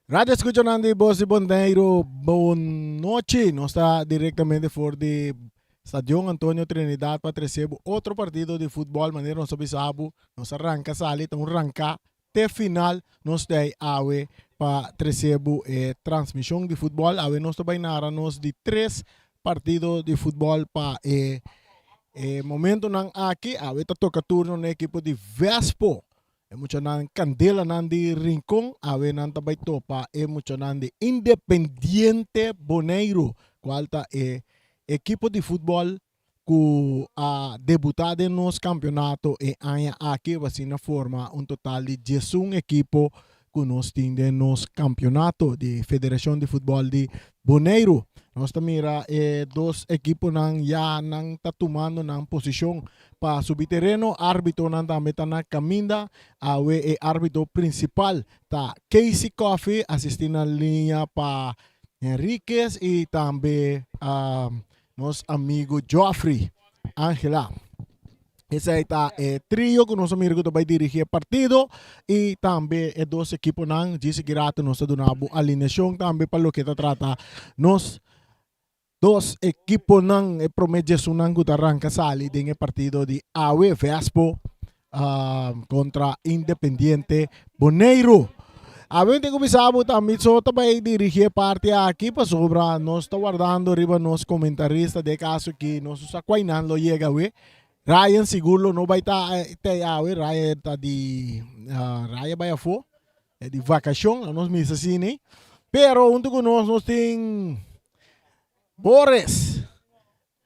Radio escuchanan di Bos di Boneiru, bon nochi. Nos ta directamente for di Stadion Antonio Trinidad pa trece bo otro partido di futbol. Manera nos a bisa bo, nos a ranca sali, ta un ranca te final. Nos ta awe pa trece bo e transmision di futbol. Awe nos ta bay nara nos di tres partido di futbol pa e e momentonan aki. Awe ta toca turno na ekipo di Vespo. E muchanan Candelanan di Rincon awe nan ta bai topa e muchanan di Independiente Boneiru cual ta e ekipo di futbol cu a debuta den nos campeonato e aña aki asina forma un total di diesun ekipo cu nos tin den nos campeonato di Federacion di Futbol di Boneiru. Nos ta mira e dos ekiponan ya nan ta tumando nan posicion pa subi tereno. Arbitonan tambe ta na caminda. Awe e arbito principal ta Casey Coffey, asisti na liña pa Henriquez y tambe nos amigo Geoffrey Angela. Esei ta e trio ku nos a mira ku ta bai dirigí e partido i tambe e dos ekiponan. Djis ki rato nos ta duna bo alineashon tambe pa loke ta trata nos dos ekiponan. E promé djesunnan ku ta ranka sali den e partido di awe, Vespo kontra Independiente Boneiru. Awe mi tin ku bisa bo ta mi so ta bai dirigí e parti aki pasobra nos ta wardando riba nos komentarista den e kaso ki nos no sa kuai nan lo yega awe. Ryan sigur lo no bai ta tei awe, Ryan ta di Ryan bai afó, e di vakashon, a nos misa asina. Pero huntu ku nos nos tin Boris.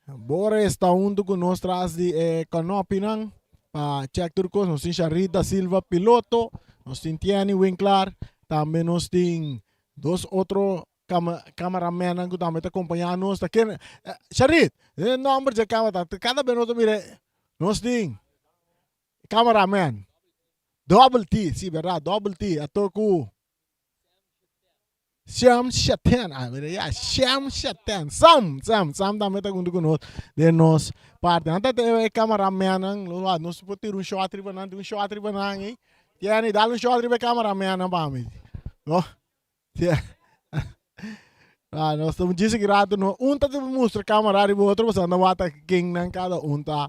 Boris ta huntu ku nos tras di e kanopinan pa check tur kos. Nos tin Sharita Silva piloto, nos tin Tiany Winklar, tambe nos tin dos otro cameramennan ku tambe ta kompañá nos. Ta ken Sharit, e nòmber dje kamera ta kada bes nos ta mira nos tin cameraman Double T, si bèrdat Double T a tok ku Sam Shaten, ah mira ya, Sam Shaten, Sam, Sam, Sam tambe ta huntu ku nos den nos parti. Nan ta e cameramennan, nos por tira un shot riba nan, tira un shot riba nan ei. Tiene, dal un shot riba e cameramennan pa mi. No? Ah, nos ta djis ki rato no un ta mustra camera riba otro pasobra nan wak ta ken nan kada un ta.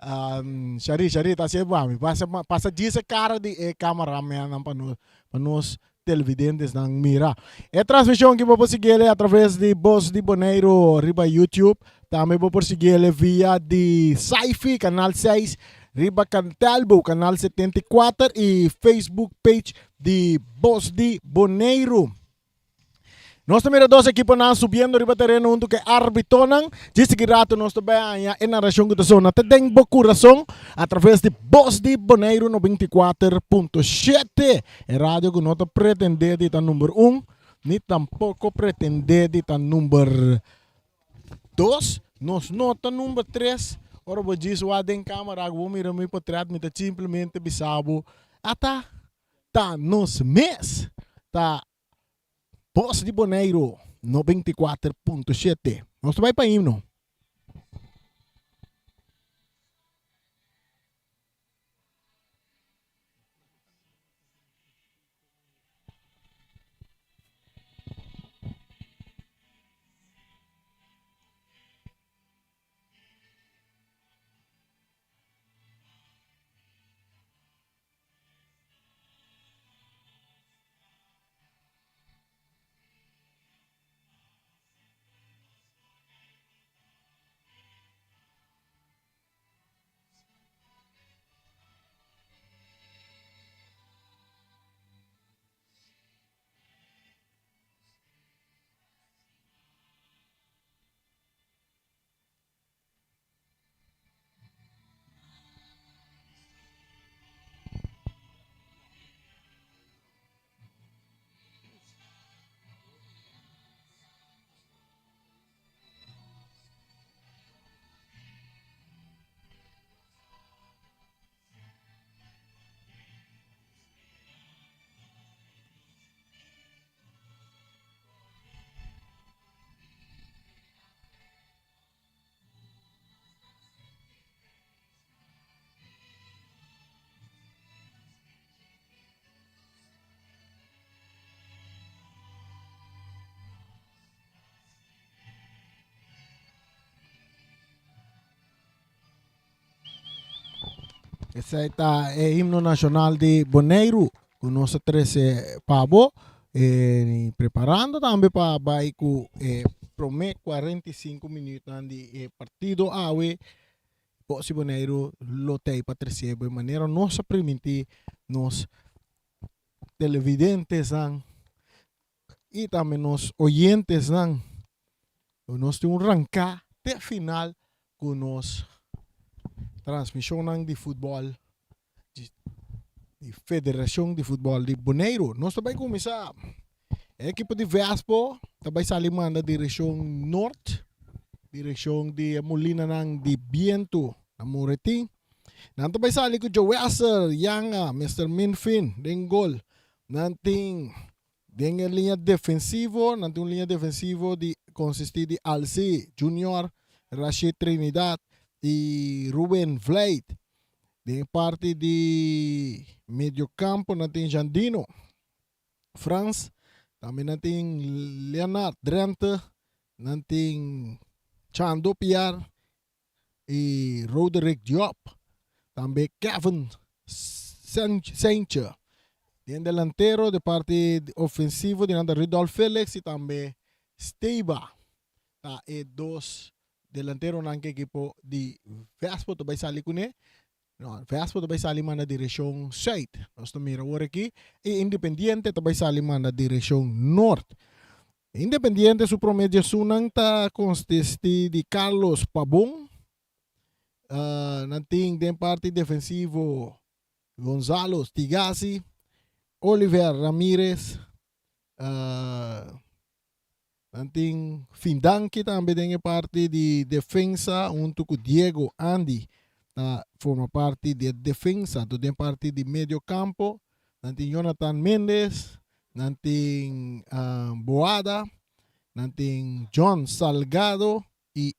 Um, Shari, Shari ta hasié pa mi. Pasa, pasa djis e cara di e cameramennan pa nos, pa nos televidentesnan mira. E transmishon ki bo por siguiele a traves di Bos di Boneiru riba YouTube. Tambe bo por siguiele via di Saifi, kanal 6, riba Cantelbo, kanal 74 i Facebook page di Bos di Boneiru. Nos ta mira dos ekiponan subiendo riba tereno huntu ku e árbitonan. Djis ki rato nos ta bai haña e narashon ku ta sona te den bo kurason a traves di Bos di Boneiru 94.7, e radio ku no ta pretendé di ta number un, ni tampoko pretendé di ta number dos. Nos no ta number tres. Ora bo djis wak den kamera ku bo mira mi potret mi ta simplemente bisa bo ata ta nos mes ta Bos di Boneiru 94.7. Nos ta bai pa himno. Esei ta e himno nashonal di Boneiru ku nos a trese pa bo. E preparando tambe pa bai ku e promé 45 minütnan di e partido awe. Bosi Boneiru lo tei pa trese bo e manera nos a primintí nos televidentesnan i tambe nos oyentesnan. Nos tin un ranká te final ku nos transmishonnan di futbòl di Federashon di Futbòl di Boneiru. Nos ta bai kuminsá. E ekipo di Vespo ta bai sali manda direkshon nort, direkshon di e mulinanan di bientu na Moretin. Nan ta bai sali ku Joesser Yanga, Mister Minfin den gol. Nan tin den e liña defensivo, nan tin un liña defensivo di konsistí di Alci Junior, Rashid Trinidad i Ruben Vlijt. Den e parti di mediokampo nan tin Jandino Frans, tambe nan tin Leonard Drenthe, nan tin Chando Piar i Roderick Diop, tambe Kevin Seintje. Den delantero de parti ofensivo di nan ta Rudolf Felix i tambe Steba ta e dos Delanteronan ku ekipo di Vespo ta bai sali kuné. No, Vespo ta bai sali manda direkshon sùit. Nos ta mira awor aki. I Independiente ta bai sali manda direkshon nort. Independiente su promé djesunnan ta konsisti di Carlos Pabon. Nan tin den parti defensivo Gonzalo Stigasi, Oliver Ramirez, Nan tin Findanki tambe den e parti di defensa huntu ku Diego Andy ta forma parti di e defensa. Anto den parti di medio kampo nan tin Jonathan Mendes, nan tin Boada, nan tin John Salgado i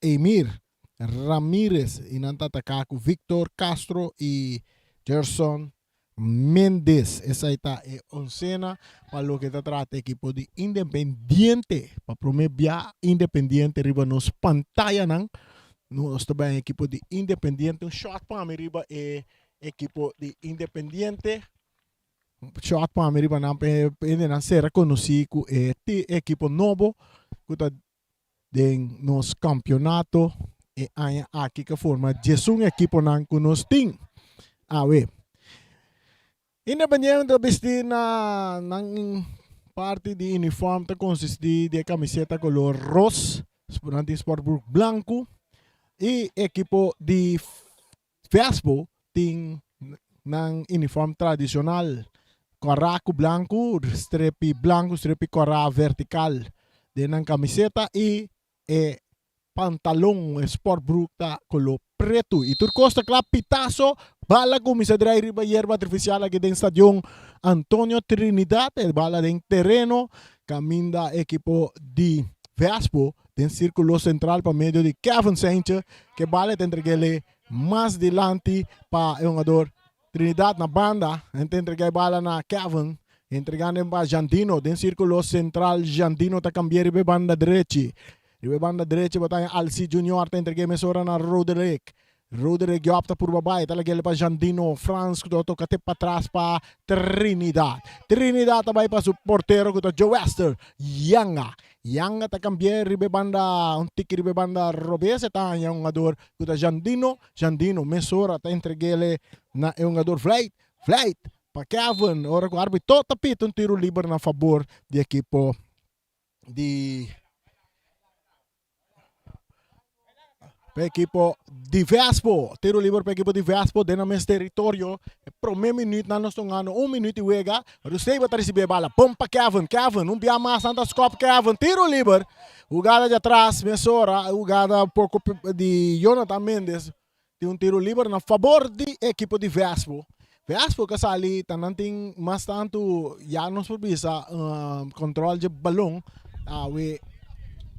Emir Ramirez i nan ta ataká ku Victor Castro i Gerson Mendes. Esei ta e onsena pa loke ta trata ekipo di Independiente. Pa promé bia Independiente riba nos pantayanan. Nos ta bai ekipo di Independiente. Un shot pa mi riba e ekipo di Independiente. Shot pa mi riba nan pa e hendenan sera konosí ku e ekipo nobo ku ta Den nos kampionato e aña aki ke forma diesun ekiponan ku nos tin awe. Independiente ta bisti na nan parti di uniform ta konsisti di e kamiseta kolor ros, nan tin sportbroek blanku i ekipo di Vespo tin nan uniform tradicional kòrá ku blanku, strepi blanku, strepi kòrá vertikal den nan kamiseta i e pantalon, e sportbroek ta koló pretu. I tur kos ta kla, pitaso, bala kuminsá drai riba yerba artifisial aki den stadion Antonio Trinidad, e bala den tereno kaminda ekipo di Vespo den sirkulo sentral pa medio di Kevin Saintje ke bala ta entreg'ele mas dilanti pa e hungador Trinidad na banda en ta entrega e bala na Kevin entregando pa Jandino den sirkulo sentral Jandino ta kambia riba e banda drechi riba e banda drechi bo ta haña Alci Junior ta entreg'e mesora na Roderick Roderick Job ta purba bai ta lag'el pa Jandino Frans ku ta toka te patras pa Trinidad. Trinidad ta bai pa su portero ku ta Joester Yanga. Yanga ta kambi'é riba e banda un tiki riba e banda robes e ta haña un hungador ku ta Jandino. Jandino mesora ta entreg'el na e hungador Vlijt. Vlijt pa Kevin ora ku arbitro ta pita un tiro liber na fabor di ekipo di. Pa ekipo di Vespo. Tiro liber pa ekipo di Vespo den nan mes teritorio. E prome minuut nan nos ta hungando un minuut di wega. Ruseiba ta risibi e bala. Bon pa Kevin. Kevin un bia mas nan ta skop Kevin. Tiro liber. Hugada di atras mesora. Hugada poko di Jonathan Mendes. Tin un tiro liber na fabor di ekipo di Vespo. Vespo ka sali ta nan tin mas tantu ya nos por bisa control dje balon awe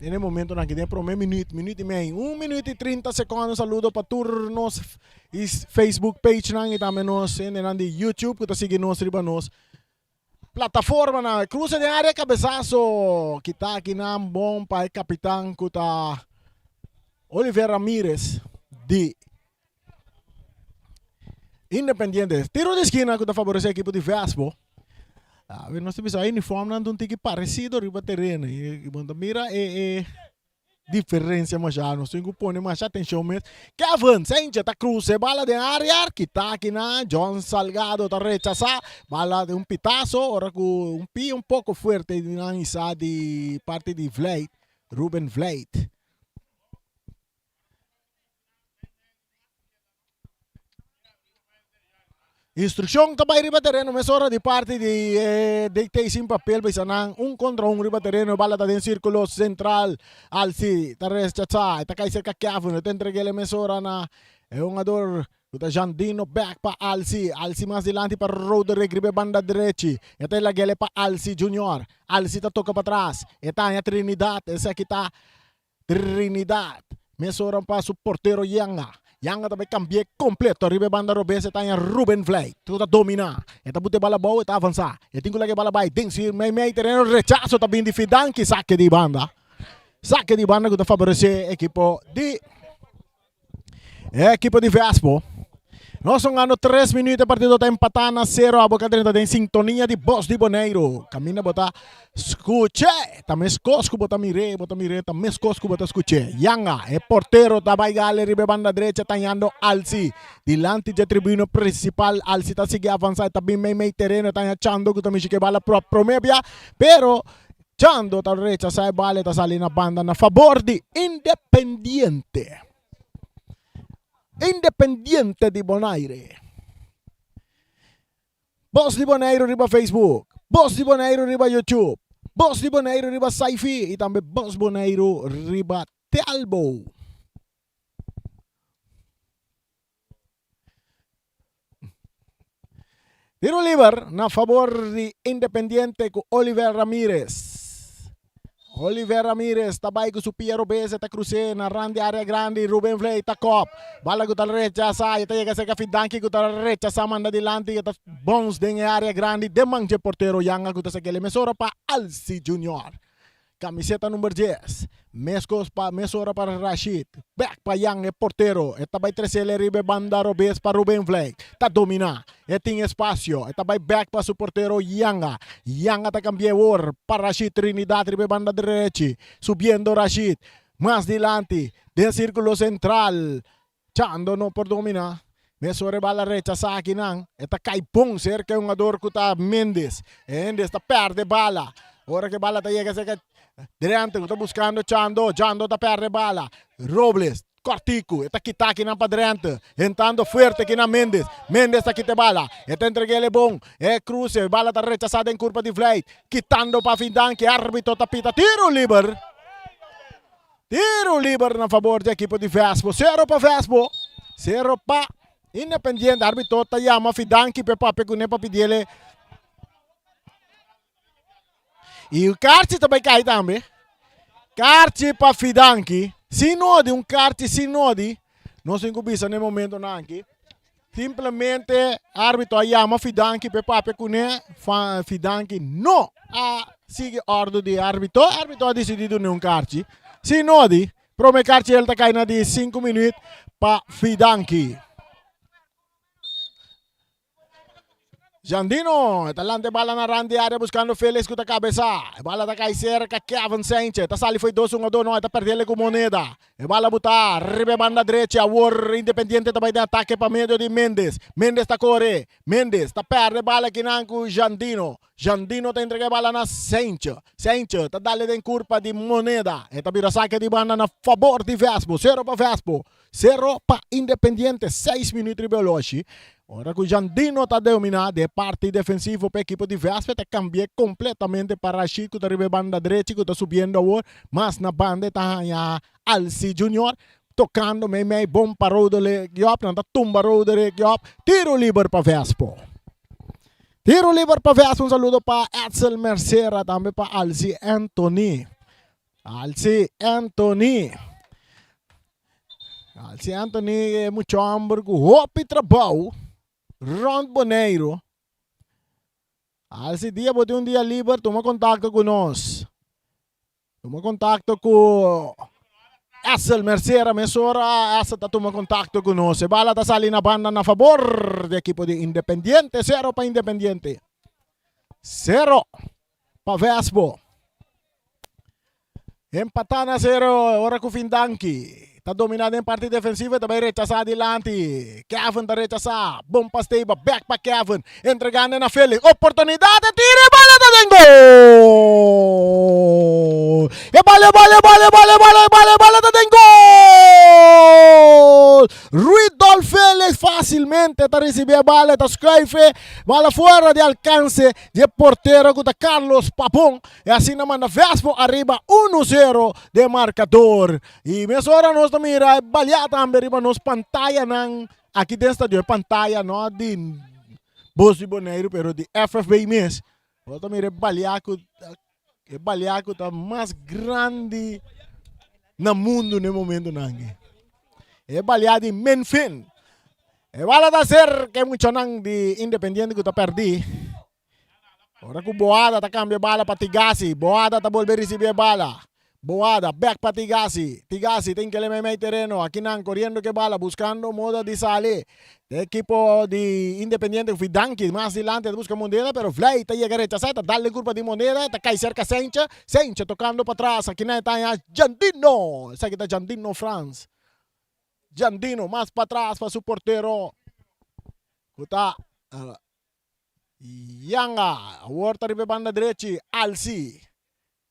den e momentonan aki den e prome minuut, minuut i mei, un minuut i trinta sekondo. Un saludo pa tur nos Facebook pagenan i tambe nos hendenan di YouTube ku ta sigui nos riba nos plataformanan. Cruce den area cabezazo kita akinan bon pa e capitan cu ta Oliver Ramirez di. Independiente. Tiro di eskina ku ta faboresé ekipo di Vespo. Awe nos ta bisa e uniformnan ta un tiki paresido riba tereno i bo ta mira e e diferensia masha. Nos tin ku pone masha atenshon mes. Kevin Saintje ta krusa e bala den área, kita akinan. John Salgado ta rechasá bala den un pitaso ora ku un pia un poko fuerte di nan hisa di parti di Vlijt, Ruben Vlijt. Instrukshon ta bai riba tereno mesora di parti di e DT sin papel bisa nan un kontra un riba tereno e bala ta den sirkulo sentral Alsi ta rechasá e ta kai serka Kevin e ta entreg'el e mesora na e hungador ku ta Jandino bek pa Alsi Alsi mas dilanti pa Roderick riba e banda drechi e ta lag'el e pa Alsi Junior Alsi ta toka patras e ta haña Trinidad esaki ta Trinidad. Mesora pa su portero Yanga. Yanga ta bai cambi'é completo riba e banda robes e ta haña Ruben Vlei. Tur ta dominá. E ta buta e bala abou e ta avansá. E tin ku laga e bala bai den su meimei tereno. Rechaso ta bin di Fidanki. Sake di banda. Sake di banda ku ta faboresé ekipo di Ekipo di Vespo. Nos hungando tres minuut e partido ta empatá na sero. Abo ka drenta den sintonia di Bos di Boneiru. Kaminda bo ta skuch'é, ta meskos ku bo ta mir'é, bo ta mir'é ta meskos ku bo ta skuch'é. Yanga, e portero ta bai gale riba e banda drecha tañando Alsi. Dilanti dje tribuna prinsipal Alsi ta sigui avansá, e ta bin meimei tereno, e taña Chando ku ta mishi ku e bala prop promé bia, pero Chando ta rechasá e bala, e ta sali na banda na fabor di Independiente. Independiente di Bonaire. Bos di Boneiru riba Facebook, Bos di Boneiru riba YouTube, Bos di Boneiru riba Saifi i tambe Bos Boneiru riba Telbo. Tiro liber na fabor di Independiente ku Oliver Ramirez. Oliver Ramirez ta bai ku su pia robes e ta krus'é na rand di área grandi. Ruben Vlei ta kòp. Bala ku ta rechasá i ta yega serka Fidanki ku ta rechasá manda dilanti i ta bons den e área grandi den man dje portero Yanga ku ta sak'é mesora pa Alci Junior. Camiseta number dies. Mescos pa mesora pa Rashid. Bek pa Jan e portero. E ta bai tresele riba e banda robes pa Ruben Vlek. Ta domina. E tin espacio. E ta bai bek pa su portero Yanga. Yanga ta cambia awor pa Rashid Trinidad riba e banda drechi. Subiendo Rashid. Mas dilanti. Den circulo central. Chando no por domina. Mesora e bala rechasa akinan. E ta kai bon serka e hungador ku ta Mendes. Mendes ta perde bala. Ora ku e bala ta yega serka Drenthe ku ta buskando Chando. Chando ta perde bala. Robles kòrtiku. E ta kita akinan pa Drenthe. Entrando fuerte akinan Mendes. Mendes ta kita e bala. E ta entreg'el e bon. E kruse. E bala ta rechasa den kurpa di Vlijt. Kitando pa Findanki. Arbitro ta pita tiro liber. Tiro liber na fabor di ekipo di Vespo. Sero pa Vespo. Sero pa Independiente. Arbitro ta yama Fidanki p'e papia kuné pa pidiele. I karchi ta bai kai tambe. Karchi pa Fidanki. Sin nodi, un karchi sin nodi. Nos tin ku bisa na e momentonan aki. Simplemente arbitro a yama Fidanki p'e papia kuné. Fidanki no a sigui ordu di arbitro. Arbitro a disidí dun'é un karchi. Si no di, promé karchi el ta kai na di sinku minuut pa Fidanki. Jandino ta lanta e bala na rand di area buscando Felix cu ta cabeza. E bala ta cay cerca Kevin Sanchez. Ta sali fo'i dos hungador no e ta perdele cu Moneda. E bala buta riba e banda drechi. Awor Independiente ta bay den atake pa medio di Mendes. Mendes ta core. Mendes ta perde e bala kinan cu Jandino. Jandino ta entrega e bala na Sanchez. Sanchez ta dale den curpa di Moneda. E ta bira sake di banda na fabor di Vespo. Cero pa Vespo. Sero pa Independiente, seis minuut riba e oloshi. Ora ku Jandino ta dominá den e parti defensivo pa e ekipo di Vespe ta kambi'é kompletamente pa Rashid ku ta riba e banda drechi ku ta subiendo awor mas na banda e ta haña Alci Junior tokando meimei bon pa Roderick Job nan ta tumba Roderick Job tiro liber pa Vespo. Tiro liber pa Vespo un saludo pa Edsel Mercera tambe pa Alci Anthony. Alci Anthony. Alci Anthony e mucha homber ku hopi trabou rond Boneiru. Alci dia bo tin un dia liber tuma kontakto ku nos. Tuma kontakto ku. Essel Mercera mesora Essel ta tuma contacto cu nos. E bala ta sali na banda na favor di ekipo di Independiente. Zero pa Independiente. Zero pa Vespo. Empatá na zero ora ku Findanki ta dominá den parti defensivo e ta bai rechasá dilanti. Kevin ta rechasá. Bon pas Teiba, bèk pa Kevin. Entregando na Felix. Oportunidat e tira e bala ta den gol! E bala, e bala, e bala, e bala, e bala, e bala, e bala ta den gol! Ruidolf Felix fásilmente ta risibí e bala, e ta skuif e bala fuera di alkanse di e portero ku ta Carlos Pabon. E asina manda Vespo ariba uno zero den markador. I mesora nos ta mira e balia tambe riba nos pantayanan aki den stadion. E pantaya no di Bos di Boneiru pero di FFB mes. Nos ta mira e balia ku e balia ku ta mas grandi na mundu na e momentonan aki. E balia di Menfin. E bala ta serka e muchanan di Independiente ku ta pèrdí. Ora ku Boada ta kambia bala pa Tigasi, Boada ta bolbe risibí e bala. Boada bèk pa Tigasi. Tigasi tin kele meimei tereno. Akinan koriendo ku e bala buskando moda di sali. E ekipo di Independiente ku Fidanki mas dilanti ta buska Moneda pero Vlei ta yega rechasá e ta dal den kurpa di Moneda e ta kai serka Sencha. Sencha tokando patras. Akinan e ta haña Jandino. Esaki ta Jandino Frans. Jandino mas patras pa su portero ku ta Yanga awor ta riba e banda drechi. Alsi.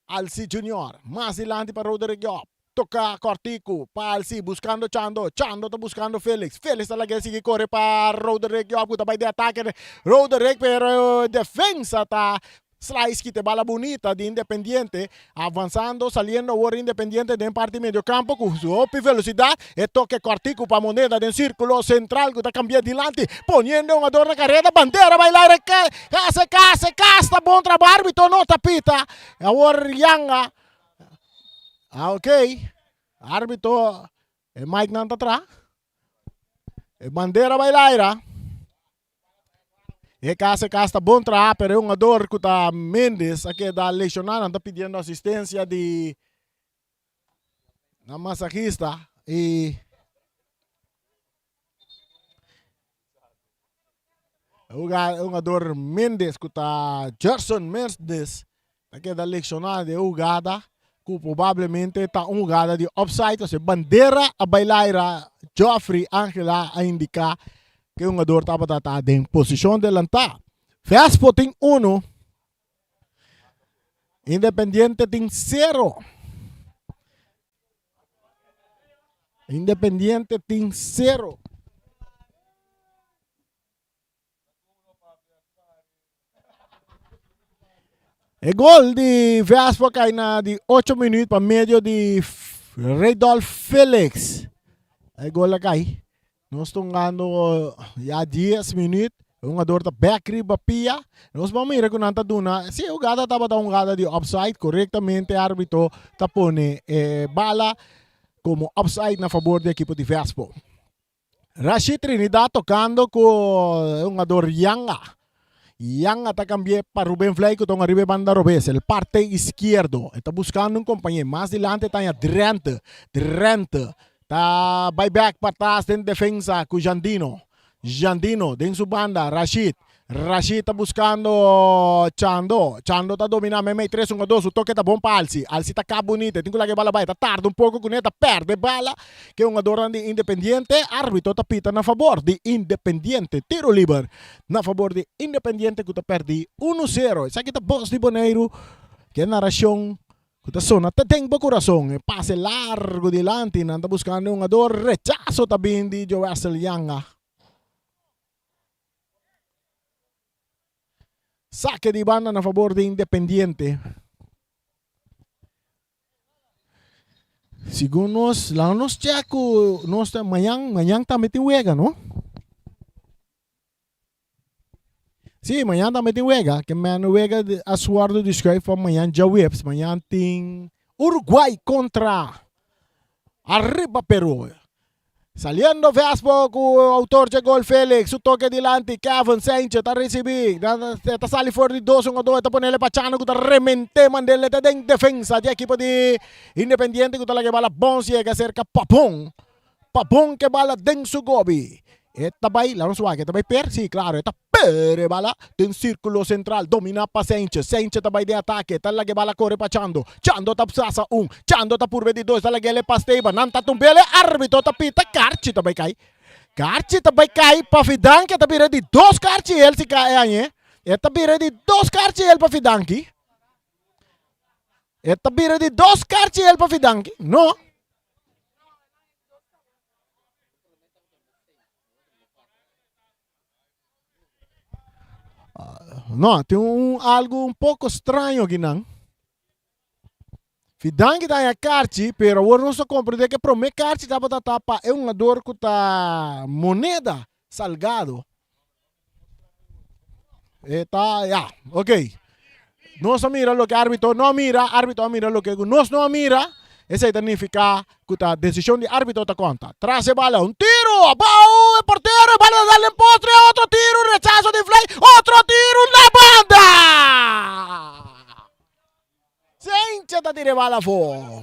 Alsi Junior. Mas dilanti pa Roderick Job. Toka kòrtiku pa Alsi buskando Chando. Chando ta buskando Felix. Felix ta lag'é sigui kore pa Roderick Job ku ta bai den atake. Roderick pero defensa ta Slice kita e bala bunita di Independiente, avansando, saliendo awor Independiente den parti medio campo cu su hopi velocidad, e toke cortico pa Moneda den circulo central cu ta cambia dilanti, poniendo e hungador na careda, bandera bay laire, case, case, casta, bon trabao, arbitro no ta pita, awor Yanga, ah ok, arbitro, e mic nan ta tra, e bandera bay laira. E kas e kas ta bon traha pero e hungador ku ta Mendes a keda lesioná. Nan ta pidiendo asistensia di nan masahista i e hungador Mendes ku ta Gerson Mendes ta keda lesioná den e hugada ku probablemente ta un hugada di offside. Pasobra e bandera a bai laira Geoffrey Angela a indiká ku e hungador tabata ta den posishon delantá. Vespo tin uno, Independiente tin sero. Independiente tin sero. E gol di Vespo kai na di 8 minuut pa medio di Redolf Felix. E gol a kai. Nos ta hungando ya 10 minuut. E hungador ta bek riba pia. Nos ban mira ku nan ta duna. Si e hugada tabata un hugada di offside, korektamente arbitro ta pone e bala komo offside na fabor di ekipo di Vespo. Rashid Trinidad tocando cu e hungador Yanga. Yanga ta cambi'e pa Ruben Vlei cu ta hunga riba e banda robes, el parte izquierdo. E ta buscando un compañe. Mas dilanti ta haña Drenthe. Drenthe ta bay bek patras den defensa cu Jandino. Jandino den su banda, Rashid. Rashid ta buscando Chando. Chando ta domina meimei tres hungador. Su toke ta bon pa Alsi. Alsi ta kap bunita. E tin cu laga e bala bai. Ta tarda un poco cune. Ta perde bala. Ke hungadornan di Independiente. Arbitro ta pita na fabor di Independiente. Tiro liber na fabor di Independiente cu ta perdi uno sero. Esaki ta Bos di Boneiru. Ke naracion cu ta sona te den bo curason. E pase largo dilanti. Nan ta buscando e hungador. Rechazo ta bin di Joessel Yanga. Sake di banda na fabor di Independiente. Segun nos, laga nos check ku nos ta mañan, mañan tambe tin wega, no? Sí, mañan tambe tin wega. Ke men wega a suerdo di schuif pa mañan djaweps. Mañan tin Uruguay kontra Arriba Peru. Saliendo Vespo ku autor dje gol Felix, su toke dilanti Kevin Sanchez ta risibi, ta sali for di dos hungador, ta ponele pa Chano ku ta remente mandele te den defensa di ekipo di Independiente ku ta laga e bala bons yega serka Pabon. Pabon ke bala den su gobi. E ta bai, laga nos wak, e ta bai per? Si, klaro, e ta per e bala den sirkulo sentral, dominá pa Sanchez. Sanchez ta bai den atake, ta laga e bala kore pa Chando. Chando ta pasa un, Chando ta purbe di dos, ta laga el pa Esteban, nan ta tumb'el, e arbitro ta pita, karchi ta bai kai. Karchi ta bai kai pa Fidanki, e ta bira di dos karchi el si kai añe. E ta bira di dos karchi el pa Fidanki. E ta bira di dos karchi el pa Fidanki. No. No, tin un algo un poco straño aki nan. Fidanki ta haña karchi, pero awor nos ta comprende ke prome karchi tabata ta pa e hungador ku ta Moneda Salgado. E ta, ya, ok. Nos a mira loke arbitro no a mira, arbitro a mira loke ku nos no a mira. Esei ta nifiká ku ta desishon di arbitro ta konta. Tras e bala, un tiru, abou, e portero, e bala ta dal den postre, otro tiru, rechaso di Fley, otro tiru na banda! Sencha ta tira e bala afó.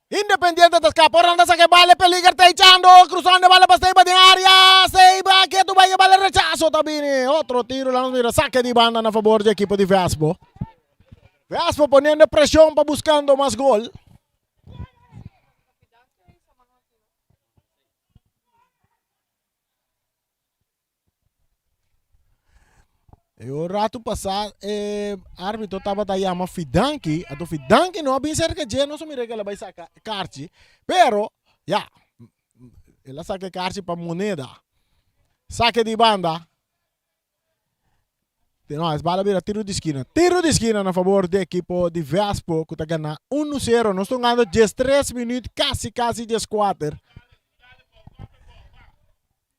Independiente ta skapa ora nan ta saka e bala e peliger ta echando cruzando e bala pa Seiba den area Seiba ketu bai e bala rechazo ta bini otro tiro la nos mira sake di banda na fabor di ekipo di Vespo Vespo poniendo presion pa buscando mas gol. E un ratu pasá e árbitro tabata yama Fidanki, anto Fidanki no a bin serka dje, nos a mira ku el a bai saka e karchi, pero ya, el a saka e karchi pa moneda. Sake di banda, no, es bala bira tiro di skina, tiro di skina na fabor di ekipo di Vespo ku ta gana unu sero. Nos ta hungando diestres minüt, kasi kasi dieskuater.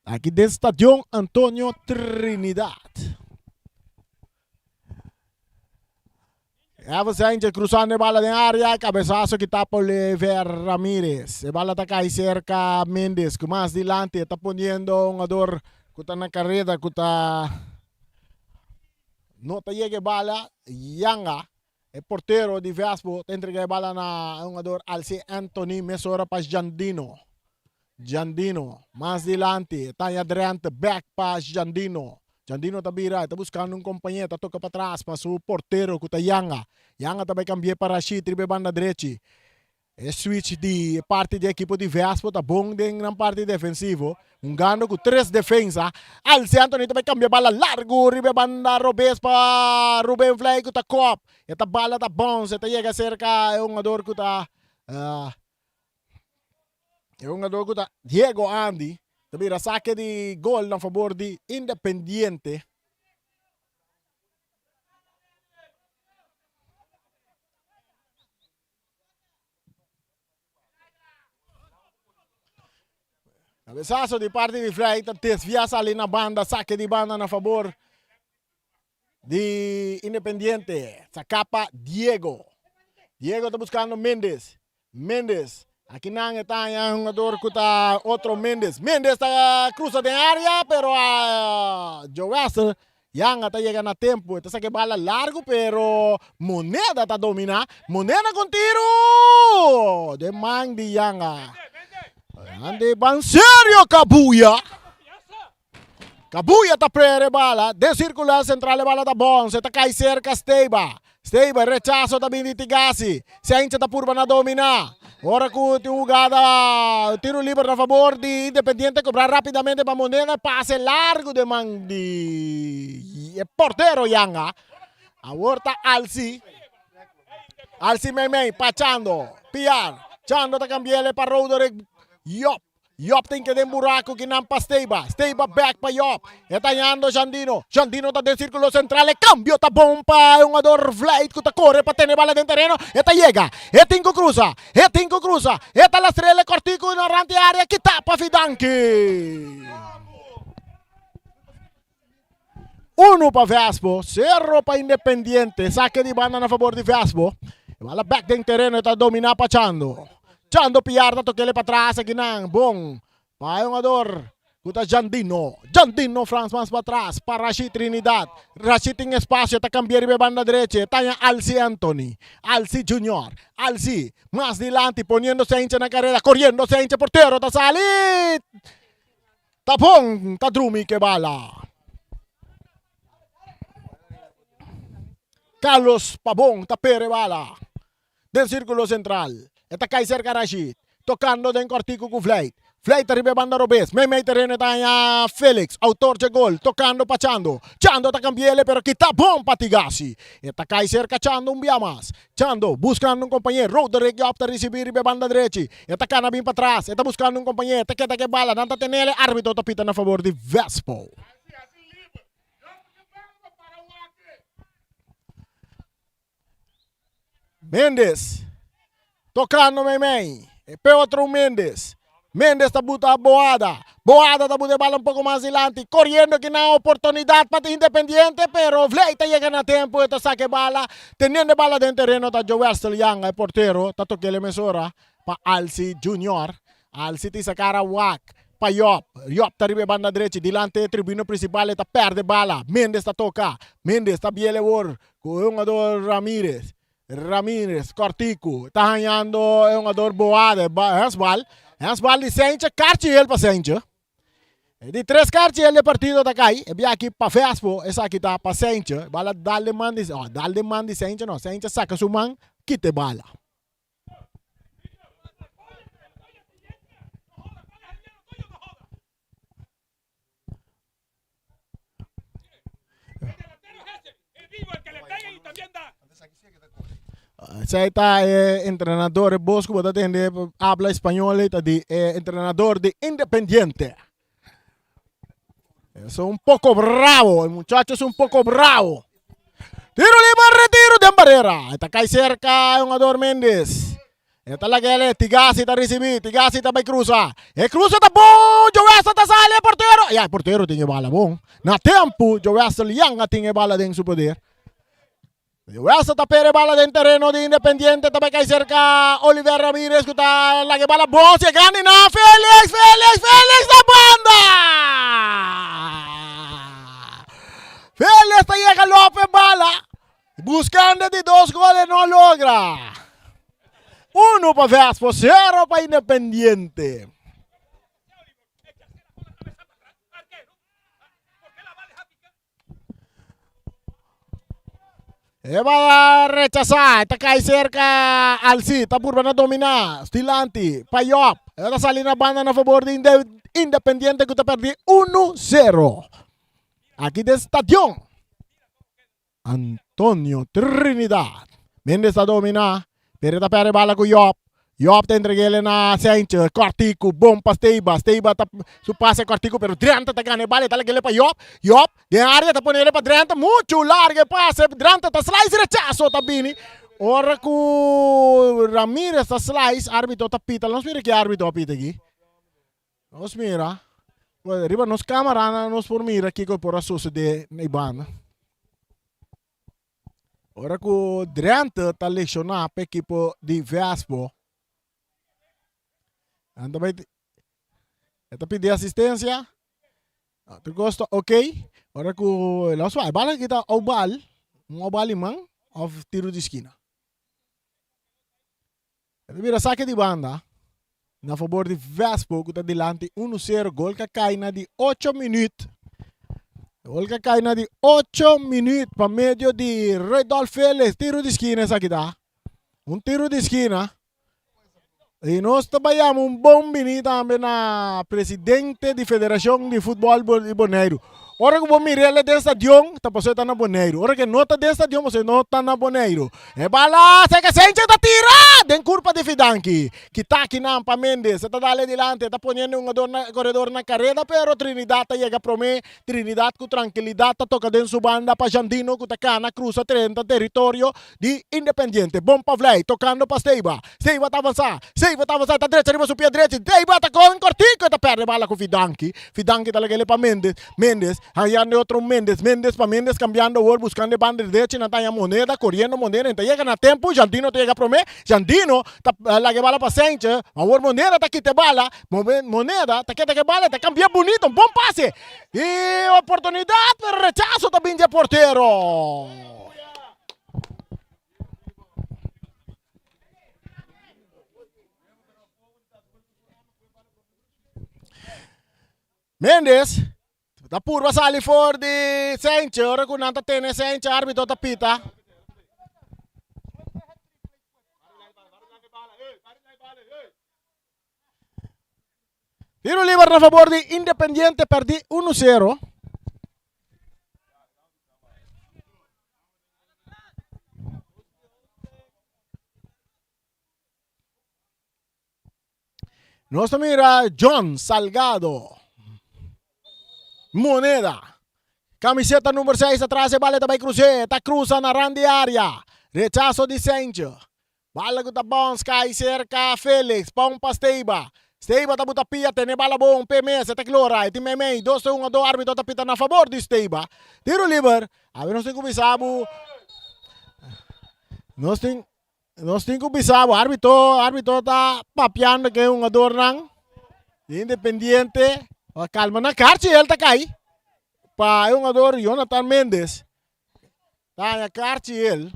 Aki den Stadion Antonio Trinidad. Evan Sanchez cruzando e bala den área, cabezazo kita pa Oliver Ramirez. E bala ta cai cerca Mendes, cu mas dilanti ta poniendo un jugador cu ta na carrera, cu ta no ta yega e bala, Yanga, e portero di Vespo, ta entrega e bala na un jugador Alce Anthony, mesora pa Jandino. Giandino mas dilanti, e ta haña Drenthe bek pa Giandino. Giandino ta bira, e ta buskando un kompañé, ta toka patras pa su portero ku ta Yanga. Yanga ta bai kambi'é pa Rashid riba e banda drechi. E switch di e parti di ekipo di Vespo ta bon den nan parti defensivo, hungando ku tres defensa. Alce Anthony ta bai kambia bala largu riba e banda robes pa Ruben Vlei ku ta kòp. E ta bala ta bounce, e ta yega serka e hungador ku ta E hungador ku ta Diego Andy ta bira sake di gol na fabor di Independiente. Cabezazo di parti di Vrij ta desvia sali na banda, sake di banda na fabor di Independiente. Saka pa Diego. Diego ta buscando Mendes. Mendes. Aki nan e ta haña un hungador ku ta otro Mendes. Mendes ta cruza den area, pero uh, Joester Yanga ta yega na tempo. E ta saka e bala largo, pero Moneda ta domina. Moneda con tiro! De man di Yanga. Ande ban serio Kabuya. Kabuya ta prere bala den sirkular sentral e bala ta bon se ta kai serka Steiba. Steiba e rechaso ta bin di Tigasi. Sencha ta purba na domina. Ora ku tin hugada tiro liber na fabor di Independiente kobra rapidamente pa Moneda pase largu den man di e portero Yanga. Awor ta Alsi. Alsi meimei pa Chando. Piar. Chando ta kambiele pa Roderick Job. Job tin ke den buraku ki nan pa Steiba. Steiba bek pa Job. E ta hañando Jandino. Jandino ta den sirkulo sentral. E kambio ta bon pa e hungador Vlijt ku ta kore pa tene bala den tereno. E ta yega. E tin ku krusa. E tin ku krusa. E ta lastrel e kòrtiku na rant di área. Kita pa Fidanki. Uno pa Vespo, sero pa Independiente. Sake di banda na fabor di Vespo. E bala bek den tereno e ta domina pa Chando. Chando Piar ta tokele patras akinan. Bon pa e hungador ku ta Jandino. Jandino Frans mas patras pa Rashid Trinidad. Rashid tin espasio ta kambia riba e banda drechi. E taña Alci Anthony. Alci Junior. Alci mas dilanti poniendo Sencha na karera. Koriendo Sencha portero ta sali. Ta bon ta drumi ke bala. Carlos Pabon ta pere bala den sirkulo sentral. E ta kai serka Rashid. Tokando den kòrtiku ku Vleit. Vleit ta riba e banda robes. Meimei tereno e ta haña Felix, outor dje gol, tokando pa Chando. Chando ta kambi'el pero kita bon pa Tigasi. E ta kai serka Chando un bia mas. Chando buskando un kompañer. Roderick Job ta risibí riba e banda drechi. E ta kana bin patras. E ta buskando un kompañer. Ta keda ku e bala. Nan ta tenel. E árbitro ta pita na fabor di Vespo. Mendes tokando meimei. E pe otro Mendes. Mendes ta buta Boada. Boada ta buta e bala un poko mas dilanti. Koriendo ki nan oportunidat pa Independiente, pero Vlei ta yega na tempu e ta saka e bala. Teniendo e bala den tereno ta Joestel Yanga, e portero, ta tok'el e mesora pa Alci Junior. Alci tin sa kara wak pa Job. Job ta riba e banda drechi dilanti e tribuna principal e ta perde bala. Mendes ta toka. Mendes ta biel awor ku e hungador Ramirez. Ramirez kòrtiku ta hañando e hungador Boada hènsbal. Hènsbal di Senche, karchi hel pa Senche. E di tres karchi hel di e partido ta kai. E bia aki pa Vespo, esaki ta pa Senche. Bala dal den man di, oh, dal den man di Senche no. Senche saka su man, kita e bala. Esei ta e entrenador, e bos ku bo ta tende habla español ei ta di e entrenador di Independiente. Es un poco bravo, el muchacho es un poco bravo. Tiro libre, retiro den barrera. E ta kai cerca e hungador Mendes. E ta laga ele, Tigasi ta ricibi, Tigasi ta bay cruza. E cruza ta bon, Joester ta sali e portero. Ya, e portero tin e bala bon. Na tempo, Joester Lianga tin e bala den su poder. Joester ta pere bala den tereno di Independiente, ta bay kai cerca Oliver Ramirez cu ta laga e bala bon. Si e grandi na Felix, Felix, Felix na banda! Felix ta yega lope bala. Buscando di dos gol e no logra. Uno pa Vespo, cero pa Independiente. E bala rechasá, ta kai cerca Alci, ta purba na dominá, dilanti pa Job. E ta sali na banda na fabor di Independiente ku ta perdi 1-0. Aki den stadion. Antonio Trinidad. Mendes ta domina, pero e ta perde bala ku Job. Job ta entreg'el na Sanchez, kòrtiku, bon pa Steiba. Steiba ta su pase kòrtiku, pero Drenthe ta gana e bala, e ta lag'el pa Job. Job den área ta ponele pa Drenthe, muchu largu e pase, Drenthe ta slice, rechaso ta bini. Ora ku Ramirez ta slice, árbitro ta pita. Nos mira ki árbitro a pita aki. Nos mira, riba nos camaranan nos por mira kico por a sucede na e banda. Ora cu Drenthe ta lecciona pa equipo di Vespo, nan ta bay, e ta pidi asistencia, tur cos ta ok, ora cu los bay, bala kita ou bal, un ou bal di man of tiro di esquina. E ta bira sake di banda na fabor di Vespo ku ta dilanti unu sero. Gol ka kai na di ocho minüt. Gol ka kai na di ocho minüt pa medio di Redolf Felix. Tiro di skina esaki ta. Un tiro di skina. I nos ta bai yama un bon bini tambe na presidente di Federashon di Futbòl di Boneiru. Ora ku bo mira el den stadion, ta pasobra e ta na Boneiru. Ora ku e no ta den stadion, pasobra e no ta na Boneiru. E bala serka Senche ta tira den kurpa di Fidanki. Kita akinan pa Mendes. E ta dal e dilanti, e ta poniendo e hungador na koredor na kareda, pero Trinidad ta yega promé. Trinidad ku trankilidat ta toka den su banda pa Jandino ku ta kana krusa 30 teritorio di Independiente. Bon pa Vlei, tokando pa Steiba. Steiba ta avansá, Steiba ta avansá, e ta drecha riba su pia drechi. Steiba ta kohe un kortiko, e ta pèrdè bala ku Fidanki. Fidanki ta laga el pa Mendes. Mendes. Hayando e otro Mendes, Mendes pa Mendes cambiando awor buscando e banda derecha nan ta haya Moneda coriendo Moneda ta yega na tempo Jandino ta yega prome Jandino ta laga e bala pa Sanchez awor Moneda ta kita e bala Moneda ta keda ku e bala ta cambia bunito un bon pase y oportunidad pero rechazo ta bin di e portero. Mendes ta purba sali for di Sanchez ora ku nan ta tene Sanchez arbitro ta pita. Tiro liber na fabor di Independiente perdi 1-0. Nos ta mira John Salgado. Moneda. Camiseta number 6 atrás e bala ta bay cruce. Ta cruza na rand di area. Rechazo di Sanchez. Bala cu ta bounce cay cerca Felix. Pon pa Steiba. Steiba ta buta pia tene bala bon pe mes. E ta clora. E tin meimei. 2 ta 1 a 2 arbitro ta pita na favor di Steiba. Tiro liber. Awe nos tin cu bisa bo. Nos tin. Nos tin ku bisa bo arbitro, arbitro ta papiando ku e hungadornan di Independiente. Pa kalma nan karchi el ta kai pa e hungador Jonathan Mendes. Ta haña karchi el.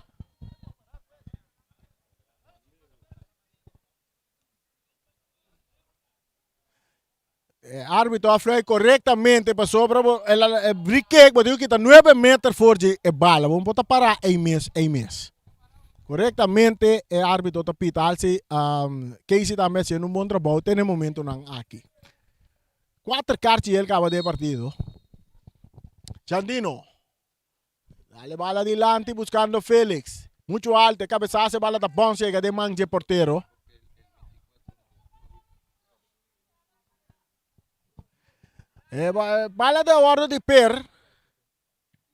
E arbitro a fluit korektamente pasobra bo el a e free-kick bo tin ku kita nuebe meter for di e bala. Bo no por ta pará ei mes ei mes. Korektamente e arbitro ta pita al si Casey tambe hasiendo un bon trabou te na e momentonan aki. Kuater karchi el kaba den e partido. Jandino dale bala dilanti buskando Felix. Muchu alto e kabesaso e bala ta bounce yega den man dje portero. E bala ta wordo di per.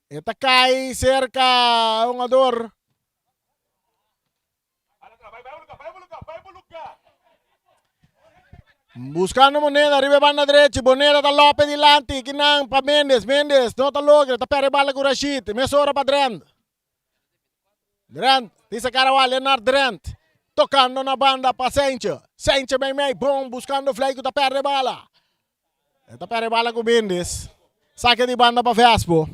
E ta kai serka hungador. Buscando Moneda riba e banda drechi. Moneda ta lope dilanti. Kinan pa Mendes. Mendes no ta logra. Ta perde bala ku Rashid. Mesora pa Drent. Drent, dice Carawa, Leonard Drent. Tocando na banda pa Saintje. Saintje mei mei, bon, buscando Vlei cu ta perde bala. E ta perde bala cu Mendes. Saque di banda pa Vespo.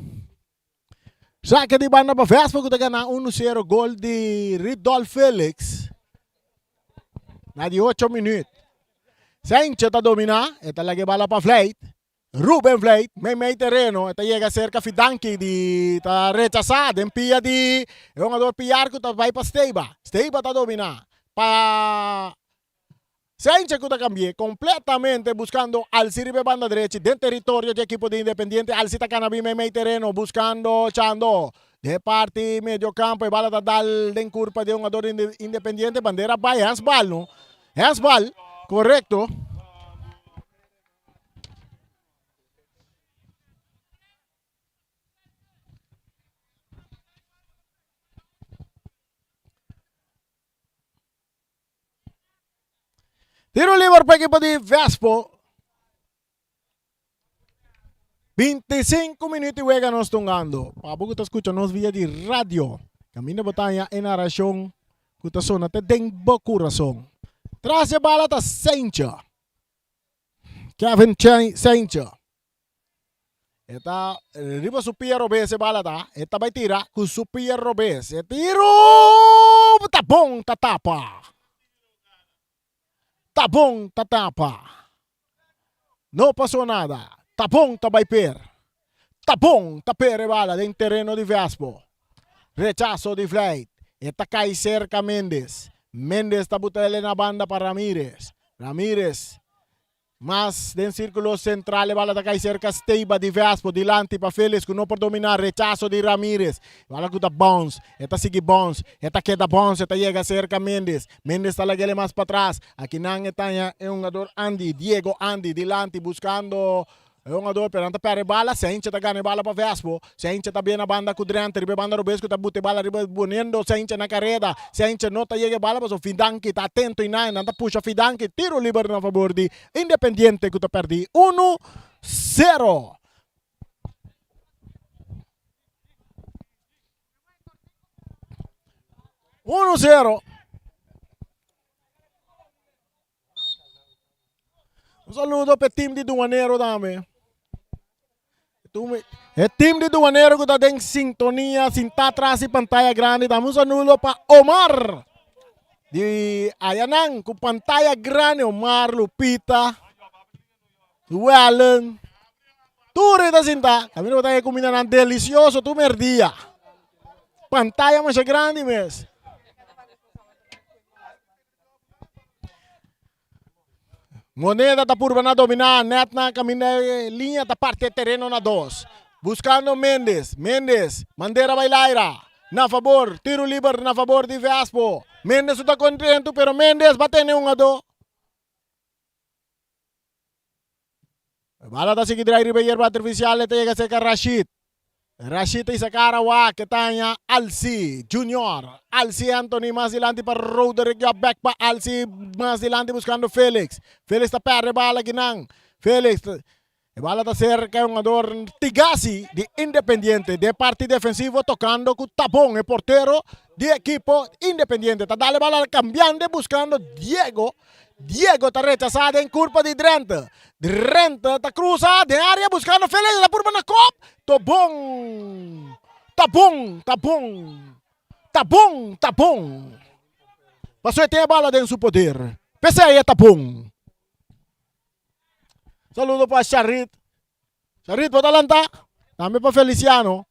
Saque di banda pa Vespo cu ta gana 1-0 gol di Ridolf Felix. Na di 8 minuut. Saintje ta domina, e ta laga e bala pa Vlei. Ruben Vleit meimei tereno e ta yega serka Fidanki di ta rechasá den pia di e hungador Piar ku ta bai pa Steiba. Steiba ta dominá pa Sanchez ku ta kambi'é kompletamente buskando Alci riba e banda drechi den teritorio di ekipo di Independiente. Alci ta kana bin meimei tereno buskando Chando den parti medio kampo e bala ta dal den kurpa di e hungador di Independiente. Bandera bai hènsbal no hènsbal korekto. Tiro liber pa equipo di Vespo. 25 minuut di wega nos tungando. Pa bo ku ta skucha nos via di radio. Kaminda bo ta haña e narashon ku ta sona te den bo kurason. Tras e bala ta Saintje. Kevin Saintje. E ta riba su pia robes e bala ta. E ta bai tira ku su pia robes. E tiro ta bon ta tapa. Ta bon ta tapa. No pasó nada. Ta bon ta bai per. Ta bon ta per e bala den tereno di Vespo. Rechaso di Vlijt. E ta kai serka Mendes. Mendes ta buta el na banda pa Ramirez. Ramirez mas den sirkulo sentral e bala ta kai serka Steiba di Vespo dilanti pa Felix ku no por dominá rechaso di Ramirez. E bala ku ta bounce. E ta sigui bounce. E ta keda bounce. E ta yega serka Mendes. Mendes ta lag'el mas patras. Akinan e taña e hungador Andy, Diego Andy dilanti buskando E hungador pero nan ta perde bala, Saintje ta gana e bala pa Vespo, Saintje ta bien na banda ku Drenthe riba e banda robes ku ta buta e bala riba poniendo Saintje na kareda, Saintje no ta yega e bala pasobra Fidanki ta atento i nan ta pusha Fidanki, tiro liber na fabor di Independiente ku ta perdi uno, sero. 1-0. Un saludo pa e team di Duanero tambe. E team di Duanero ku ta den sintonia, sintá tras di pantaya grandi tambe. Un saludo pa Omar di Ayanan ku pantaya grandi. Omar, Lupita, Wellen. Tur e ta sintá. Kaminda bo ta e kumindanan delisioso tur merdia. Pantaya masha grandi mes. Moneda ta purba na dominá nèt na kaminda e liña ta parti e tereno na dos. Buskando Mendes. Mendes, bandera bai laira. Na fabor, tiru liber na fabor di Vespo. Mendes no ta kontentu pero Mendes ba tene un ado. E bala ta sigui drai riba e yerba artifisial e ta yega serka Rashid. Rashid ta hisa kara wak e ta haña Alsi Junior. Alsi Anthony mas dilanti pa Roderick Job bek pa Alsi mas dilanti buskando Felix. Felix ta perde bala kinan. Felix e bala ta serka e hungador Tigasi di Independiente den parti defensivo tokando ku Tabon e portero di ekipo Independiente ta dal e bala kambiando buskando Diego. Diego ta rechasá den kurpa di Drenthe. Drenthe ta krusa den área buskando Felix ta purba na kop. Ta bon! Ta bon! Ta bon! Ta bon! Ta bon! Paso e tin e bala den su poder. P'esei e ta bon. Saludo pa Sharit. Sharit bo ta lanta. Tambe pa Feliciano.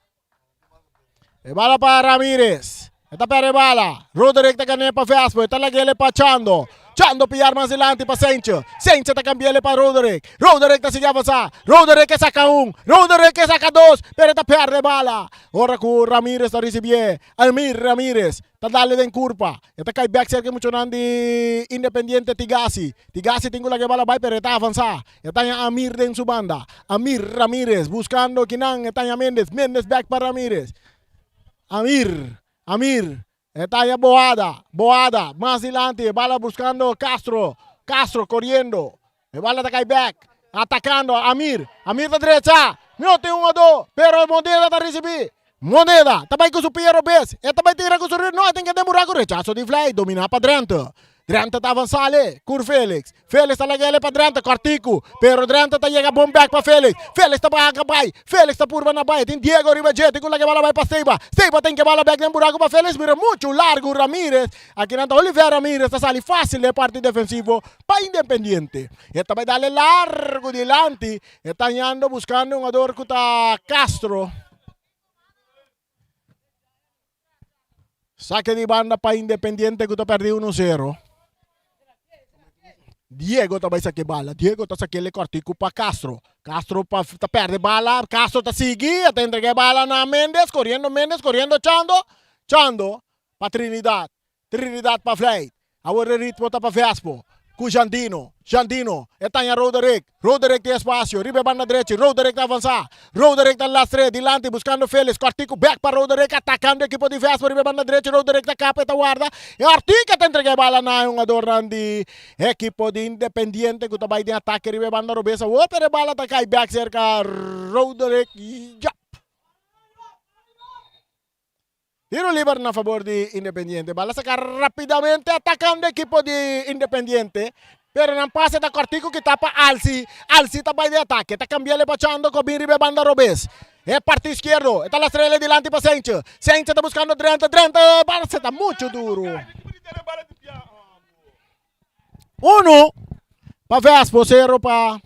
E bala pa Ramirez. E ta perde bala. Roderick ta gané pa Vespo. E ta lagele pa Chando. Chando piar mas dilanti pa Senche. Senche ta cambiele pa Roderick. Roderick ta sigui avansa. Roderick e saca un. Roderick e saca dos. Pero e ta perde bala. Ora cu Ramirez ta ricibié. Amir Ramirez ta dale den curpa. E ta cay bek cerca e muchonan di Independiente Tigasi. Tigasi tin cu laga e bala bay pero e ta avansa. E ta haña Amir den su banda. Amir Ramirez buscando kinan. E ta haña Mendez. Mendez bek pa Ramirez. Amir. Amir. E ta haña Boada. Boada mas dilanti. E bala buscando Castro. Castro coriendo. E bala ta cay bek. Atacando Amir. Amir ta drecha. No tin un ado. Pero Moneda ta ricibi. Moneda ta bai ku su pia robes. E ta bai tira ku su rir. No, e tin kende mura ku rechaso di Vlei. Dominá pa Drenthe. Drenthe ta avansá le kur Felix. Felix ta lag'é le pa Drenthe. Kòrtiku. Pero Drenthe ta yega bon bèk pa Felix. Felix ta baha bai. Felix ta purba na bai. E tin Diego riba dje. Tin ku lag'é bala bai pa Seiba. Seiba tin ke bala bèk den buraku pa Felix. Mira muchu largu Ramirez. Akinan ta Oliver Ramirez ta sali fásil den e parti defensivo pa Independiente. E ta bai dale largu dilanti. E ta hañando buskando un hungador ku ta Castro. Saque di banda pa Independiente ku ta pèrdí uno sero. Diego ta bai saque bala. Diego ta saque le kòrtiku pa Castro. Castro pa ta pèrdè bala. Castro ta sigui. E ta entregá e bala na Mendes. Koriendo Mendes, koriendo Chando. Chando pa Trinidad. Trinidad pa Vlijt. Awor e ritmo ta pa Vespo ku Jandino. Jandino e taña Roderick. Roderick tin espasio riba e banda drechi. Roderick ta avansá. Roderick ta lastr'é dilanti buskando Felix. Kòrtiku bèk pa Roderick atakando ekipo di Vespo riba e banda drechi. Roderick ta kapa e ta warda. E Ortiga ta entregá e bala na e hungadornan di ekipo di Independiente ku ta bai den atake riba e banda robes. Awor pero e bala ta kai bèk serka Roderick. Yap! Tiro liber na fabor di Independiente. Bala saca rapidamente atacando equipo di Independiente. Pero nan pase ta cortico ki ta pa Alci. Alci ta bay di ataque. Ta cambiele pa Chando cu bin riba e banda robes. E parti izquierdo. E ta lastrele dilanti pa Senche. Senche ta buscando Drenthe. Drenthe pase ta mucho duro. Uno pa Vespo, cero pa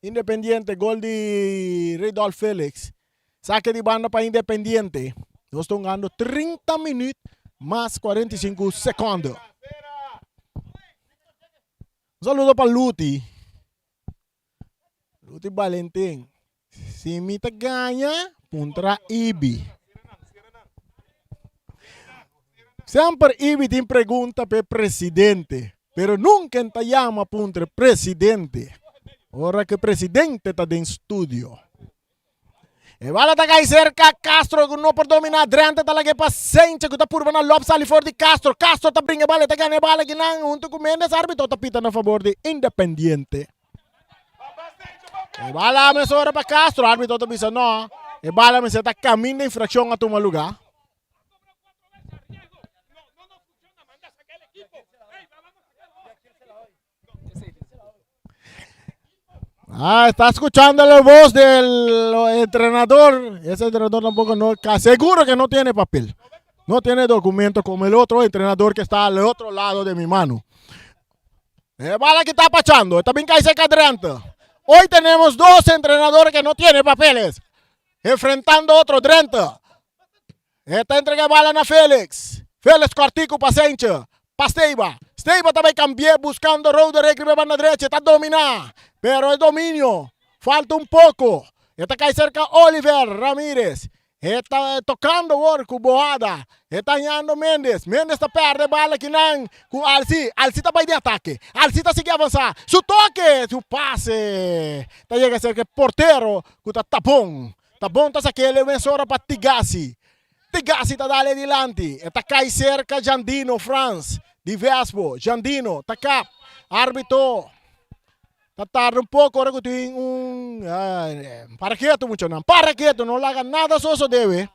Independiente, gol di Ridolf Felix. Sake di banda pa Independiente. Nos ta hungando 30 minuut mas 45 secondo. Un saludo pa Luti. Luti Valentin. Si mi ta gaña, puntra Ibi. Semper Ibi tin pregunta p'e presidente, pero nunca en ta yama puntra e presidente. Ora ku e presidente ta den studio. E bala ta kai serka Castro ku no por dominá. Drenthe ta lag'é pa Sencha ku ta purba na lòp sali for di Castro. Castro ta bringa e bala, e ta gana e bala kinan huntu ku Mendes. Arbitro ta pita na fabor di Independiente. E bala mesora pa Castro, arbitro ta bisa no. E bala mester ta caminda infraccion a tuma lugar. Ah, está escuchando la voz del entrenador. Ese entrenador tampoco no, seguro que no tiene papel. No tiene documento como el otro entrenador que está al otro lado de mi mano. Eh, bala que está pachando. También cae Drenthe. Hoy tenemos dos entrenadores que no tienen papeles. Enfrentando otro Drenthe. Esta entrega bala na Felix. Felix kòrtiku pa Senche. Pa Steiba. Steiba tambe kambia buskando Roderick riba banda drechi. Ta dominá. Pero e dominio falta un poko. E ta kai serka Oliver Ramirez. E ta tokando awor ku Boada. E ta hañando Mendes. Mendes ta pèrdè bala kinan ku Alci. Alci ta bai den atake. Alci ta sigui avansá. Su toke, su pase ta yega serka e portero ku ta Tabon. Tabon ta sak'é mesora pa Tigasi. Tigasi ta dal e dilanti. E ta kai serka Jandino Frans di Vespo. Jandino ta kap. Arbitro ta tarda un poko ora ku tin un para ketu muchanan. Para ketu no laga nada sosodé we.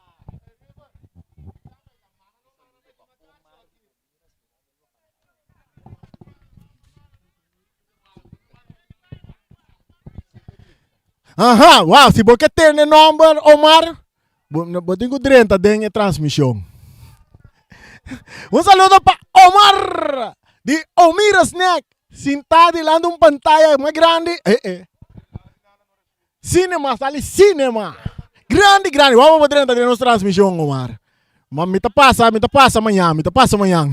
Aha, wow, si bo ke tene nomber Omar, bo, bo tin ku drenta den e transmishon. Un saludo pa Omar di Omira Snack, sintá dilanti un pantaya mas grandi. Eh, eh. Cinema, sali cinema. Grandi, grandi. Wou bo drenta den nos transmishon, Omar. Ma mi ta pasa, mi ta pasa mañan, mi ta pasa mañan.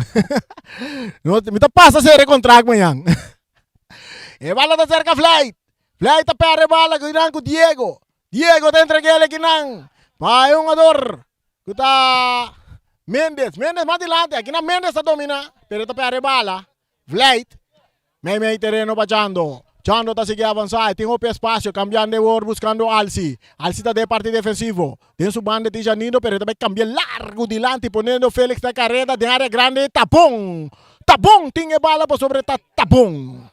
No, mi ta pasa sere contract mañan. E bala ta cerca Vlijt. Vlijt ta perde bala kinan ku Diego. Diego ta entreg'el kinan pa e hungador ku ta Mendes. Mendes mas dilanti. Akinan Mendes ta domina, pero e ta perde bala. Vlijt, meimei tereno pa Chando. Chando ta sigui avansá, e tin hopi espasio, kambiando e wor buskando Alsi. Alsi ta den parti defensivo. Den su banda tin Janino, pero e ta bai kambia largu dilanti poniendo Felix na kareda den área grandi. Tabon! Tabon tin e bala pasobra e ta Tabon.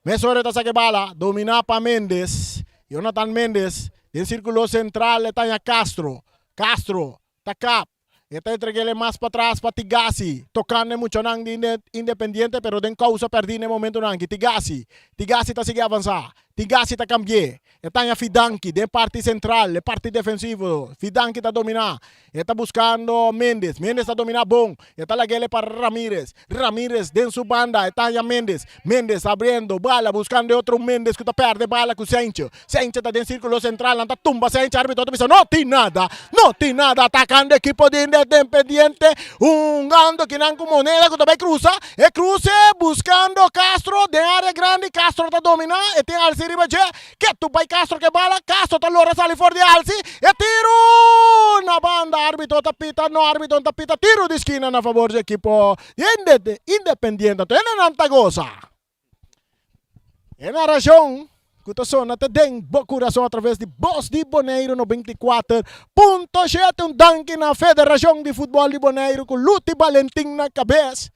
Mesora e ta saka e bala, dominá pa Mendes. Jonathan Mendes den sirkulo sentral e ta haña Castro. Castro ta kap. E ta entreg'el mas patras pa Tigasi, tokando e muchanan di Independiente pero den kousa pèrdí na e momentunan aki. Tigasi, Tigasi ta sigui avansá. Tigasi ta kambi'é. E ta haña Fidanki den parti sentral, e parti defensivo. Fidanki ta dominá. E ta buskando Mendes. Mendes ta dominá bon. E ta lag'el pa Ramirez. Ramirez den su banda. E ta haña Mendes. Mendes abriendo bala buskando e otro Mendes ku ta pèrdè bala ku Sencho. Sencho ta den sirkulo sentral, nan ta tumba Sencho, arbitro ta bisa no tin nada, no tin nada, atakando ekipo di Independiente, hungando kinan ku Moneda ku ta bai krusa, e kruse buskando Castro den area grandi, Castro ta domina, e tin Alci riba dje, ketu bai Castro ke bala, Castro ta lora sali for di Alci, e tiru na banda, arbitro ta pita, no arbitro no ta pita, tiru di skina na fabor di ekipo di Independiente, anto hendenan ta gosa. E narashon ku ta sona ta den bo kurason atraves di Bos di Boneiru 94.7. Un danki na Federashon di Futbòl di Boneiru ku Luti Balentin na kabes.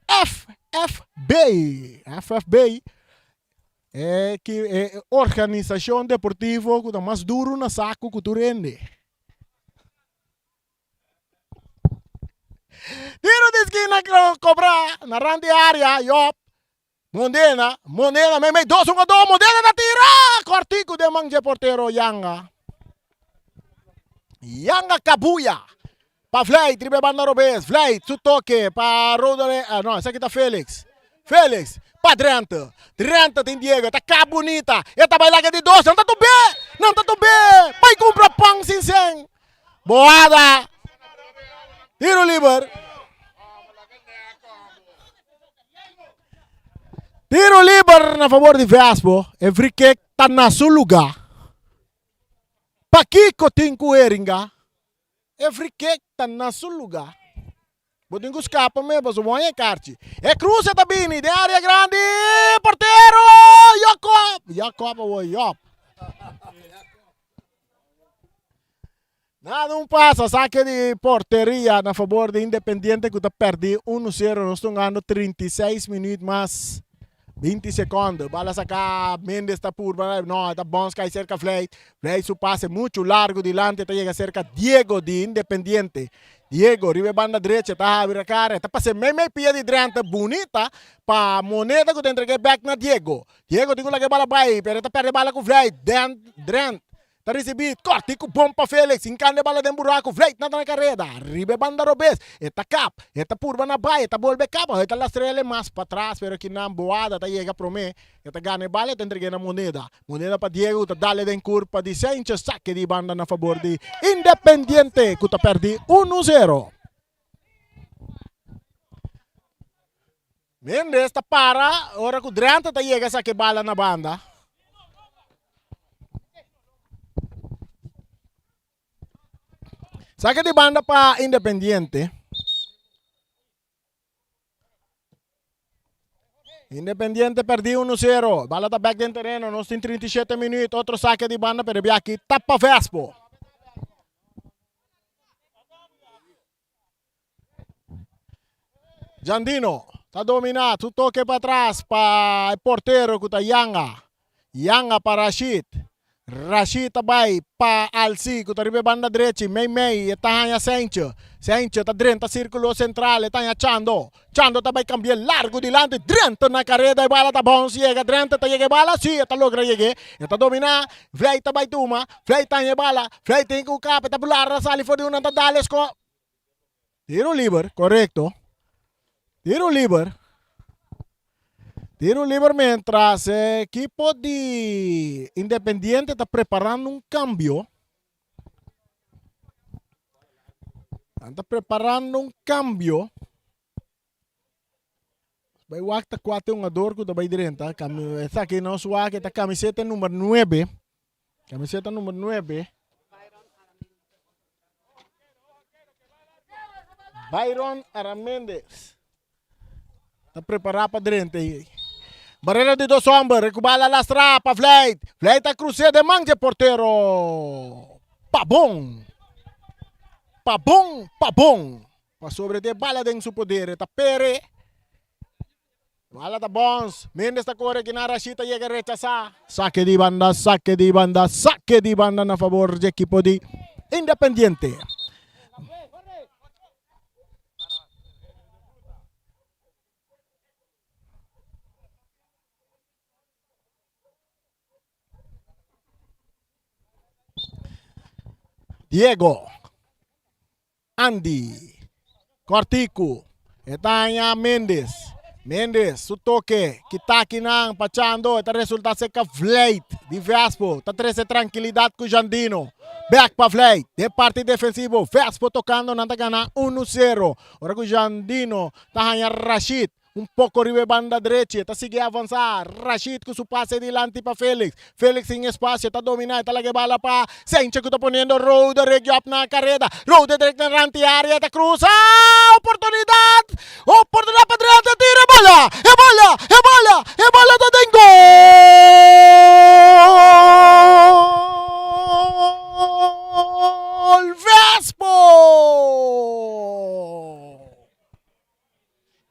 FFB, FFB, e ki e organisashon deportivo ku ta mas duru na saku ku tur hende. Tiro di skina kobra na rand di area, Job. Mondena, Mondena meimei dos hungadó, Mondena ta tira! Kòrtiku den man dje portero Yanga. Yanga Kabuya. Pa Vlijt riba e banda robes. Vlijt su toke pa Rodere, ah, no, esaki ta Felix. Felix pa Drenthe. Drenthe tin Diego, ta kap bunita. E ta bai laga di dos, nan ta tub'é! Nan ta tub'é! Bai kumpra pan sin sen. Boada. Tiro liber. Tiro liber na favor di Vespo. E free kick ta na su lugar. Pakiko tin ku Heringa? E free kick ta na su lugar. Bo tin ku skapa me pasobra bo haña e karchi. E kruse ta bini den área grandi. Portero! Jacob! Jacob awor Job. Nada un pasa, sake di porteria na fabor di Independiente ku ta pèrdí 1-0. Nos ta hungando 36 minüt mas 20 sekònde. Bala saká, Mendes ta purba, no, e ta bòns kai serka Vlijt. Vlijt su pase muchu largu dilanti ta yega serka Diego di Independiente. Diego riba e banda drecha ta habri a kara, e ta pasa e meimei pia di Drenthe bunita pa Moneda ku ta entreg'é bèk na Diego. Diego tin ku laga e bala bai pero e ta pèrdè e bala ku Vlijt. Drenthe ta risibí kòrti ku bon pa Felix, hinkando e bala den buraku. Vlijt na ta na kareda riba e banda robes, e ta kap, e ta purba na bai, e ta bolbe kap, e ta lastr'el mas patras pero kinan Boada ta yega promé, e ta gana e bala e ta entreg'é na Moneda. Moneda pa Diego ku ta dale den kurpa di Sanchez, sake di banda na fabor di Independiente ku ta pèrdí unu zero. Mendes ta para ora ku Drenthe ta yega sake bala na banda. Sake di banda pa Independiente. Independiente perdí 1-0. Bala ta back den tereno. Nos tin 37 minuut. Otro saque di banda, pero bia aquí tapa Vespo. Jandino ta domina. Su toque para atrás pa el portero que ta Yanga. Yanga pa Rashid. Rashid ta bai pa Alsi ku ta riba e banda drechi. Mei mei e ta haña Sentje. Sentje ta drenta sirkulo sentral e ta haña Chando. Chando ta bai kambia largu dilanti. Drenta na kareda e bala ta bounce yega. Drenta ta yega e bala? Si e ta logra yeg'é. E ta dominá. Vlei ta bai tuma. Vlei ta haña e bala. Vlei tin ku kap. E ta blara sali for di un nan ta dal e sko. Tiro liber, korekto. Tiro liber. Tiro liber mientras e ekipo di Independiente ta preparando un kambio. Nan ta preparando un kambio. Bai wak ta kua te hungador ku ta bai drenta. Esaki nos wak e ta kamiseta number nuebe. Kamiseta number nuebe. Byron Aramendez ta prepara pa drenta ei. Barrera di dos homber, ku bala lastra pa Vlijt. Vlijt ta krus'é den man dje portero. Pabon. Pabon, Pabon. Pasobra e tin e bala den su poder, e ta pere. Bala ta bons. Mendes ta kore kinan Rashid ta yega rechasá. Sake di banda, sake di banda, sake di banda na fabor dje ekipo di Independiente. Diego. Andy Cortico e ta haña Mendes. Mendes su toke kita akinan pa Chando e ta resulta serka Vlijt di Vespo ta trese trankilidat ku Jandino. Bek pa Vlijt den parti defensivo Vespo tokando nan ta gana unu sero ora ku Jandino ta haña Rashid. Un poko riba e banda drechi, e ta sigui avansá. Rashid ku su pase dilanti pa Felix. Felix sin espasio, ta dominá, e ta laga e bala pa Senche ku ta poniendo Roderick Job na kareda. Roderick na rant di área, e ta krusa! Oportunidat! Oportunidat pa drenta, tira e bala! E bala! E bala! E bala ta den gol! Vespo!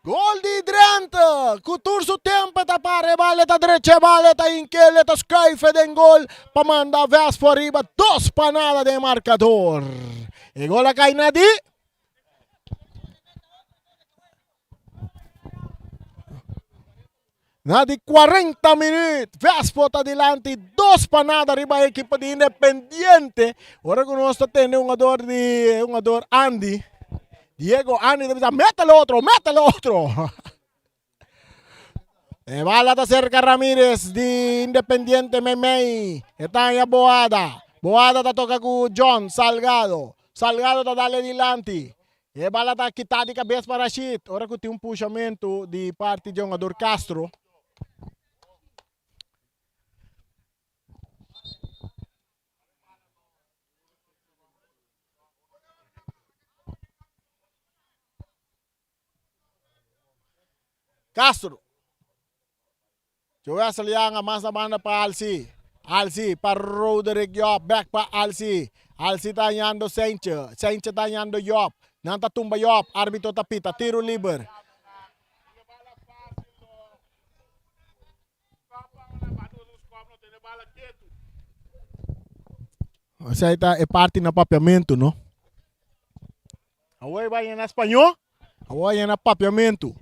Gol di Drenthe! Ku tur su tempo ta para e bal, e ta drecha e bal, e ta hinkel, e ta skuif e den gol pa manda Vespo ariba dos pa nada den markador. E gol a kai na di Na di 40 minuut, Vespo ta dilanti dos pa nada riba e ekipo di Independiente. Ora ku nos ta tende hungador di hungador Andy, Diego Andy ta bisa métele otro, métele otro. E bala ta serka Ramirez di Independiente meimei. E ta haña Boada. Boada ta toka ku John Salgado. Salgado ta dale dilanti. E bala ta kita di kabes pa Rashid ora ku tin un pushamentu di parti di hungador Castro. Castro. Joe Lianga mas na banda pa Alsi. Alsi pa Roderick Job. Back pa Alsi. Alsi ta hañando Seintje. Seintje ta hañando Job. Nan ta tumba Job. Arbitro ta pita. Tiro liber. Esei ta e parti na papiamentu, no? Awor e bai na spañó, awor e na papiamentu.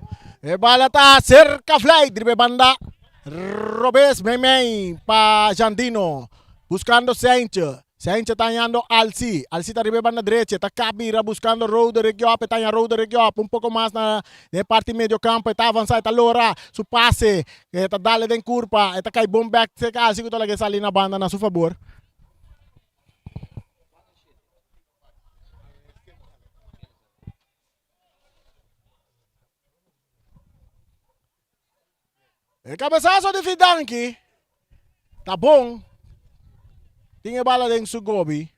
E bala ta serka Vlei, driba e banda robes meimei pa Jandino, buskando Seintje. Seintje ta hañando Alsi, Alsi ta riba e banda drechi, e ta kabira buskando Roderick Job, e ta haña Roderick Job un poko mas na e parti medio kampo, e ta avansa, e ta lora su pase, e ta dale den kurpa, e ta kai bon bek serka Alsi ku ta laga e sali na banda na su fabor. E cabezazo di Fidanki ta bon. Tin e bala den su gobi.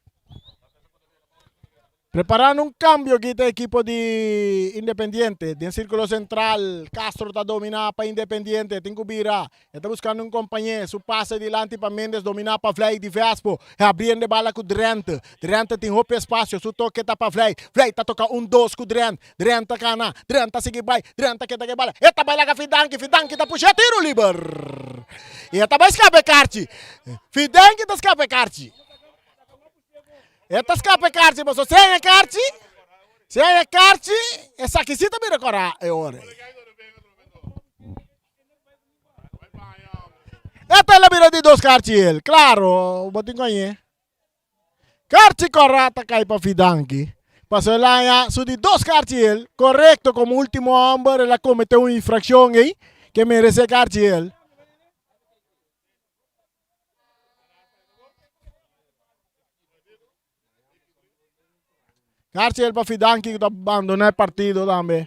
Preparando un cambio aquí ta equipo di Independiente. Den círculo central, Castro ta domina pa Independiente. Tin cu bira. E ta buscando un compañé. Su pase dilanti pa Mendes domina pa Vlei di Vespo. E abriendo e bala cu Drenthe. Drenthe tin hopi espacio. Su toque ta pa Vlei. Vlei ta toca un dos cu Drenthe. Drenthe ta cana. Drenthe ta sigui bai. Drenthe ta keda cu e bala. E ta bai laga Fidanki. Fidanki ta pusha tiro liber. E ta bai scapa e karchi. Fidanki ta scapa e karchi. E ta skapa e karchi pasobra si haña karchi, si haña karchi esaki si ta bira kora e ora ei. E ta la bira di dos karchi el, klaro, bo tin ku hañ'é. Karchi kora ta kai pa Fidanki, pasobra el a haña su di dos karchi el, korekto komo ultimo hòmber el a kometé un infrakshon ei ke meresé karchi el. Garciel pa Fidanki ku ta bandoná e partido tambe.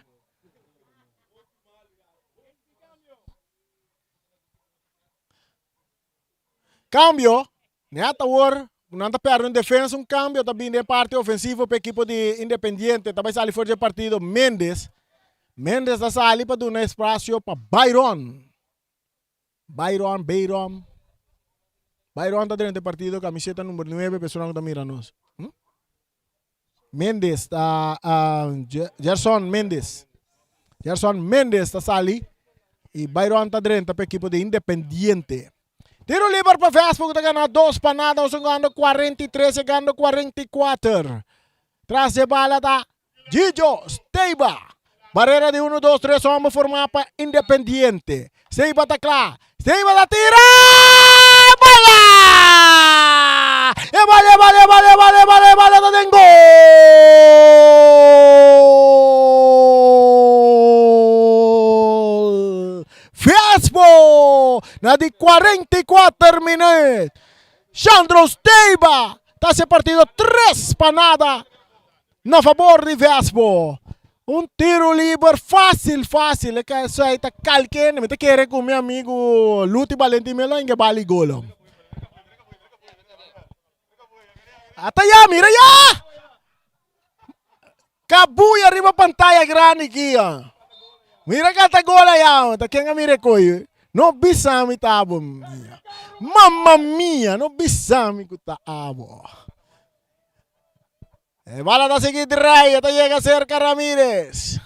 Kambio, net awor nan ta pèrdè un defensa, un kambio ta bini den parti ofensivo pa ekipo di Independiente. Ta bai sali for di e partido Mendes. Mendes ta sali pa duna espasio pa Byron. Byron, Bayron. Byron ta drenta e partido camiseta number 9 personan cu ta mira nos. Hm? Mendes ta uh, Gerson Mendes. Gerson Mendes ta sali y Byron ta drenta pa equipo de Independiente. Tiro liber pa Vespo cu ta gana 2 pa nada, nos gando 43 llegando 44. Tras de bala ta Gigio Steiba. Barrera di 1, 2, 3 homber formá pa Independiente. Steiba ta kla. Steiba ta tira! Bala! E bala, e bala, e bala, e bala, e bala, e bala ta den gol! Fiaspo! Na di 44 minuut. Shandro Steiba ta hasi e partido 3 pa nada. Na fabor di Vespo. Un tiro liber fácil, fácil. E ka esei ta kalkende. Mi ta kere ku mi amigu Luti Valentin Melo inge bali gol. Ata ya, mira ya! Kabuya riba pantaya grandi aki. Mira kanta gol aya. Ta ken a mira e koyo? No bisa mi ta abo. Mamma mia, no bisa mi ku ta abo. E bala ta sigui draai, e ta yega cerca Ramirez.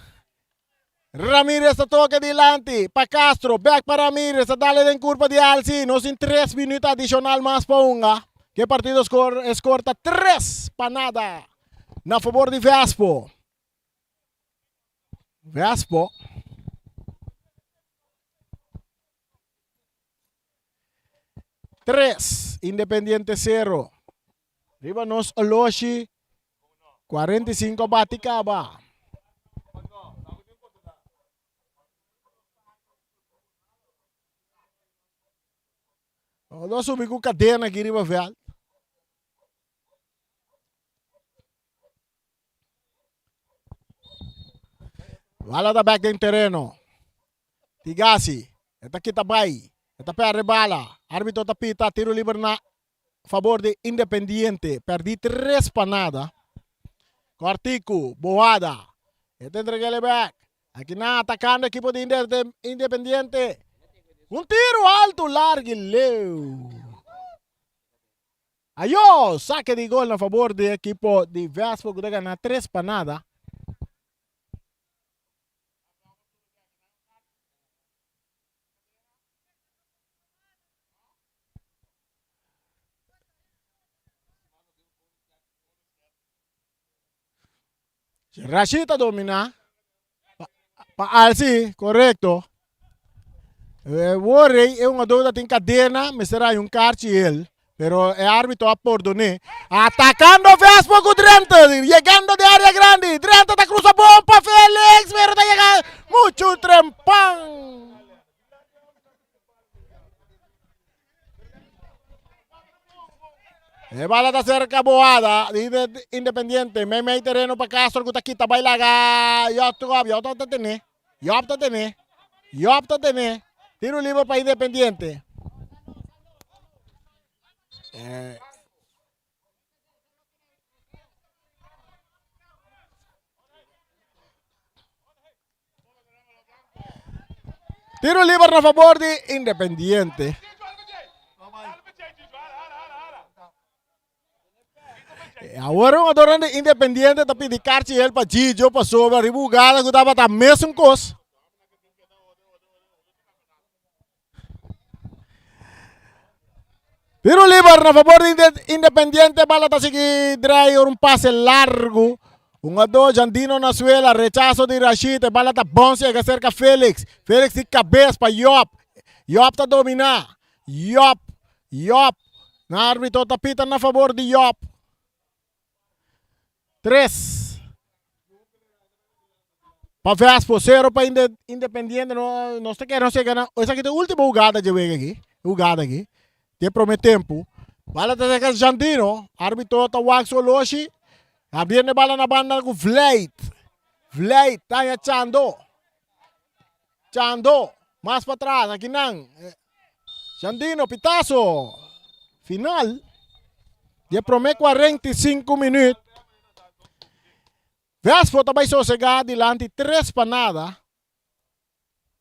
Ramirez ta toca dilanti pa Castro, back pa Ramirez, ta dale den curpa di Alci. Nos tin 3 minuut adicional mas pa hunga. Ke partido score, score ta 3 pa nada na favor di Vespo. Vespo. Tres, Independiente 0. Riba nos oloshi 45 bati kaba. Nos subi ku kadena aki riba veld. Bala ta bek den tereno. Tigasi, e ta kita bai, e ta perde bala. Arbitro ta pita tiro liber na fabor di Independiente. Perdi 3 pa nada. Cortico, Boada. E ta entregele bek. Aki nan atacando equipo di Independiente. Un tiro alto, largo y leu. Ayo, saque di gol na fabor di equipo di Vespo cu ta gana 3 pa nada. Rashid ta domina. Pa Alsi, korekto. E Worrey e hungador ta tin kadena, mester hay un karchi el, pero e arbitro a pordon'é. Atakando Vespo ku Drenthe, yegando den área grandi. Drenthe ta krusa bon pa Felix, pero ta yega muchu trempan. E bala ta cerca Boada, di Independiente. Mei mei tereno pa Castro ku ta kita bai laga Job Job Job ta tene. Job ta tene. Job ta tene. Tiro libre pa Independiente. Eh. Tiro liber na favor di Independiente. Awor un jugador di Independiente ta pidi karchi el pa Gigio pasobra riba hugada ku tabata mesun kos. Tiro liber na favor di Independiente. Bala ta sigui draai un pase largo. Hungador Jandino na suela. Rechazo di Rashid. E bala ta bon llega cerca Felix. Felix di cabeza pa Job. Job ta domina. Job. Job. Na arbitro ta pita na favor di Job. 3 pa Vespo, 0 pa Independiente. No, nos ta kere nos gana. Esaki ta último jugada dje wega aki. Jugada aki. De prome tempo. Bala ta cerca Jandino. Arbitro ta wak su oloshi. Abriendo bala na banda ku Vleit. Vleit tanya Chando. Chando. Mas pa atras. Aki nan. Jandino, pitazo. Final. De prome 45 minuut. Vespo ta bai sosega dilanti 3 pa nada.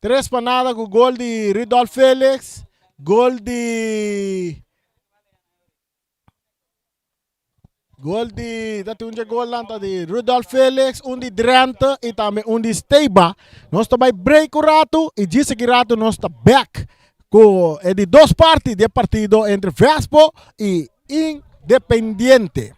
3 pa nada ku gol di Rudolf Felix, gol di Gol di, dat un gol ta di Rudolf Felix, un di Drenthe y tambe un di Steba. Nos ta bai break un rato y djis aki rato nos ta back ku e di dos parti di e partido entre Vespo y Independiente.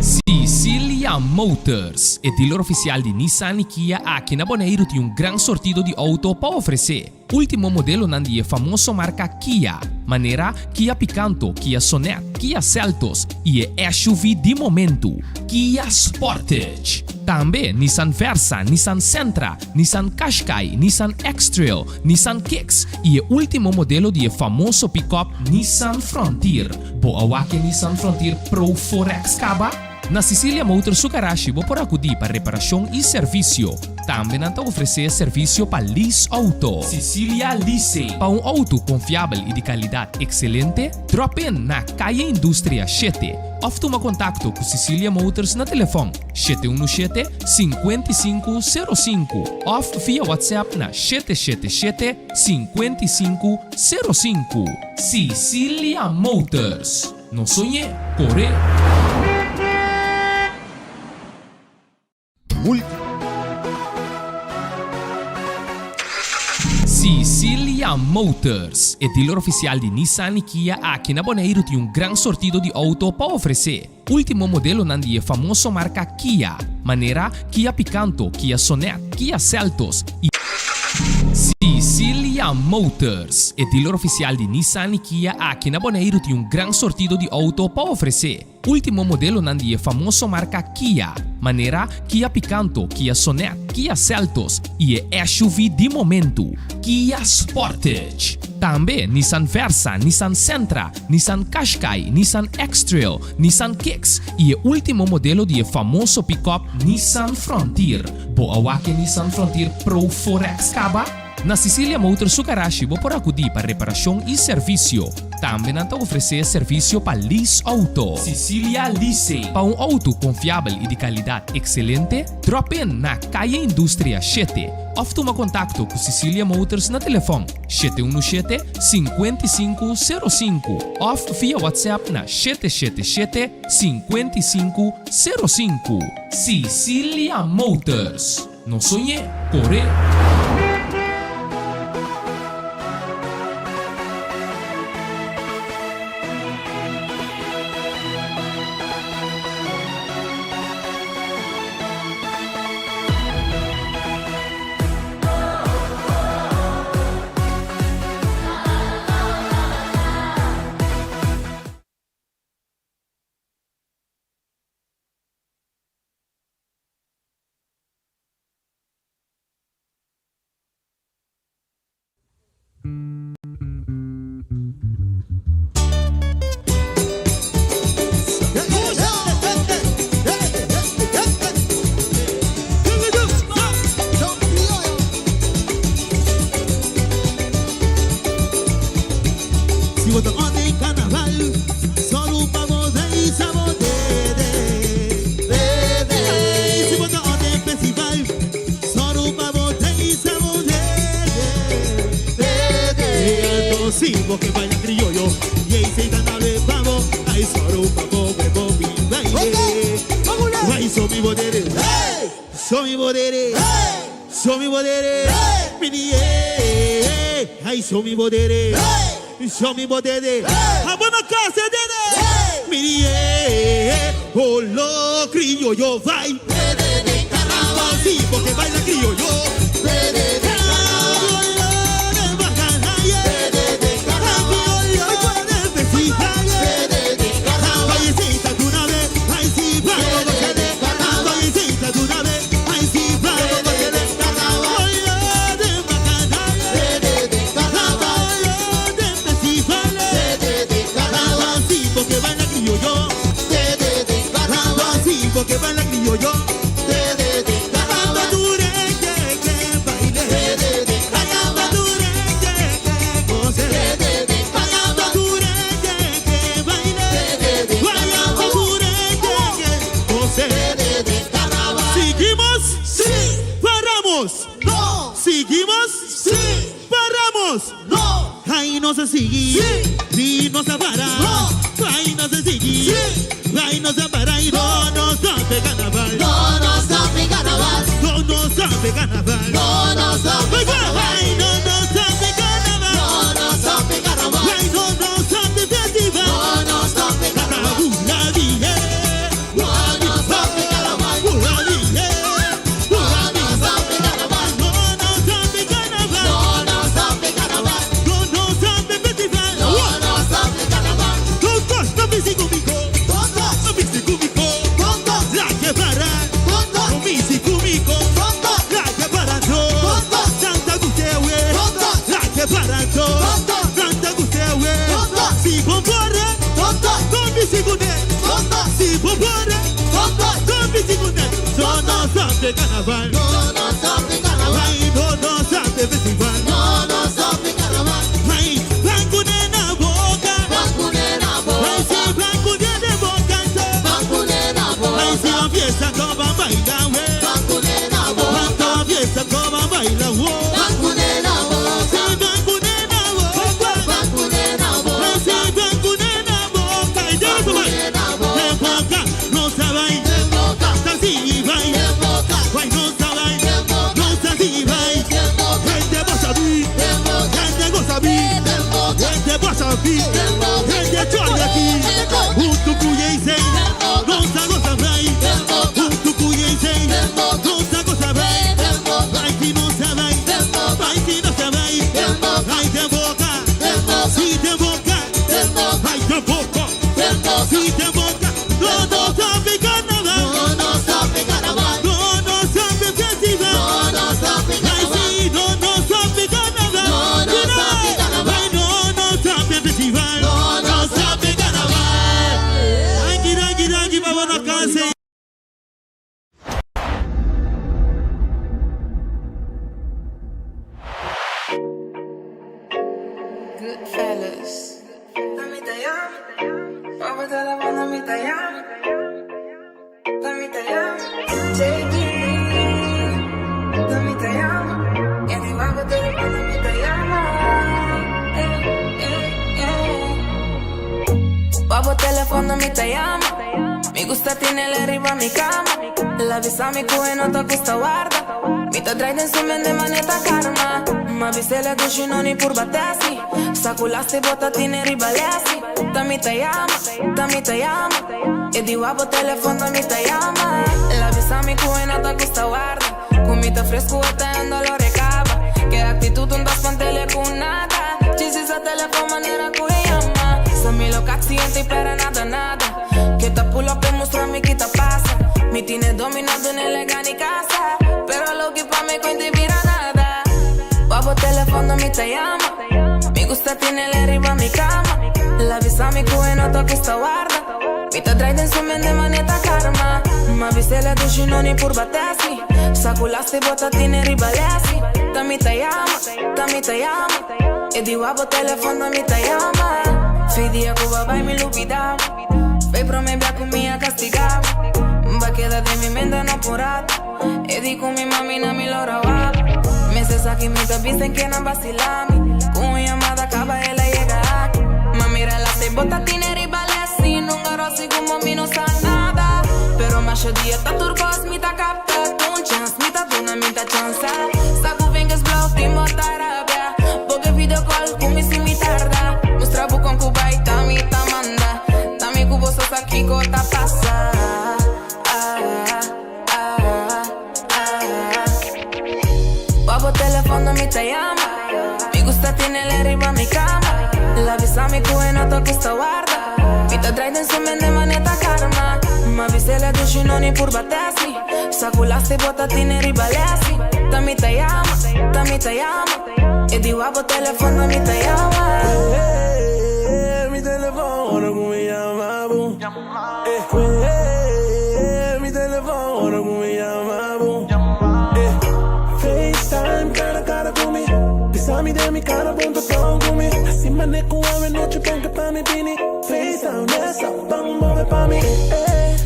Sicilia Motors, e dealer oficial di Nissan y Kia aki na Boneiru tin un gran sortido di auto pa ofrece. Ultimo modelonan di e famoso marca Kia, manera Kia Picanto, Kia Sonet, Kia Seltos y e SUV di momento, Kia Sportage. Tambe Nissan Versa, Nissan Sentra, Nissan Qashqai, Nissan X-Trail, Nissan Kicks y e ultimo modelo di e famoso pick-up Nissan Frontier. Bo a wak e Nissan Frontier Pro 4X caba? Na Sicilia Motors su garashi bo por acudi pa reparacion y servicio. Tambe nan ta ofrece servicio pa lease auto. Sicilia Leasing. Pa un auto confiabel y di calidad excelente, drop in na Calle Industria shete of tuma contacto cu Sicilia Motors na telefon 717 5505 of via WhatsApp na 777 5505. Sicilia Motors. No soñ'é, cor'é! Sicilia Motors, e dealer oficial di Nissan y Kia aki na Boneiru tin un gran sortido di auto pa ofrece. Ultimo modelonan di e famoso marca Kia, manera Kia Picanto, Kia Sonet, Kia Seltos y. Sicilia Motors, e dealer oficial di Nissan y Kia aki na Boneiru tin un gran sortido di auto pa ofrece. Ultimo modelonan di e famoso marca Kia, manera Kia Picanto, Kia Sonet, Kia Seltos y e SUV di momento, Kia Sportage. Tambe Nissan Versa, Nissan Sentra, Nissan Qashqai, Nissan X-Trail, Nissan Kicks y e ultimo modelo di e famoso pick-up Nissan Frontier. Bo a wak e Nissan Frontier Pro 4X caba? Na Cecilia Motors su garashi bo por akudí pa reparashon i servisio. Tambe nan ta ofresé servisio pa lease outo. Cecilia Leasing. Pa un outo konfiabel i di kalidat ekselente, drop in na Kaya Industria shete òf tuma kontakto ku Cecilia Motors na telefòn 717 55 05 òf via WhatsApp na 777 55 05. Cecilia Motors. No soñ'é, kor'é! Si bo ta on den carnaval, solo pa bo reisa bo dede. Ey, si bo ta on den festival, solo pa bo reisa bo dede. Ey, anto si bo ke baila crioyo, y ey se ta dale pa bo, ay solo pa bo bebo mi baile. Ay, so mi bo dede, so mi bo dede, so mi bo dede, mini eh, ay so mi bo dede. Show mi bo dede. Abo na casa dede. Miri eh, olo criollo vai. Así porque baila criollo. Seguimos? Sí. Paramos? No. Seguimos? Sí. Paramos? No. Ay, no se sigue. Sí. Ni no se para. No. Ay, no se sigue. Sí. Ay, no se para y no nos sabe carnaval. No nos sabe carnaval. No nos sabe carnaval. No nos sabe carnaval. Ay, no nos sabe carnaval. No nos sabe carnaval. Ay, no nos sabe festival. No nos sabe carnaval. La dije. No nos sabe carnaval. La dije. No nos sabe carnaval. No nos sabe carnaval. No nos sabe carnaval. No nos sabe festival. No nos sabe carnaval. Todos no me sigo mico. Todos. No me sigo mico. Todos. La que para. Todos. No me sigo mico. Todos. La que para Todos. Santa Gustave. Todos. La que para Todos. Santa Gustave. Todos. Si bombora. Todos. No me sigo ne. Todos. Si bombora. Todos. No me sigo ne. No nos sabe carnaval. No nos sabe carnaval. Ay, no nos sabe festival. No nos sabe carnaval. Ay, blanco nena boca. Vacunera Ay, boca. si blanco nena boca. Vacunera Ay, si boca. la fiesta no va a bailar, güey. Vacunera boca. Cuánta fiesta no va a bailar, güey. Vacunera Si boca. blanco nena boca. Vacunera Ay, si boca. blanco nena boca. Y ya no se va. Vacunera De boca. boca no se va. De boca. Así va. De boca. Ay, no se va. De boca. No se así va. De boca. Gente va a saber. De boca. Gente goza bien. De boca. Gente va a saber. Gente chora aquí. Junto con Yesen. No se goza bien. Junto con Yesen. No se goza bien. Aquí no se va. telefon mi ta yama. Mi gusta tinele riba mi kama. El a bisa mi ku e no ta gusta warda. Mi ta drai den su mente maneta karma. M'a bis'ele dushi no ni purba tesi. Sa ku lasti bo ta tine riba lesi. Ta mi ta yama, ta mi ta yama. E di wak bo telefon ta mi ta yama. El a bisa mi ku e no ta gusta warda. Ku mi ta fresku e ta endo lo rekaba. Ke aktitut un ta spantele ku nada. Djis sa telefon manera ku e yama. Sa mi lo kaksiente i pera nada nada. Ke ta pull up e mustra mi ki ta pasa. Mi tine domina duna e lega ni kasa. Pero loke pa mi kuenta i bira nada. Pa bo telefono mi ta yama. Mi gusta tinele riba mi kama. El a bisa mi ku e no ta gusta warda. Mi ta drai den su mente maneta karma. M'a bis'ele dushi no ni purba tesi. Sa ku lasti bo ta tine riba lesi. Ta mi ta yama, ta mi ta yama. E di wak bo telefono mi ta yama. Fi dia ku bo a bai mi lubida. Fei prome bia ku mi a kastiga. B'a keda den mi mente no p'un rato. E di ku mi mami na mi lora wak. Meses aki mi ta bisa en ke nan basila mi. Ku un yamada kaba el a yega aki. Ma mira lasti bo ta tine riba lesi. Nunga rosi ku mami no sa nada. Pero masha dia ta tur kos mi ta kapta. Un chans mi ta duna mi ta chansa. Sa ku vingers blauw tin bo ta rabia. Bo ke video call ku mi si mi tarda. Mustra bo kon ku bai ta mi ta manda. Ta mi ku bo so sa kiko ta pasa. Pa bo telefono mi ta yama. Mi gusta tinele riba mi kama. El a bisa mi ku e no ta gusta warda. Mi ta drai den su mente maneta karma. M'a bis'ele dushi no ni purba test mi. Sa ku lasti bo ta tine riba lesi. Ta mi ta yama, ta mi ta yama. E di wak bo telefono mi ta yama. Mi telefono ku mi yama bo. Eh, mi telefono ku mi yama bo. Eh, FaceTime cara cara ku mi. Bisa mi den mi cara bon ta ton ku mi. Así mane ku awe noche pon ke pa mi bini. FaceTime nessa bam move pa mi. Eh,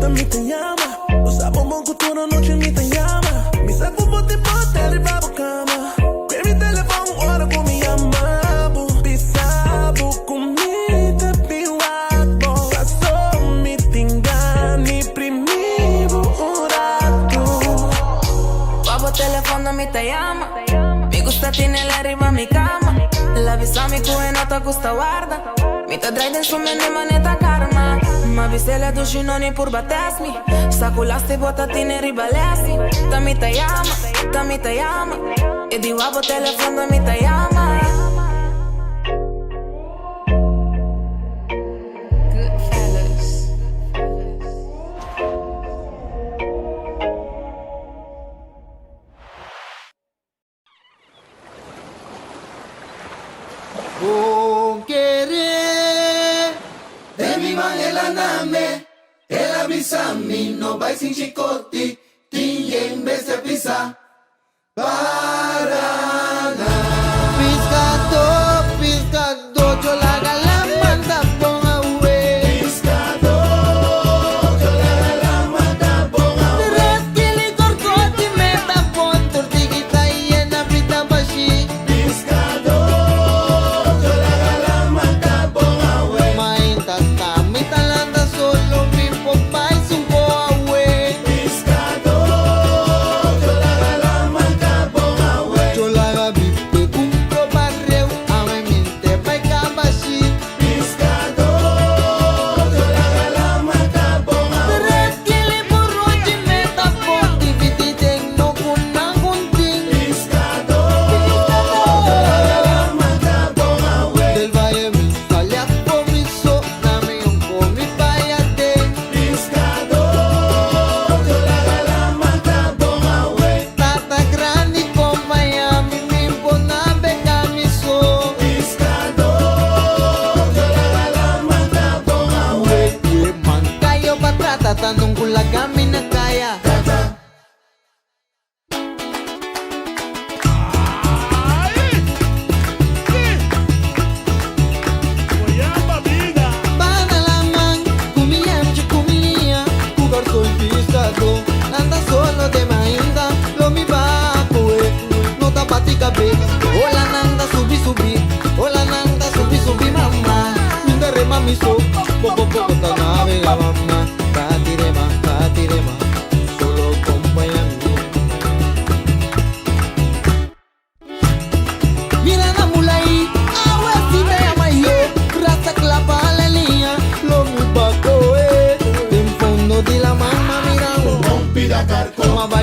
ta mi ta yama. Bo sa bon bon ku tur anochi mi ta yama. Mi sa ku bo tin bote riba bo kama. Kwe mi telefon ora ku mi yama bo. Bisa bo ku mi ta bin wak bo. Paso mi tin gana primi bo un rato. Pa bo telefono mi ta yama. Mi gusta tinele riba mi kama. El a bisa mi ku e no ta gusta warda. Mi ta drai den su mente maneta karma. M'a bis'ele dushi no ni purba test mi. Sa ku lasti bo ta tine riba lesi. Ta mi ta yama, ta mi ta yama. E di wak bo telefon ta mi ta yama. Bon kere Den mi man el a name El a bisa mi no bai sin chikoti Tin yen bestia pisa Paraná. Piskadó, piskadó, yo laga laman ta bon awe. Piskadó, yo laga laman ta bon awe. Tres kili korkoti me ta bon, tortigita yena frita bashi. Piskadó, yo laga laman ta bon awe. Mainta ta mi ta lanta solo mi por bai sunko awe. Piskadó, yo laga laman ta bon awe. Yo laga bipe kumpro barreu, awe mente bai kabashi. Piskadó, yo laga laman ta bon awe. Tres kili buruchi me ta bon, dividi den no kunan guntin. Piskadó, yo laga laman ta bon awe. Del valle mi sali a mi so, na mi un mi payate. Piskadó, yo laga laman ta bon awe. Tata grandi con Miami, mi impona beka mi so. Piskadó, yo laga laman ta bon awe. Kue man kayo pa trata, tanong kulaga mi na kaya. Bana laman, kumiamchi kumilia, ku garson piskadó, anda solo de mainta, lo mi ba koe, no ta bati kabes. Ola nan ta subi subi, ola nan ta subi subi mama, mi ta rema mi so, bo bo bo.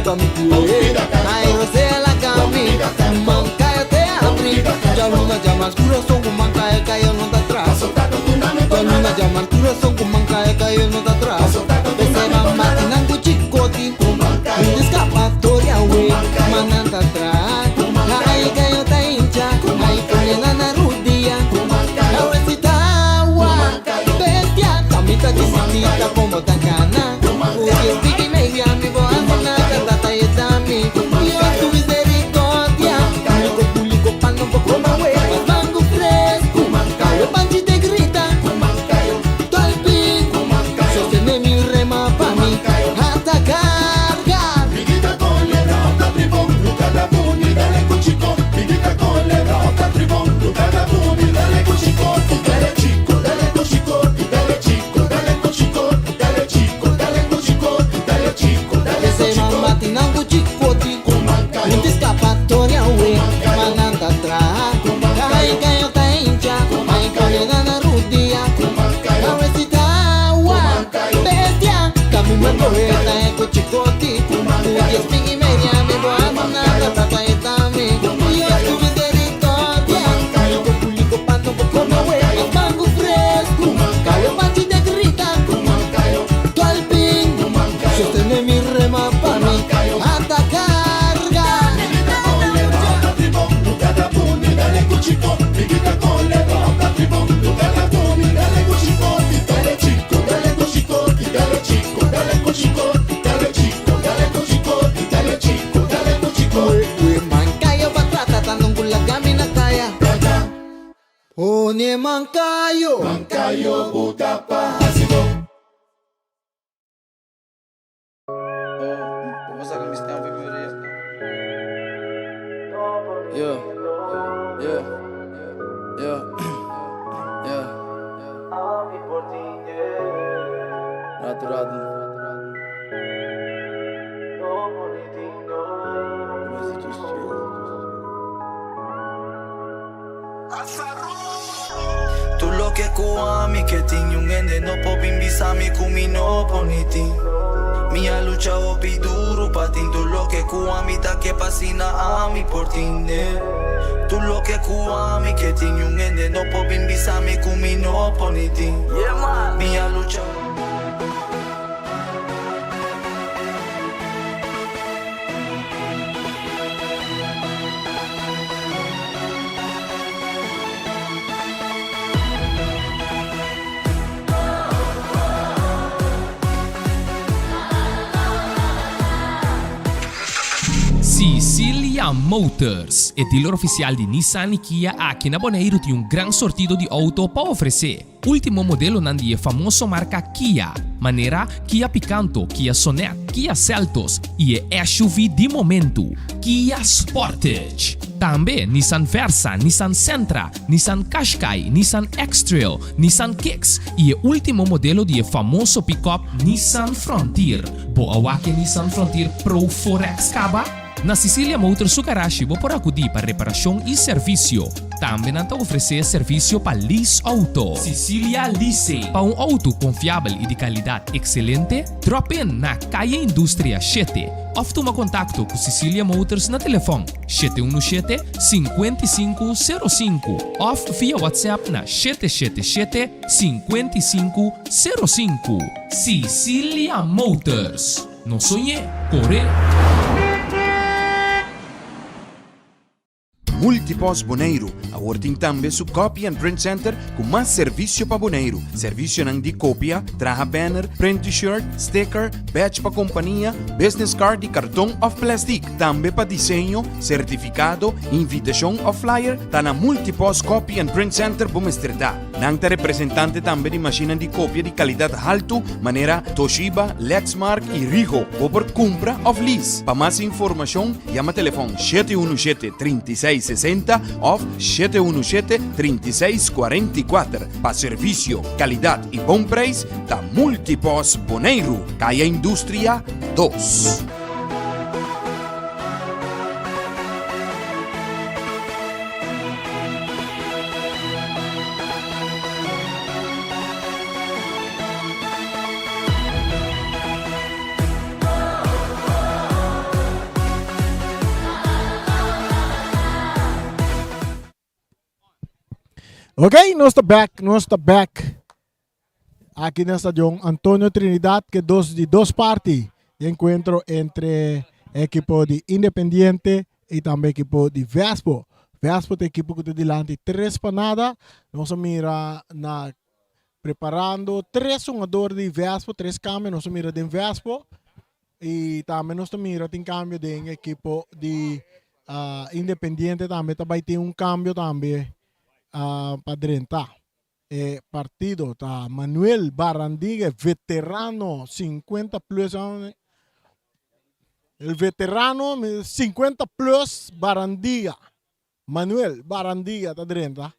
pa mi kue. Ai rosea laga mi, mankayo te abri. Djaluna djamars kurason ku mankayo kayo no ta tras. Djaluna djamars kurason ku mankayo kayo no ta tras. P'esei mama tinan ku chikoti, un eskapatoria we, ma nan ta tras. Ai kayo ta hincha, ai pone nan na rudia. Awe si ta awa, bestia, ta mi ta disidí ta kon bo ta gana. Ku dies piki media mi bo hasi nada, tata yeda mi. Dios ku misericordia, Publico publico pa no bo koma we mas mango fresco. Kawe panchi te grita, Dolphin, sostene mi rema pa mi hasta carga. Miguita colebra, opta tribón, lucada buni, dale cu chico. Miguita colebra, opta tribón, lucada buni, dale cu chico. Dale chico, dale cu chico, dale chico, dale cu chico, dale chico, dale cu chico, dale chico, dale cu P'esei chico. mama tin nan ku chikoti, un ta skapatoria we, ma nan ta traha. Ai kayo ta hincha, ai pone nan na rudia. Awe si ta awa, bestia, kaminda kohe ta e ku chikoti. Ku dies pin i media mi bo hasi nada, tata e ta mi. Dios ku misericordia, Publico publico pa no bo kome we, mas mango fresco. Kawe panchi te grita, Dolphin, sostene mi rema pa mi hasta carga. Miguita colebra, opta tribón, lucada buni, dale cu chico. Miguita colebra, opta tribón, lucada buni, dale cu chico. Dale chico, dale cu chico, dale chico, dale cu chico, dale chico, dale cu chico, dale chico, dale cu chico. We mankayo pa trata tanong kulaga mi na kaya. Pone mankayo. Mankayo buta pa hasibo. Yeah, yeah, yeah, yeah. Rato, rato. Tur loke ku ami ke tin un hende no por bin bisa mi ku mi no por ni tin. Mi a lucha hopi duru pa tin tur loke ku ami ta ke pa asina ami por tin. Tur loke ku ami ke tin un hende no por bin bisa mi ku mi no por ni tin. Mi a lucha. Sicilia Motors, e dealer oficial di Nissan y Kia aki na Boneiru tin un gran sortido di auto pa ofrece. Ultimo modelonan di e famoso marca Kia, manera Kia Picanto, Kia Sonet, Kia Seltos y e SUV di momento, Kia Sportage. Tambe Nissan Versa, Nissan Sentra, Nissan Qashqai, Nissan X-Trail, Nissan Kicks y e ultimo modelo di e famoso pick-up Nissan Frontier. Bo a wak e Nissan Frontier Pro 4X caba? Na Sicilia Motors su garashi bo por acudi pa reparacion y servicio. Tambe nan ta ofrece servicio pa lease auto. Sicilia Leasing. Pa un auto confiabel y di calidad excelente, drop in na Calle Industria shete of tuma contacto cu Sicilia Motors na telefon 717 5505 of via WhatsApp na 777 5505. Sicilia Motors. No soñ'é, cor'é! Multipost Boneiru awor tin tambe su Copy and Print Center ku mas servisio pa Boneiru. Servisionan di kopia, traha banner, print t-shirt, sticker, badge pa kompania, business card di karton òf plèstik. Tambe pa diseño, sertifikado, invitashon òf flyer ta na Multipost Copy and Print Center bo mester ta. Nan ta representante tambe di mashinnan di kopia di kalidat haltu manera Toshiba, Lexmark i Ricoh. Bo por kumpra òf lease. Pa mas informashon yama telefòn 717 36 60 òf 717 36 44. Pa servisio, kalidat i bon preis ta Multipost Boneiru, Kaya Industria 2. Ok, nos ta back, nos ta back. Aki na stadion Antonio Trinidad, ke dos di dos parti di encuentro entre equipo di Independiente y tambe equipo di Vespo. Vespo ta equipo ku ta dilanti tres pa nada. Nos a mira na preparando tres hungador di Vespo, tres cambio nos a mira den Vespo. Y tambe nos ta mira tin cambio den equipo di uh, Independiente tambe ta bai tin un cambio tambe uh, pa drenta. E partido ta Manuel Barandigue, veterano 50 plus. El veterano 50 plus Barandiga. Manuel Barandiga ta drenta.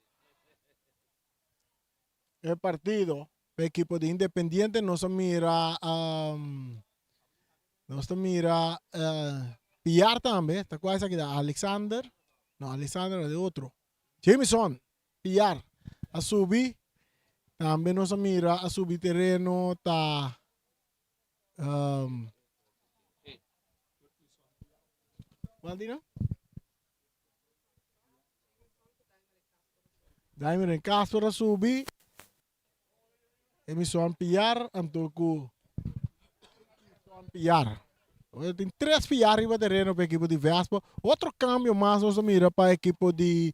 E partido pa equipo di Independiente nos a mira um, nos ta mira uh, Piar tambe, ta cual esaki da Alexander, no Alexander de otro. Jameson Piar a subi, tambe nos a mira a subi tereno ta um, cual dina? Daimer Castro a subi. Emison Piar anto ku Piar. Tin tres Piar riba tereno pa ekipo di Vespo. Otro kambio mas nos a mira pa ekipo di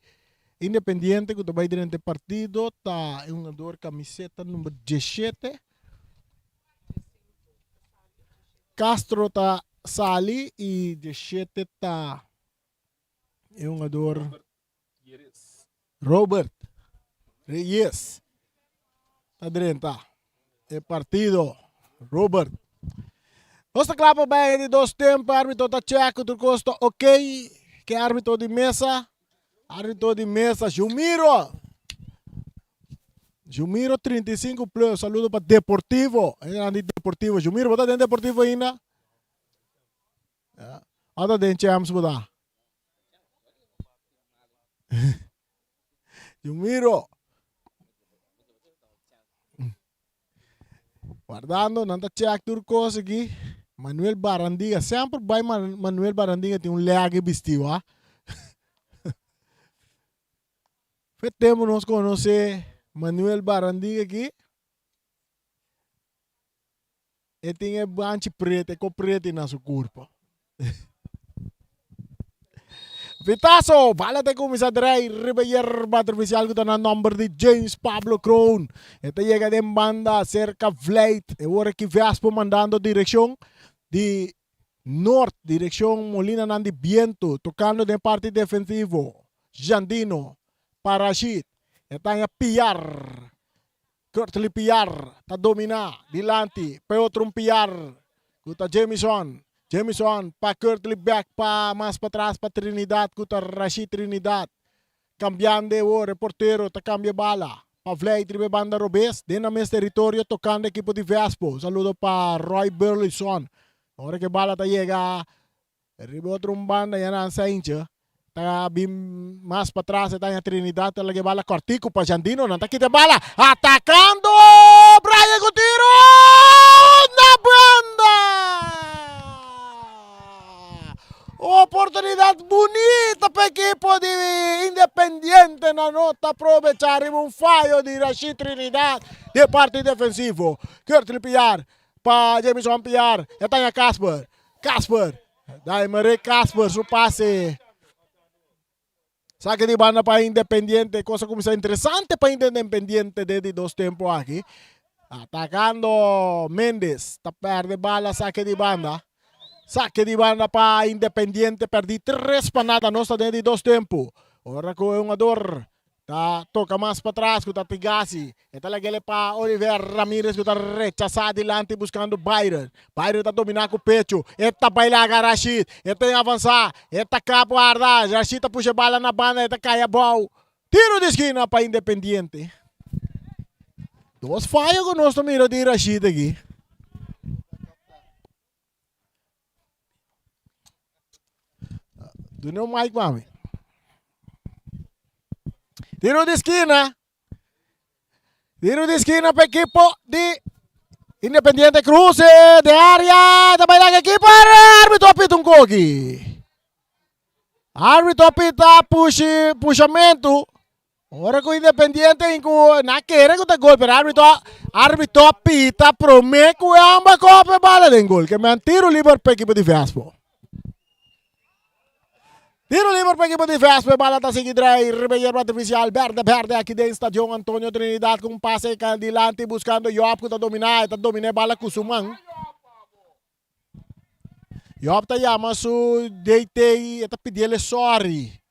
Independiente ku ta bai durante partido ta e hungador kamiseta number 17. Castro ta sali i 17 ta e hungador Robert Reyes ta drenta e partido. Robert. Nos ta kla pa bai di dos tempo. Arbitro ta check ku tur kos ta ok. Ke arbitro di mesa? Arbitro di mesa, Jumiro. Jumiro 35 plus. Saludo pa Deportivo. E Deportivo. Jumiro, bo ta den Deportivo ainda? Ota den Champs bo ta? Jumiro. Guardando, nan ta check tur kos aki. Manuel Barandiga, semper bai Manuel Barandiga tin un lege bisti, wa. Fe tempo nos conoce Manuel Barandiga aki. E tin e banchi preto, e ko preto na su kurpa. Vitaso, bala te kuminsá drai riba yerba artifisial ku ta na nòmber di James Pablo Kroon. E ta yega den banda serka Vlijt. E ora ki Vespo mandando direkshon di nort, direkshon Molinanan di Bientu, tokando den parti defensivo. Jandino pa Rashid. E ta haña Piar. Kurtley Piar ta dominá dilanti pa e otro un Piar ku ta Jamison. Jamison pa Kurtley bèk pa mas patras pa Trinidad ku ta Rashid Trinidad. Kambiando e wor e portero ta kambia e bala pa Vlijt riba e banda robes den nan mes teritorio tokando ekipo di Vespo. Saludo pa Roy Burleson. Ora ku e bala ta yega Riba otro un banda ya nan Saintje ta bin mas patras e ta haña Trinidad ta laga e bala kòrtiku pa Jandino nan ta kita e bala atakando Brian ku tiro na banda oportunidat bunita pa ekipo di Independiente nan no ta probecha riba un fayo di Rashid Trinidad di e parti defensivo Curtly Piar pa Jamison Piar e ta haña Casper Casper, Daimerick Casper su pase. Saque di banda pa Independiente. Cosa cuminsa interesante pa Independiente den di dos tempo aki. Atacando Mendes. Ta perde bala, saque di banda. Saque di banda pa Independiente. Perdi 3 pa nada. Nos ta den di dos tempo. Ora cu e hungador Ta toka mas patras ku ta Tigasi. E ta lag'el pa Oliver Ramirez ku ta rechasá dilanti buskando Byron. Byron ta dominá ku pechu. E ta bai laga Rashid. E ta avansá. E ta kap warda. Rashid ta pusha e bala na banda. E ta kai abou. Tiro di skina pa Independiente. Dos fayo ku nos ta mira di Rashid aki. Duna un mic pa mi. Tiro di esquina. Tiro di esquina pa equipo di Independiente Cruce de área. Ta bai laga keeper. Árbitro a pita un koki. Árbitro a pita pushi, pushamento. Ora ku Independiente in ku na kere ku ta gol pero arbitro a arbitro a pita prome ku e amba kope e bala den gol. Ke men tiro liber pa ekipo di Vespo. Tiro liber pa ekipo di Vespo e bala ta sigui drai riba e yerba artificial berde berde aki den Stadion Antonio Trinidad ku un pase dilanti buskando Job ku ta domina e ta domina e bala ku su man. Job ta yama su DT i e ta pidiel e sorry.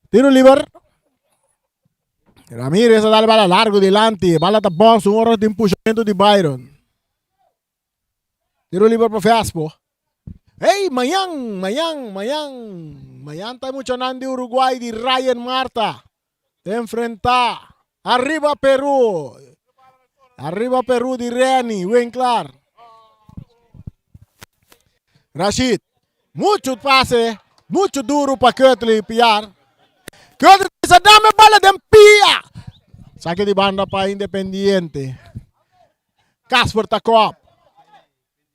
Tiro liber. Ramirez a dal bala largo dilanti. Bala ta bounce un ora tin pushamentu di Byron. Tiro liber pa Vespo. Hey, mañan, mañan, mañan. Mañan ta e muchanan di Uruguay di Ryan Marta. Ta enfrenta Arriba Peru. Arriba Peru di Reni Winklar. Rashid, mucho pase, mucho duro pa Curtley Piar. Curtley bisa dame bala den pia. Saque di banda pa Independiente. Casper ta kop.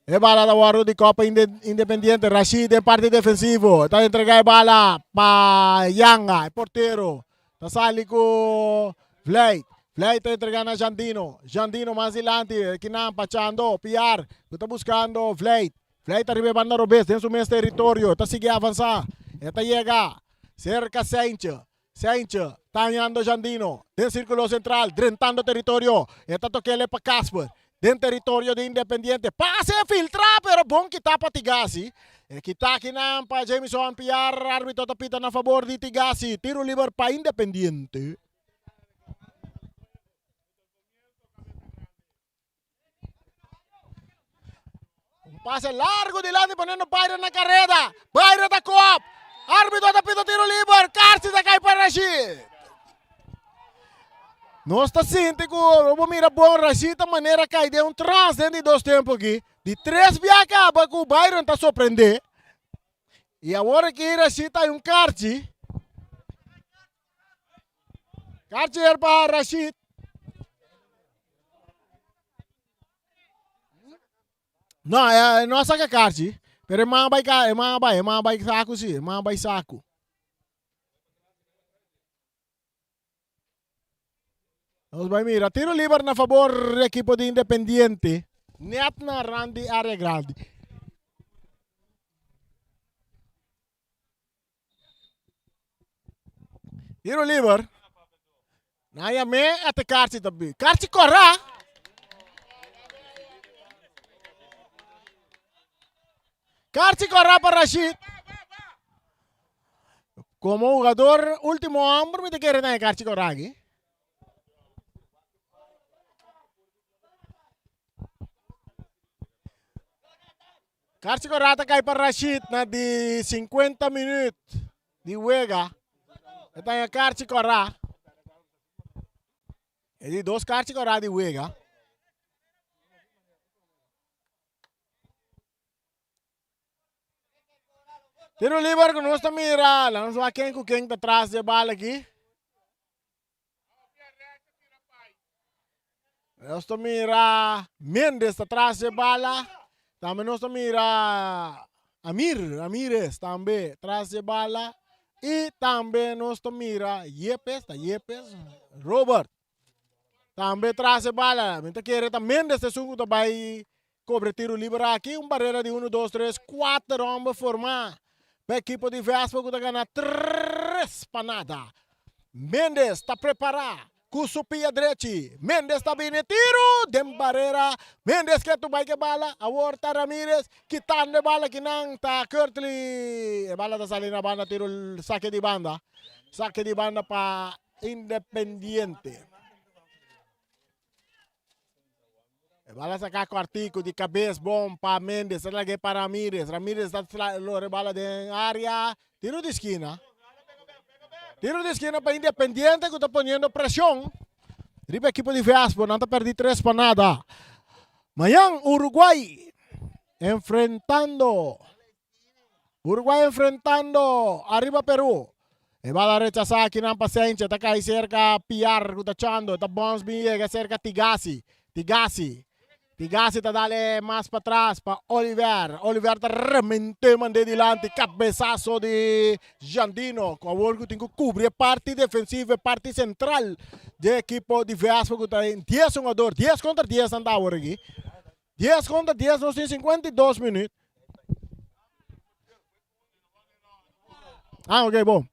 E bala ta wòrdu di Copa Independiente. Rashid den parti defensivo. Ta entrega e bala pa Yanga, e portero. Ta sali ku Vleit. Vleit ta entrega na Jandino. Jandino mas dilanti. Kinan pa Chando. Piar ku ta buskando Vleit. Vleit ta riba e banda robes den su mes teritorio. Ta sigui avansa. E ta yega serka Seintje. Seintje ta hañando Jandino den sirkulo sentral, drentando teritorio. E ta tok'el pa Casper den teritorio di Independiente. Pase filtrá pero bon kitá pa Tigasi. E kitá akinan pa Jamison Piar. Arbitro ta pita na fabor di Tigasi. Tiro liber pa Independiente. Un pase largo dilanti poniendo Byron na carrera. Byron ta koop. Arbitro ta pita tiro liber. Carsi ta kai pa Rashid. Nos ta sinti ku bo mira bon Rashid ta manera kai den un trans den di dos tempo aki. Di tres bia kaba ku Byron ta sorprende. I awor aki Rashid ta un karchi. Karchi er pa Rashid. No, eh, no a saca karchi. Pero e man bai, e man bai, e man bai saku si, e man bai saku. Nos bai mira, tiro liber na favor di ekipo di Independiente. Net na rand di area grandi. Tiro liber. Na yamé ate karchi tabi. Karchi kora. Karchi kora pa Rashid. Como jugador último hombre mi te kere na e karchi kora aki. Karchi kora ta kai pa Rashid na di 50 minuut di wega. E ta karchi kora. E di dos karchi kora di wega. Tiro liber ku nos ta mira. La nos wak ken ku ken ta tras di e bal aki. Nos ta mira Mendes ta tras di e bala. Tambe nos ta mira Amir, Ramirez tambe tras di e bala. I tambe nos ta mira Yepes, ta Yepes, Robert. Tambe tras e bala. Mi ta kere ta Mendes esun ku ta bai Kobre tiro liber aki, un barera di unu, dos, tres, kuater homber formá pa ekipo di Vespa ku ta gana tres pa nada. Mendes ta prepará ku su pia drechi. Mendes ta bini tiro den barera. Mendes ke tu bai ke bala. Awor ta Ramirez kitando e bala kinan ta Curtley. E bala ta sali na banda tiro sake di banda. Sake di banda pa Independiente. E bala saca cortico di cabez bon pa Mendes. Ta lag'e pa Ramirez. Ramirez ta lora e bala den area. Tiro di esquina. Tiro di esquina pa Independiente cu ta poniendo presion riba equipo di Vespo. Nan ta perdi tres pa nada. Mañan Uruguay enfrentando Uruguay enfrentando Arriba Peru. E bala rechasá akinan pa Senche. Ta kai serka Piar ku ta chando. Ta bons bin yega serka Tigasi. Tigasi. Tigasi ta dale mas patras pa Oliver. Oliver ta remente mande dilanti. Cabezazo di Jandino. Cu awor cu tin cu cubri e parti defensivo, e parti central di e equipo di Vespo cu ta en 10 hungador. 10 contra 10 nan ta awor aki. 10 contra 10 nos tin 52 minuut. Ah, ok, bon.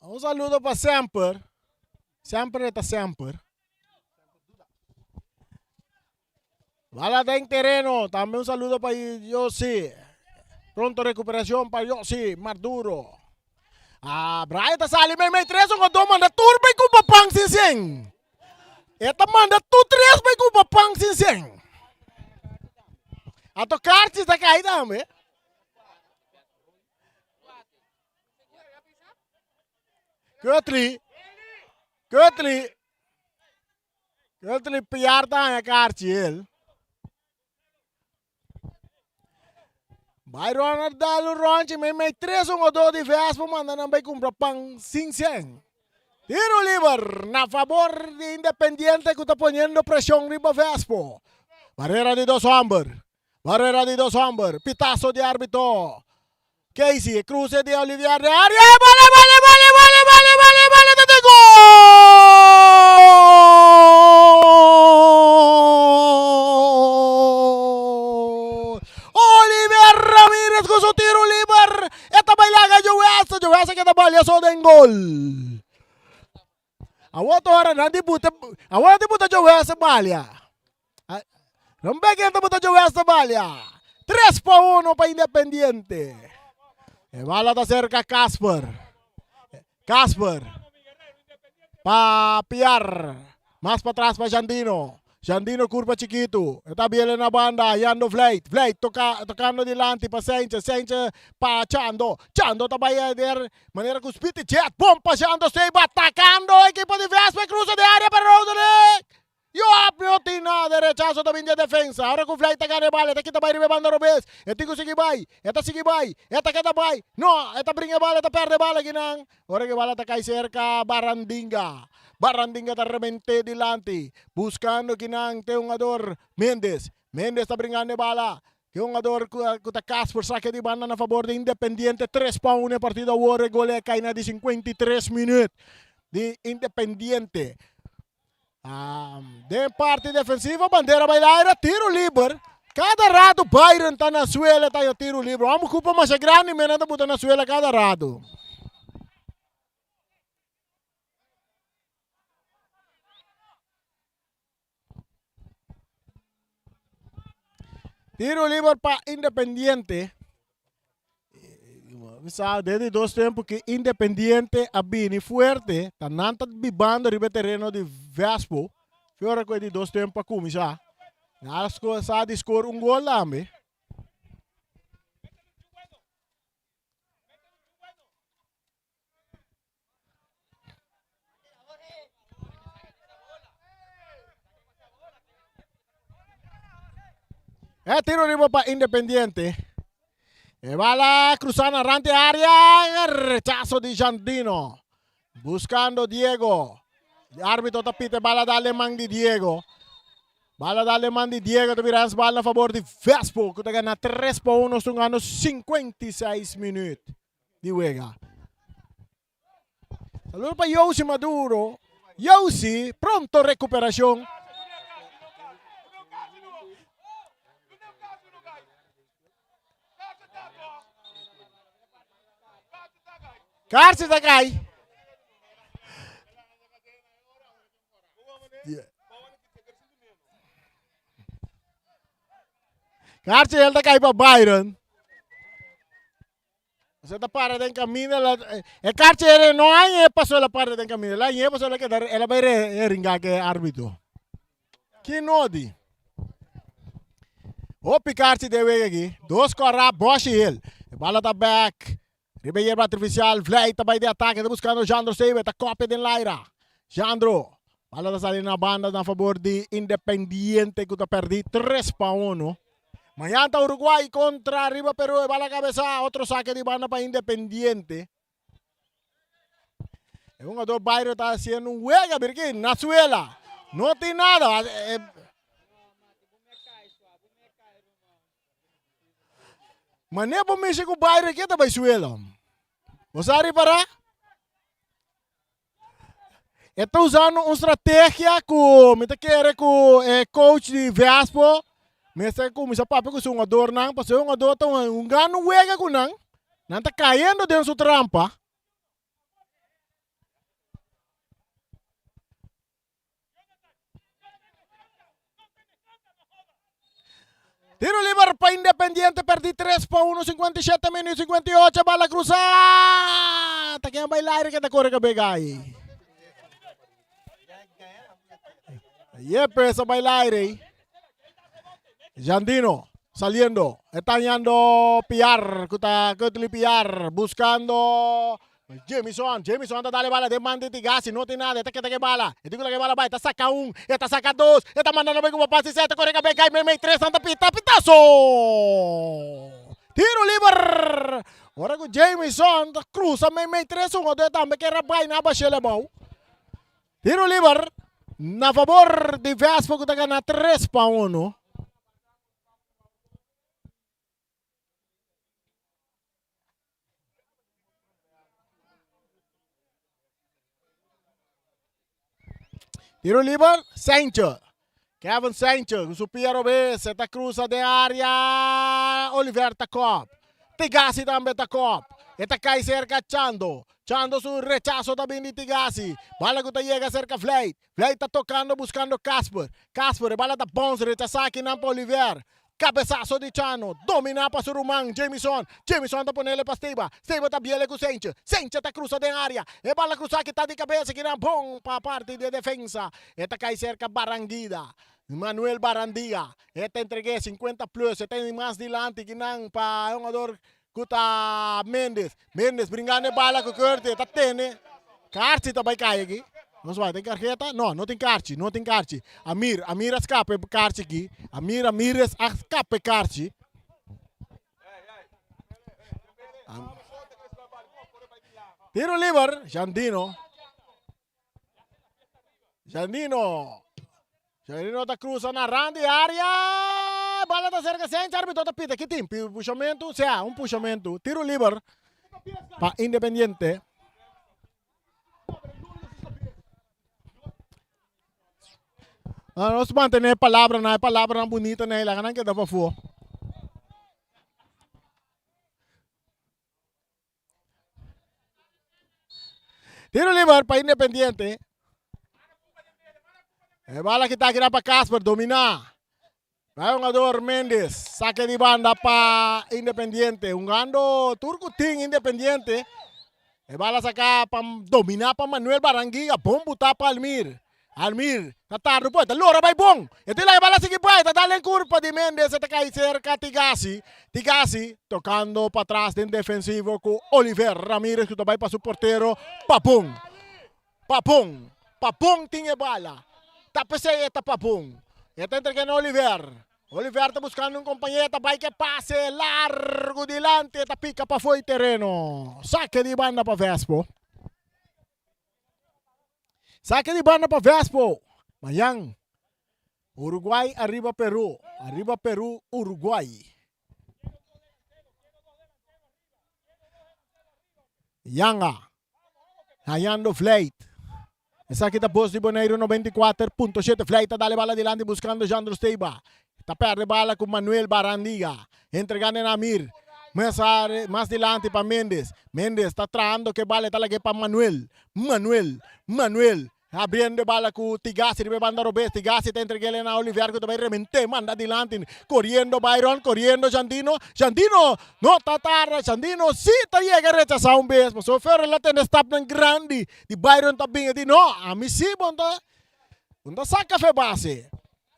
Un saludo pa Semper. Semper e ta semper. Bala den tereno. Tambe un saludo pa Yossi. Pronto recuperacion pa Yossi Maduro. Ah, Brian ta sali mei mei tres un dos manda tur bai ku papan sin sen. E ta manda tur tres bai ku papan sin sen. Ato karchi ta kai tambe. Kutli. Kutli. Kutli piar ta haña karchi el. Bai Ronald dal un ronchi mei mei tres un odó di Vespo manda nan bai kumpra pan sin sen. Tiro liber na fabor di Independiente ku ta poniendo preshon riba Vespo. Barrera di dos homber. Barrera di dos homber. Pitazo di arbitro. Casey, e cruce di Olivier de área. Bale, bale, bale, bale, bale, bale, bale, ta de gol! Olivier Ramirez con su tiro liber. Esta bailaga Joesa, Joesa que ta balia so den gol. Awor ta ora nan di buta, awor nan di buta Joesa balia. Nan beken ta buta Joesa balia. 3 pa 1 pa Independiente. E bala ta cerca Casper. Casper. Pa Piar. Mas pa tras pa Jandino. Jandino curva chikitu. E ta biele na banda, Yando Vleit. Vleit toca, tocando dilanti pa Sanchez. Sanchez pa Chando. Chando ta bai der manera cu Speedy Jet. Bon pa Chando Seiba atacando equipo di Vespa. Cruza de area pa Roderick. Joab no tin nada. Rechazo ta bin di e defensa. Ora cu Vleit ta gana e bala, e ta kita bai riba e banda robes. E tin cu sigui bai. E ta sigui bai. E ta keda bai. No, e ta bringa e bala, e ta perde e bala akinan. Ora ku e bala ta kai serka Barandinga. Barandinga ta rement'é dilanti, buskando kinan te hungador Mendes. Mendes ta bringando e bala. E hungador ku ta Casper sake di banda na fabor di Independiente. Tres pa un e partido awor. E gol e kai na di 53 minüt di Independiente. Den parti defensivo bandera bai laira, tiro liber. Kada rato Byron ta na suela ta haña tiro liber. Amo kupa masha grandi men ta buta na suela kada rato. Tiro liber pa Independiente. Mi sa desde dos tempo que Independiente a bini fuerte, ta nan ta bibando riba e terreno di Vespo. Fiora ku e di dos tempo a kuminsá. Nan a sa di score un gol tambe. E tiro riba pa Independiente. E bala cruza na rand di area. Rechazo di Jandino. Buscando Diego. Arbitro ta pita e bala dale man di Diego. Bala dale man di Diego ta bira bal na favor di Vespo ku ta gana 3 pa 1 stungando 56 minuut. di wega. Saludo pa Yosi Maduro. Yosi, pronto recuperacion. Karsi ta kai. Karsi el ta kai pa Byron. Você ta para den camino, ela, e carchere no hay e pasó ela para den camino, ela e pasó ela queda, ela vai re, ringa ke árbitro. Ki nodi? Hopi karchi de wega aki. Dos kora, Bosch i el. E bala ta back. Riba yerba artificial, Vlei ta bai de atake, ta buscando Jandro Seibe, ta kopia den laira. Jandro, bala ta sali na banda na favor di Independiente ku ta perdi 3 pa 1. Mañan ta Uruguay kontra riba Peru e bala kabesa otro sake di banda pa Independiente. E hungador Bayro ta hasiendo un wega birki na suela. No tin nada. Mane bo mishi ku Bayro ke ta bai suela. Bo sa ripará? E ta usando un strategia ku mi ta kere ku e coach di Vespo mester kuminsá papia ku su hungadornan pasobra e hungador ta hungando un wega ku nan, nan ta kayendo den su trampa. Tiro liber pa Independiente perdi 3 pa 1, 57 minuut 58, bala cruza. Ta ken bai laire que ta corre ka begai. Yepes a bai laire. Jandino saliendo, está hallando Piar, kuta Kutli Piar, buscando Jamison, Jamison ta dale bala den man di Tigasi, no tin nada, e ta keda ke bala, e tin ku laga e bala bai, ta saka un, e ta saka dos, e ta manda na ku pasi sete, kore kabei kai meimei tres nan ta pita, pitaso! Tiro liber! Ora ku Jamison ta krusa meimei tres un otro e tambe ker a bai na bashel abou. Tiro liber na fabor di Vespo ku ta gana 3-1. Tiro liber, Sanchez. Kevin Sanchez ku su pia robes, e ta cruza den area. Oliver ta kop. Tigasi tambe ta kop. E ta kai cerca Chando. Chando su rechazo ta bin di Tigasi. Bala ku ta yega cerca Vleit. Vleit ta tocando buscando Casper. Casper e bala ta bounce rechasa akinan pa Oliver. Cabesazo di Chano, domina pa su ruman Jamison. Jamison ta ponele pa Steba. Steba ta biele cu Sentje. Sentje ta cruza den area. E bala cruza aki ta di cabeza kinan bon pa parti di e defensa. E ta cay cerca Baranguida. Manuel Barandiga. E ta entregue 50 plus. E ta mas dilanti kinan pa e hungador Ku ta Mendes. Mendes bringando e bala ku Curtis. E ta tene. Karchi ta bai kai aki. Nos bai. Tin karjeta? No, no tin karchi. No tin karchi. Amir. Amir a skapa e karchi aki. Amir Ramirez a skapa e karchi. Tiro liber. Jandino. Jandino. Jandino ta cruza na rand di area. Bala ta cerca Sainz. Arbitro ta pita. Ki tin? Pushamento? Sea, un pushamento. Tiro liber pa Independiente. Nos mantene palabra na palabra bonita na laga nan keda pafó. Tiro liber pa Independiente. E bala kita kira pa Casper, domina. Vai jugador Mendes, saque di banda pa Independiente. Jugando Turco Team Independiente. E bala saca pa domina pa Manuel Baranguiga. Bom buta pa Almir. Almir ta tardu poi ta lora bai bon. E tin laga bala sigui bai ta dal den kurpa di Mendes e ta kai serka Tigasi. Tigasi tokando patras den defensivo ku Oliver Ramirez ku ta bai pa su portero Papon. Papon. Papon tin e bala. Ta pesei e ta Papon. E ta entrega na Oliver. Oliver ta buskando un kompañero ta bai ke pase largu dilanti e ta pika pafó e tereno. Sake di banda pa Vespo. Sake di banda pa Vespo. Mañan Uruguay ariba Peru. Ariba Peru, Uruguay. Yanga. Hayando Vleit. Esaki ta bos di Boneiru 94.7. Vleit ta dale bala dilanti buscando Jandro Steba. Ta perde bala ku Manuel Barandiga. Entregando na Amir. Mas, mas dilanti pa Mendes. Mendes ta trahando ke bala ta lage pa Manuel. Manuel. Manuel. Abriendo e bala ku Tigasi riba e banda robes. Tigasi ta entreg'el na Oliver ku ta bai remente. Manda dilanti. Koriendo Byron. Koriendo Jandino. Jandino no ta tarda. Jandino si ta yega rechasá un bes. Pasobra Ferrell a tende stapnan grandi di Byron ta bin. E di no, ami si bon ta bon ta saka fe base.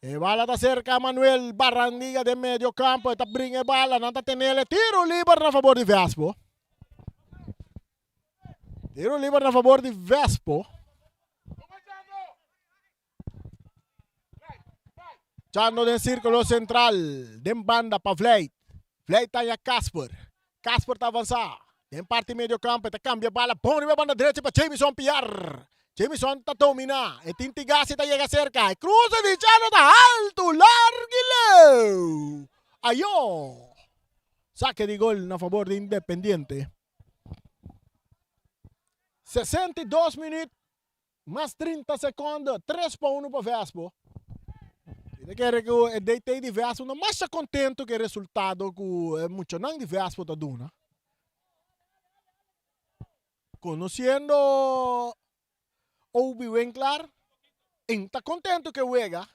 E bala ta serka Manuel Barrandiga den medio kampo. E ta bringa e bala. Nan ta tenel e tiro liber na fabor di Vespo. Tiro liber na fabor di Vespo. Chando den sírkulo sentral, den banda pa Vleit. Vleit ta haña Casper. Casper ta avansá den parti medio kampo, e ta kambia bala bon riba banda drechi pa Jamison Piar. Jamison ta dominá, e tin Tigasi ta yega serka, e kruse di Chando ta haltu, largu i leu. Ayó! Sake di gol na fabor di Independiente. 62 minüt Mas 30 sekonde, 3 pa 1 pa Vespo. Mi ta kere ku e DT di Vespo no masha kontentu ku e resultado ku e muchanan di Vespo ta duna. Konosiendo Obi Winklar, e ta kontentu ku e wega.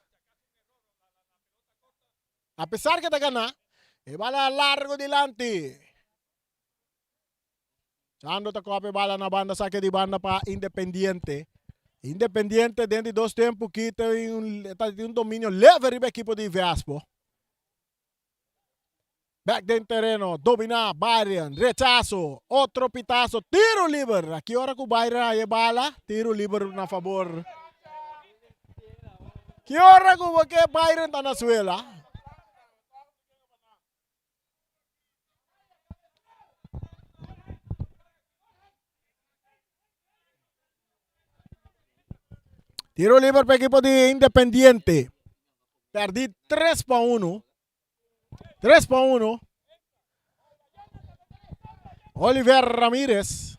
Apesar ku e ta gana, e bala largo dilanti. Chando ta kope bala na banda sake di banda pa Independiente. Independiente den di dos tempu ki ta tin un dominio leve riba ekipo di Vespo. Bek den tereno, domina Byron, rechaso, otro pitazo, tiro liber. Aki ora ku Byron haña e bala, tiro liber na fabor. Ki ora ku bo ke Byron ta na suela. Tiro liber pa equipo di Independiente. Perdí 3 pa 1. 3 pa 1. Oliver Ramirez.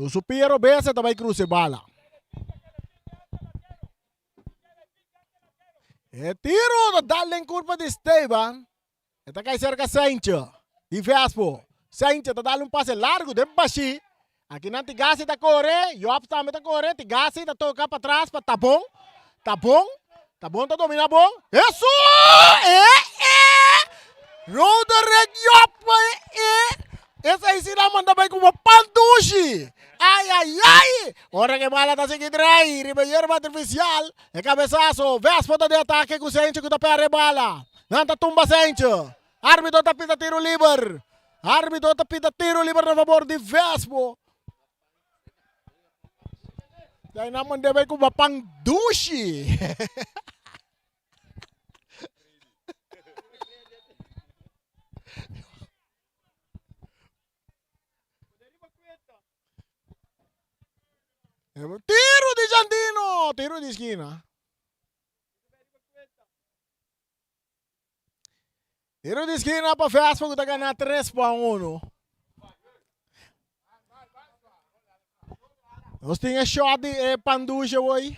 Su pia robes ta bai cruce bala. E tiro ta dal den curpa di Esteban. E ta kai cerca Saintje di Vespo. Saintje ta dal un pase largo den bashi. Aki nan Tigasi ta kore, Job tambe ta kore, Tigasi ta toka patras pa Tabon. Tabon, Tabon ta domina bon. Hesu! E e! Roderick Job e e! Esei si nan manda bai como pan dushi. Ai ai ai! Ora ke bala ta sigui drai riba yerba artificial, e cabesazo, Vespo ta den atake cu Sencho cu ta perde bala. Nan ta tumba Sencho. Arbitro ta pita tiro liber. Arbitro ta pita tiro liber na fabor di Vespo. Dai nan manda bai como pan dushi. Tiro di Jandino, tiro di esquina. Tiro di esquina pa Vespa ku ta gana 3 pa 1. Nos tin e shot di e Pandushe hoy.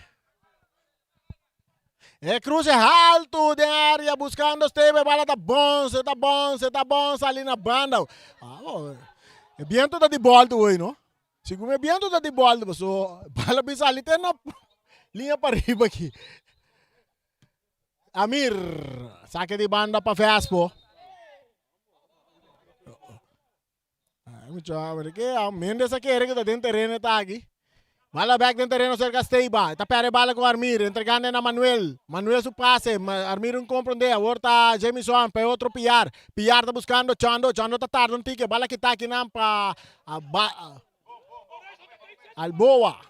E cruce alto den área buscando Steve. Bala ta bon, se ta bon, se ta bon. Sali na banda. Ah, e viento ta di bolto hoy, no? Segun e viento ta di bolto, so bala bi sali te na linha pa riba aquí. Amir, saque di banda pa Vespo. Mucho hambre. Ke a Mendes a kere ku ta den tereno ta aki. Bala bek den tereno serka Steiba. Ta perde bala ku Armir. Entregando na Manuel. Manuel su pase. Armir un comprende. Awor ta Jamison pa e otro Piar. Piar ta buscando Chando. Chando ta tarda un tike. Bala kita akinan pa Alboa.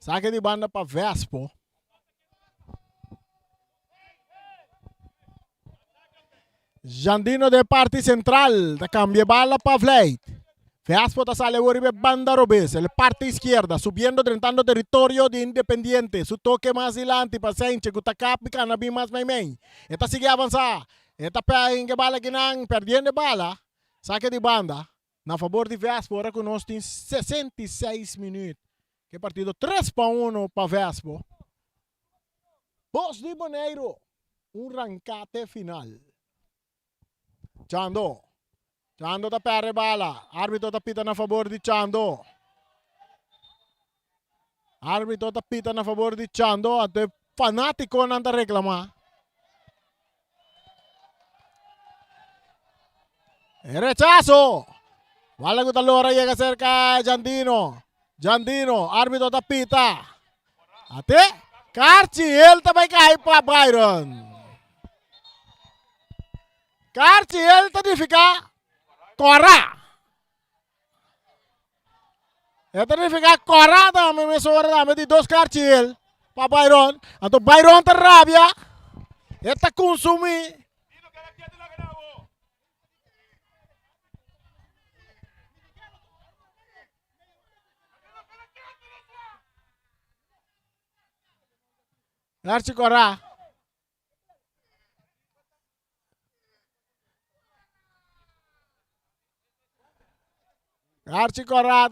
Sake di banda pa Vespo. Jandino de parti central ta cambia bala pa Vleit. Vespo ta sale awor riba banda robes, el parte izquierda, subiendo drentando territorio di Independiente. Su toque mas dilanti pa Saintje ku ta kap kana bin mas meimei. E ta sigui avansa. E ta pega bala kinan, perdiendo bala. Sake di banda. Na fabor di Vespo ora ku nos tin 66 minuut. Ke partido 3 pa 1 pa Vespo. Bos di Boneiru, un rankate final. Chando. Chando ta perde bala. Arbitro ta pita na fabor di Chando. Arbitro ta pita na fabor di Chando. Anto e fanatikonan ta reklamá. E rechazo. Bala ku ta lora yega serka Jandino. Jandino, arbitro ta pita. Ate, Karchi, el ta bai kai pa Byron. Karchi, el ta nifica kora. E ta nifiká kòrá tambe mesora tambe di dos karchi pa Byron. Anto Byron ta rabia, e ta kunsumí. Karchi kòrá. Archie Corra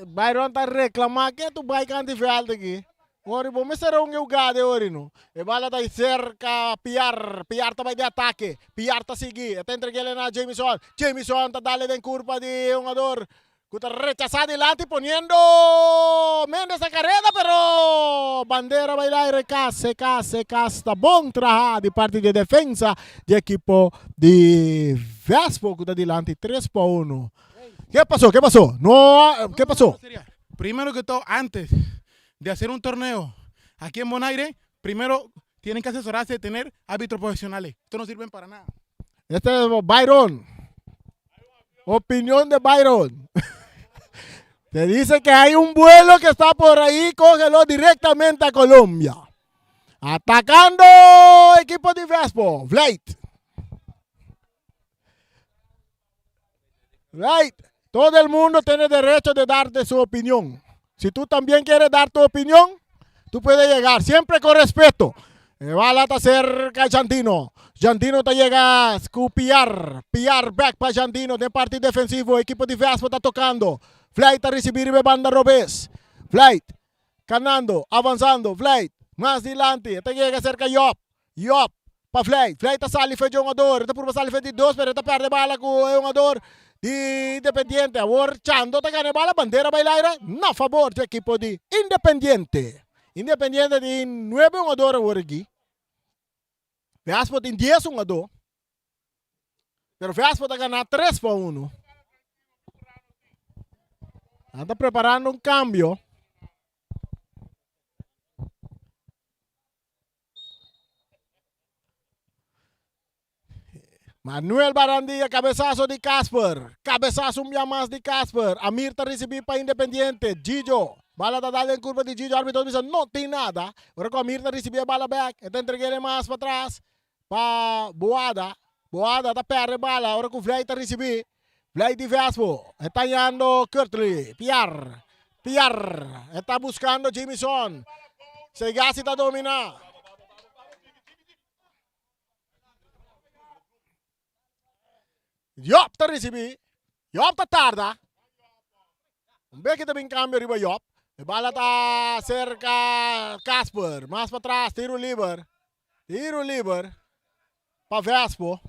Byron ta reclama ke tu bai kanti veld aki. Ori bo mester un jugada ori no. E bala ta cerca Piar, Piar ta bai de atake, Piar ta sigui, e ta entregele na Jamison, Jamison ta dale den curpa di hungador Cu ta rechasa dilanti poniendo Mendes na careda pero bandera bay laire case case case ta bon traha di parti di defensa di ekipo di Vespo cu ta dilanti 3 pa 1. Ke paso? Ke paso? No, ke paso? Primero que todo, antes de hacer un torneo aquí en Bonaire, primero tienen que asesorarse de tener árbitros profesionales. Estos no sirven para nada. Este es Byron. Opinión de Byron. Te dice que hay un vuelo que está por ahí, cógelo directamente a Colombia. Atacando equipo de Vespo. Vliet. Right. Todo el mundo tiene derecho de darte su opinión. Si tú también quieres dar tu opinión, tú puedes llegar, siempre con respeto. E bala ta cerca Jandino. Jandino ta yega cu Piar. Piar back pa Jandino den parti defensivo. Equipo di Vespo ta tocando. Vliet ta ricibi riba e banda robes. Vliet canando, avanzando. Vliet mas dilanti. E ta yega cerca Job. Job pa Vliet. Vliet ta sali fe djongador. E ta purba sali fe di dos pero e ta perde bala cu e hungador di Independiente. Awor Chando ta gana e bala. Bandera bay laira na fabor dje equipo di Independiente. Independiente tin nuebe hungador awor aki. Vespo tin dies hungador. Pero Vespo ta gana 3 pa 1. Nan ta preparando un cambio. Manuel Barandilla, cabezazo di Casper. Cabezazo un bia mas di Casper. Amir ta recibi pa Independiente. Gigio. Bala ta dal den curva di Gigio. Arbitro bisa no tin nada. Ora cu Amir ta recibi e bala back. E ta entreg'e mas pa tras. Pa Boada. Boada ta perde bala. Ora cu Vlei ta recibi. Vlei di Vespo. E ta yando Kurtley. Piar. Piar. E ta buscando Jamison. Segasi ta domina. Job ta ricibi. Job ta tarda. Un beki ta bin cambio riba Job. E bala ta cerca Casper. Mas pa tras, tiro liber. Tiro liber pa Vespo.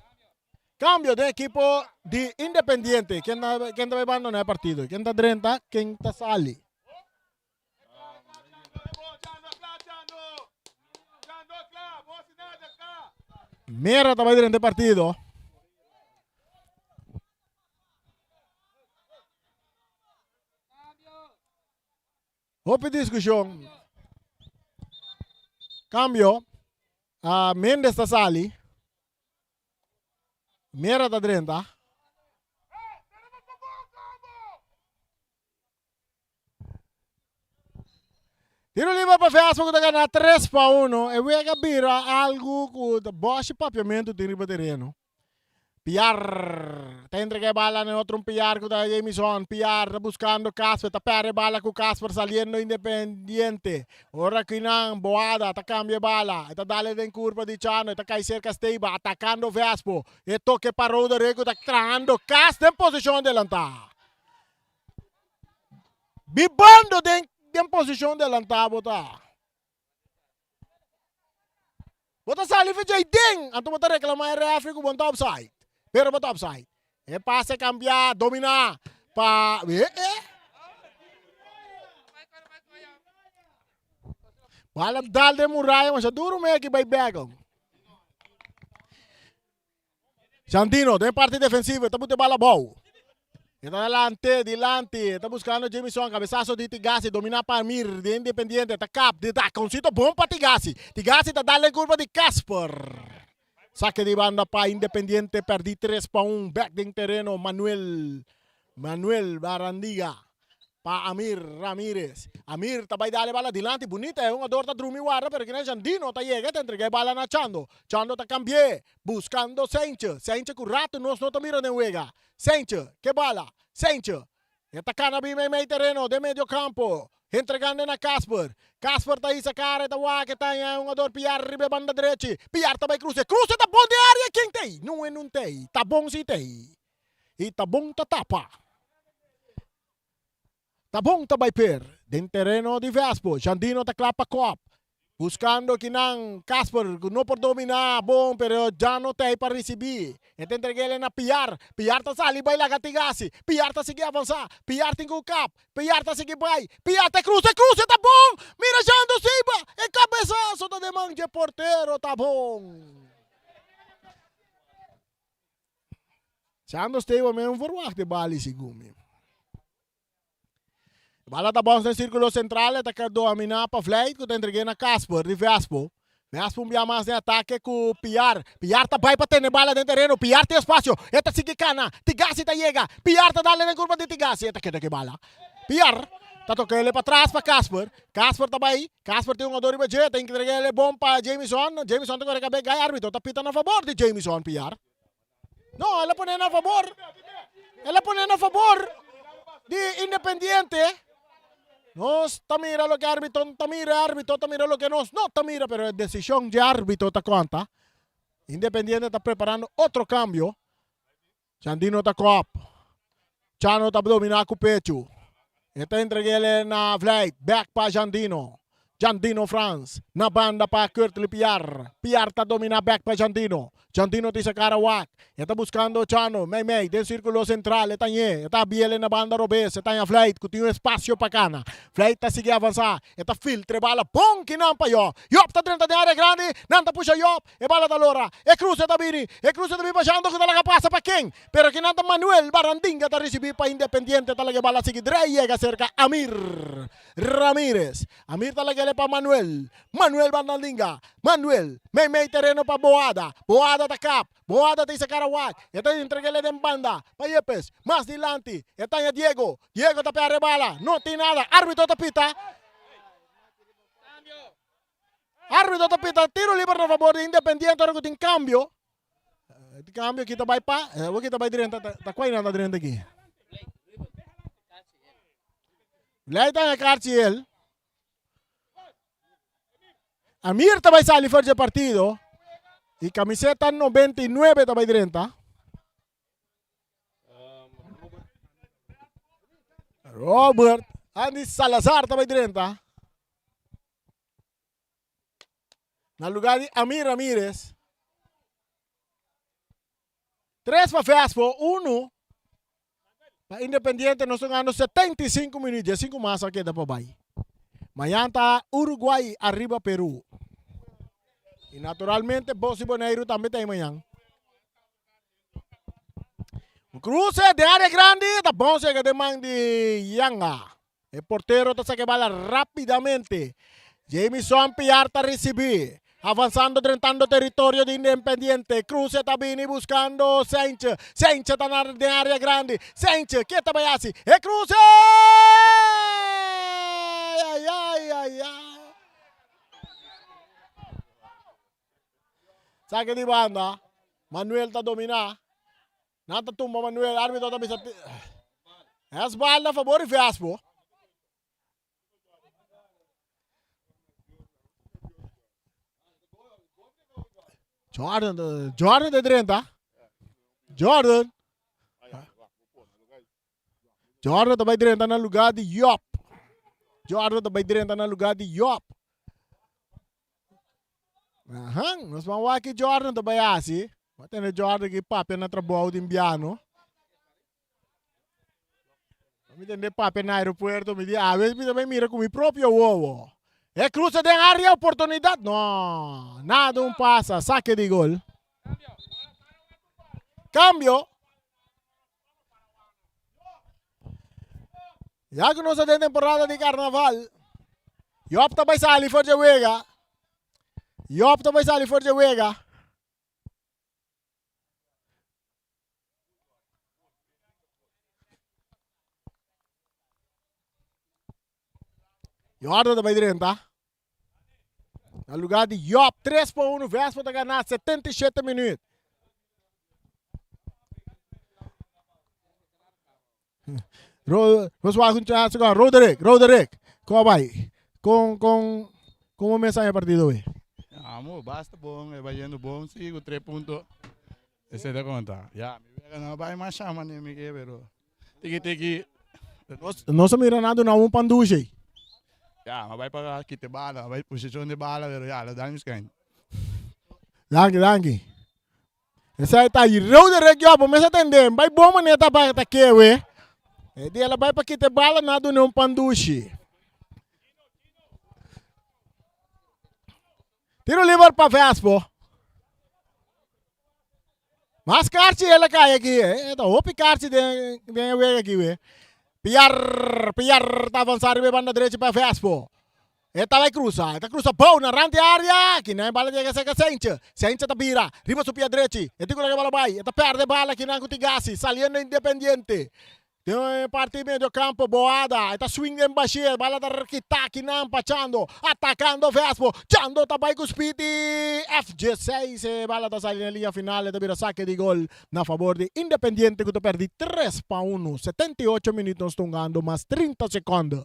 Cambio den equipo di Independiente. Ken ta, ken ta bay bandona e partido? Ken ta drenta? Ken ta sali? Mera ta bai durante partido. Hopi discusión. Cambio. Uh, Mendes ta sali. Mera ta drenta. Tiro liber pa Vespa ku ta gana 3 pa 1. E wega bira algu ku boshi papiamentu tin riba tereno. Piar ta entrega e bala na otro un Piar ku ta Jamison. Piar ta buscando Casper, ta perde bala ku Casper saliendo Independiente. Ora kinan Boada ta cambia e bala. E ta dale den curva di Chano, e ta kai cerca Steba, atacando Vespo. E toque pa Roderick ku ta trahando Cas den posicion adelanta. Bibando den den posicion delantá bo ta. Bo ta sali for djei den, anto bo ta reclamá e refri ku bo no ta offside. Pero bo ta offside. E pase cambiá, dominá pa eh eh. Bala dal den muraya masha duro me aki bai bek. Santino den parti defensivo e ta buta e bala abou. E ta delante, dilanti, e ta buscando Jamison, cabezazo di Tigasi, domina pa Amir di Independiente, ta kap, di taconcito bon pa Tigasi. Tigasi ta dal den curva di Casper. Saque di banda pa Independiente, perdi 3 pa 1, back den tereno Manuel, Manuel Barandiga. Pa Amir Ramirez. Amir ta bai dal e bala dilanti bunita e hungador ta drumi warda pero kina Jandino ta yega e ta entrega e bala na Chando. Chando ta cambi'e buscando Seintje. Seintje cu rato nos no ta mira den wega. Seintje ke bala. Seintje e ta cana bin meimei tereno den medio campo entregando na Casper. Casper ta hisa cara e ta wak e ta haña e hungador Piar riba e banda drechi. Piar ta bai cruce. Cruce ta bon den area ken t'ey? No e nun t'ey. Ta bon si t'ey. I ta bon ta tapa. Ta bon ta bai per den tereno di Vespo. Jandino ta kla pa kòp. Buskando kinan Casper ku no por dominá bon pero ya no ta ei pa risibí. E ta entreg'é na Piar. Piar ta sali bai laga Tigasi. Piar ta sigui avansá. Piar tin ku kap. Piar ta sigui bai. Piar ta krusa. Krusa ta bon! Mira Jando Silva! E kabesaso ta den man dje portero. Ta bon! Sando Stevo men verwacht de bali segun mi. Bala ta bons den círculo central, e ta domina pa Vlijt, ku ta entregué na Casper di Vespo. Vespo un bia mas den atake ku Piar. Piar ta bai pa tene bala den tereno. Piar tin espacio. E ta sigui kana. Tigasi ta yega. Piar ta dale den kurpa di Tigasi. E ta keda ku e bala. Piar ta toka ele patras pa Casper. Casper ta bai. Casper tin un jugador riba dje. Ta entregué ele bon pa Jamison. Jamison ta kore kab'é gai. Arbitro ta pita na fabor di Jamison Piar. No, el a pone na fabor. El a pone na fabor di Independiente. Nos ta mira loke arbitro ta mira, arbitro ta mira loke nos no ta mira, pero e decision dje arbitro ta conta. Independiente ta preparando otro cambio. Jandino ta kop. Chano ta domina ku pechu. E ta entreg'el na Vlijt, bek pa Jandino. Jandino Frans, na banda pa Kurtley Piar. Piar ta domina bek pa Jandino. Jandino ta isa kara wak. E ta buskando Chano, meimei, den sirkulo sentral. E ta ñe, e ta abiel na banda robes. E ta ña Vlijt ku tin un espasio pa kana. Vlijt ta sigui avansá. E ta filtra e bala bon kinan pa Job. Job ta drenta den área grandi. Nan ta pusha Job. E bala ta lora. E kruse ta bini. E kruse ta bini bashando ku ta laga pasa pa ken? Pero kinan ta Manuel Barandinga ta risibí pa Independiente ta laga e bala sigui drei yega serka Amir Ramirez. Amir ta lag'el pa Manuel. Manuel Barandinga. Manuel mei mei tereno pa Boada. Boada ta kap. Boada ta isa kara wak. E ta entreg'el den banda pa Yepes. Mas dilanti e taña Diego. Diego ta perde bala. No tin nada. Arbitro ta pita. Arbitro ta pita tiro liber na fabor di Independiente ora ku tin kambio. Kambio aki ta bai pa, awor aki ta bai drenta, ta kua nan ta drenta aki? Blij ta na karchi el. Amir ta bai sali for dje partido i kamiseta 99 ta bai drenta. Robert Andy Salazar ta bai drenta. Na lugar di Amir Ramirez. Tres pa Vespo, uno pa Independiente. Nos ta gando 75 minuut, 15 mas a keda pa bai. Mañan ta Uruguay arriba Peru. Y naturalmente Bos y Boneiru tambe ta ahí mañan. Un cruce de área grande, ta bon llega de man di Yanga. E portero ta saca e bala rapidamente. Jamison Piar ta ricibi. Avanzando drentando territorio di Independiente. Cruce ta bini buscando Saintje. Saintje ta na den area grandi. Saintje, ke ta bay haci? E cruce! Ay, ay, ay, ay. Saque di banda. Manuel ta domina. Nan ta tumba Manuel, arbitro ta bisa Es bal na favor di Vespo. Jordan, Jordan ta drenta. Jordan. Jordan ta bai drenta na lugar di Job. Jordan ta bai drenta na lugar di Job. Ahan, nos ban wak ki Jordan ta bai hasi. Bo tende Jordan ki papia na trabou di imbiano. Mi tende papia na aeropuerto, mi di awe mi ta bai mira ku mi propio wowo. E cruza den area oportunidad. No, nada un pasa, saque di gol. Cambio. Ya ku nos ta den temporada di karnaval, Job ta bai sali for dje wega. Job ta bai sali for dje wega. Jordan ta bai drenta. Na lugar di Job, 3 pa 1, Vespa ta gana 77 minuut. Nos wak un chance con Roderick, Roderick, con bai? Con con como mesa e partido we? Amo, basta bon, e bayendo bon, sí, ku 3 punto. Ese ta konta. Ya, mi wega no bai mas chama ni mi ke, pero tiki tiki. Nos, nos a mira nada na un panduje. Ya, ma bai pa kite bala, bai posicion de bala, pero ya, lo dan mis Danki, danki. Esei ta Roderick yo, bo mes a tende, bai bon manera ta bai ta kewe. E dia la bai pa kita bala na dune un pandushi. Tiro liber pa Vespo. Mas karchi el a kai aki, eh. Ta hopi karchi den den e wega aki we. Piar, Piar ta avansa riba e banda drechi pa Vespo. E ta bai krusa, e ta krusa bou na rant di area, kinan e bala yega serka Seintje. Seintje ta bira riba su pia drechi, e tin ku laga e bala bai, e ta perde e bala kinan ku Tigasi, saliendo Independiente. Den e parti medio campo Boada, e ta swing den Bashir, e bala ta kita kinan pa Chando, atakando Vespo, Chando ta bai ku speed di FG6, e bala ta sali na liña final, e ta bira sake di gol na fabor di Independiente ku ta perdi 3-1, 78 minuut nos ta hungando mas 30 sekonde.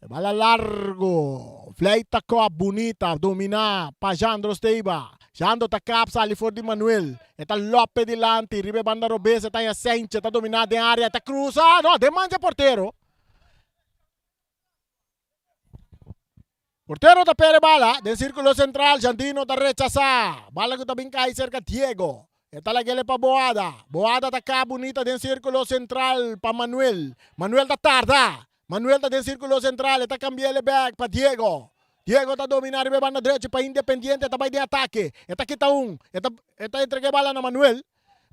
E bala largo. Vleit ta kop bunita. Dominá pa Jandro Steiba. Jandro ta kap sali for di Manuel. E ta lòp e dilanti. Riba e banda robes e ta haña Sentje. Ta dominá den área. E ta krusa. No, den man dje portero. Portero ta pere bala den sirkulo sentral. Jandino ta rechasá. Bala ku ta bin kai serka Diego. E ta lag'el pa Boada. Boada ta kap bunita den sirkulo sentral pa Manuel. Manuel ta tarda. Manuel ta den sirkulo sentral. E ta kambi'el bèk pa Diego. Diego ta dominá riba e banda drechi pa Independiente. E ta bai den atake. E ta kita un. E ta e ta entreg'é bala na Manuel.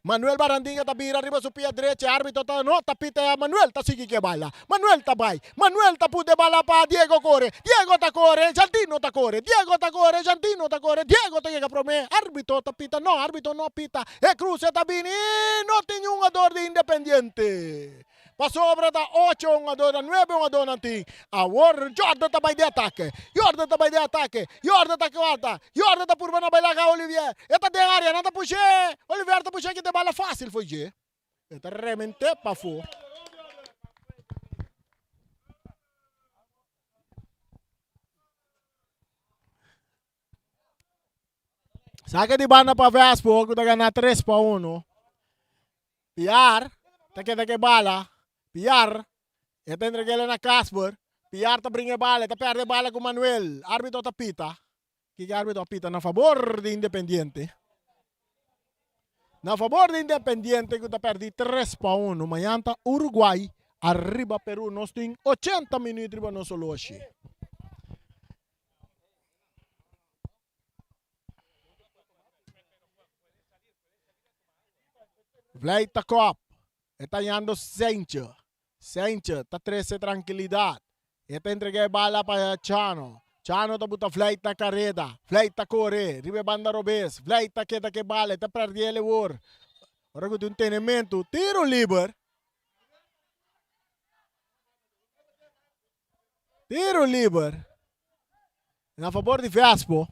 Manuel Barandinga ta bira riba su pia drechi, arbitro ta no ta pita e Manuel ta sigui ke bala. Manuel ta bai, Manuel ta put e bala pa Diego kore, Diego ta kore, Jantino ta kore, Diego ta kore, Jantino ta kore, Diego ta yega prome, arbitro ta pita no, arbitro no a pita, e kruse ta bini, no tin un hungador di Independiente. Pasobra ta ocho hungador, ta nuebe hungadornan tin. Awor Jordan ta bai den atake. Jordan ta bai den atake. Jordan ta kuarta. Jordan ta purba na bai laga Olivier. E ta den area, nan ta push'é. Olivier ta push'é kita e bala fásil fo'i dje. E ta rement'é pafó. Sake di banda pa Vespo ku ta gana 3-1. Piar ta keda ku e bala. Piar e ta entreg'el na Casper. Piar ta bringa e bala, e ta perde e bala ku Manuel. Arbitro ta pita. Kiko arbitro a pita na fabor di Independiente? Na fabor di Independiente ku ta perdi 3-1. Mañan ta Uruguay ariba Peru. Nos tin 80 minuut riba nos oloshi. Vlei ta kop. E ta yando Sentje. Sentje ta trese trankilidat. E ta entrega e bala pa Chano. Chano ta buta Vlei na kareda. Vlei ta kore riba e banda robes. Vlei ta keda ku e bala. E ta pèrdè el awor. Ora ku tin un tenementu, tiro liber. Tiro liber na fabor di Vespo.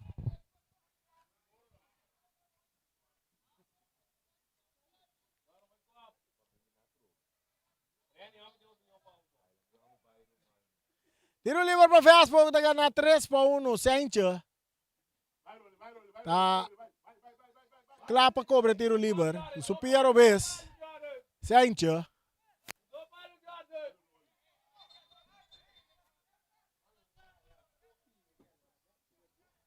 Tiro liber pa Vespo ku ta gana 3-1. Sentje ta kla pa kobra tiro liber. Su pia robes. Sentje.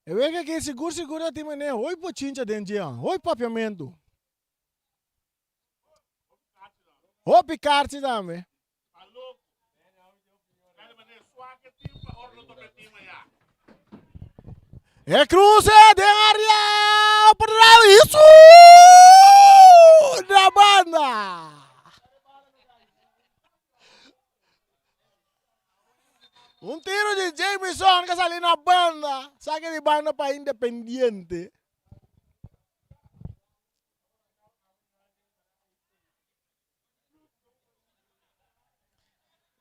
E wega aki sigur sigur ta tin manera hoy bochincha den dje an, hoy papiamentu. Hopi karchi tambe. E cruce den area oportunidad y na banda. Un tiro di Jamison que sali na banda. Saque di banda pa Independiente.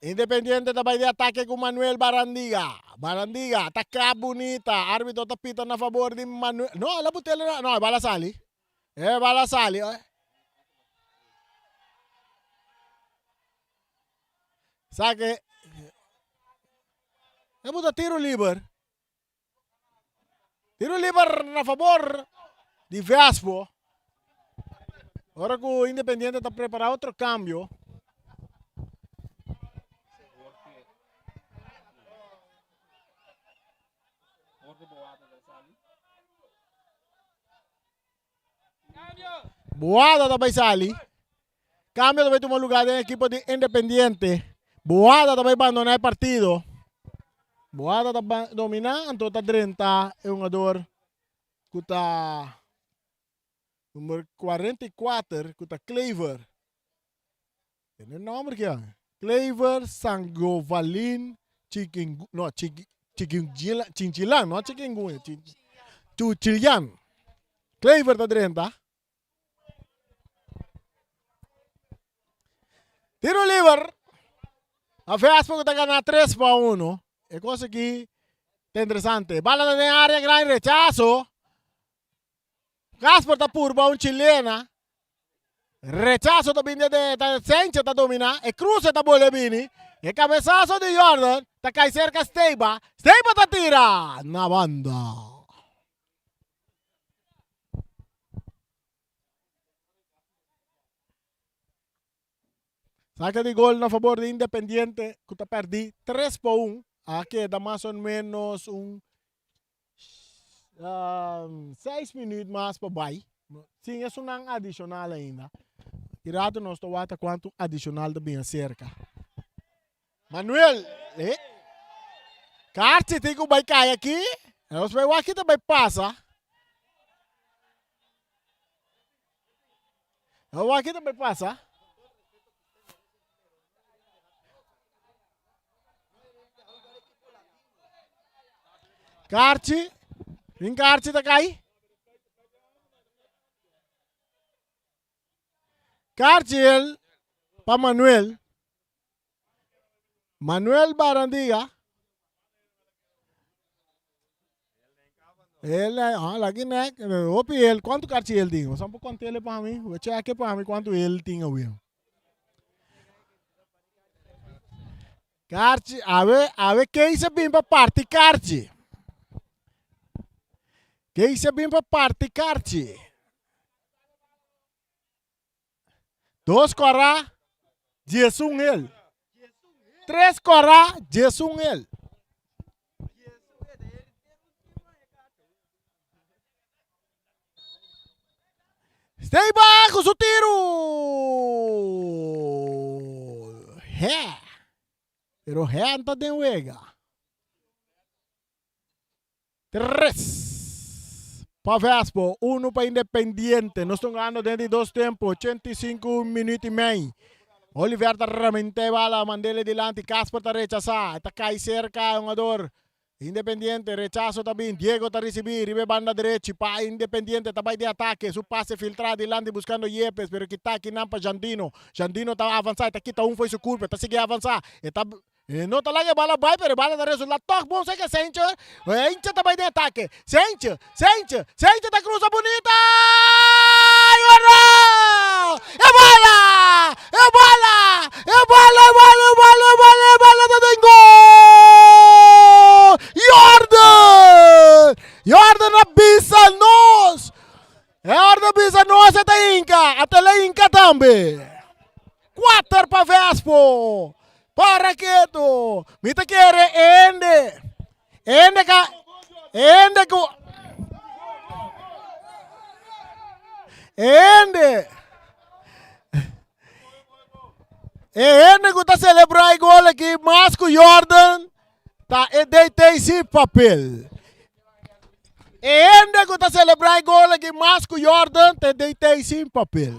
Independiente ta bai di atake ku Manuel Barandiga. Barandiga ta kla bunita. Arbitro ta pita na fabor di Manuel. No, el a but'el na. No, e bala sali. E bala sali. Sake. E buta tiro liber. Tiro liber na fabor di Vespo. Ora ku Independiente ta prepara otro cambio. Boada ta bai sali. Cambio ta bai tuma lugar den equipo di Independiente. Boada ta bai bandona e partido. Boada ta domina, anto ta drenta e hungador ku ta number 44, ku ta Claver. Tene nomber kia. Claver Sangovalin Chikin, no, Chiki, Chikinjila, Chinchilan, no Chikingunya, Chin, Chuchilian. Claver ta drenta. Tiro liber. A Vespa ku ta gana 3 pa 1. E cosa aki ta interesante. Bala ta den área grandi, rechazo. Casper ta purba un chilena. Rechazo ta bini de ta Senche ta domina. E cruce ta bole bini. E cabezazo di Jordan ta cai cerca Steiba. Steiba ta tira na banda. Saca di gol na favor di Independiente cu ta perdi 3 pa 1. A keda mas o menos un 6 minuut mas pa bai. Sin esunnan adicional ainda. Ki rato nos ta wata cuanto adicional ta bin acerca. Manuel, eh. Kaartje tin ku bai kai aki. Nos bai wak ki ta bai pasa. Nos wak ki ta bai pasa. Kaartje, tin kaartje ta kai? Kaartje pa Manuel. Manuel Barandiga. El, ah, lagi nek, hopi el, cuánto karchi el tin? Osan por contele pa mi, we cheque pa mi cuánto el tin awe. Karchi, awe, awe Kees a bin pa parti karchi. Kees a bin pa parti karchi. Dos kòrá, diesun el. Tres kòrá, diesun el. Steiba ku su tiru! Hè! Pero hè ta den wega. Tres pa Vespo, uno pa Independiente. Nos ta hungando den di dos tempo, 85 minuut y mei. Oliver ta remente bala, mandele dilanti, Casper ta rechasa, ta kai cerca hungador Independiente, rechazo ta bin, Diego ta ricibi riba e banda derechi pa Independiente, ta bai den atake, su pase filtra dilanti buscando Yepes, pero kita akinan pa Jandino, Jandino ta avansa, e ta kita un fo'i su curpa, e ta sigui avansa, e ta E no ta laga e bala bai, pero e bala ta resulta tòg bon serka Sencho. Sencho ta bai den atake. Sencho, Sencho, Sencho ta krusa bunita! Jordan! E bala! E bala! E bala, e bala, e bala, e bala, e bala ta den gol! Jordan! Jordan a bisa nos! Jordan a bisa nos e ta hinka, ata el a hinka tambe. Kuater pa Vespo. Para ketu. Mi ta kere e hende. E hende ka. E hende ku. E hende. E hende ku ta selebrá e gol aki mas ku Jordan ta e DT sin papel. E hende ku ta selebrá e gol aki mas ku Jordan ta e DT sin papel.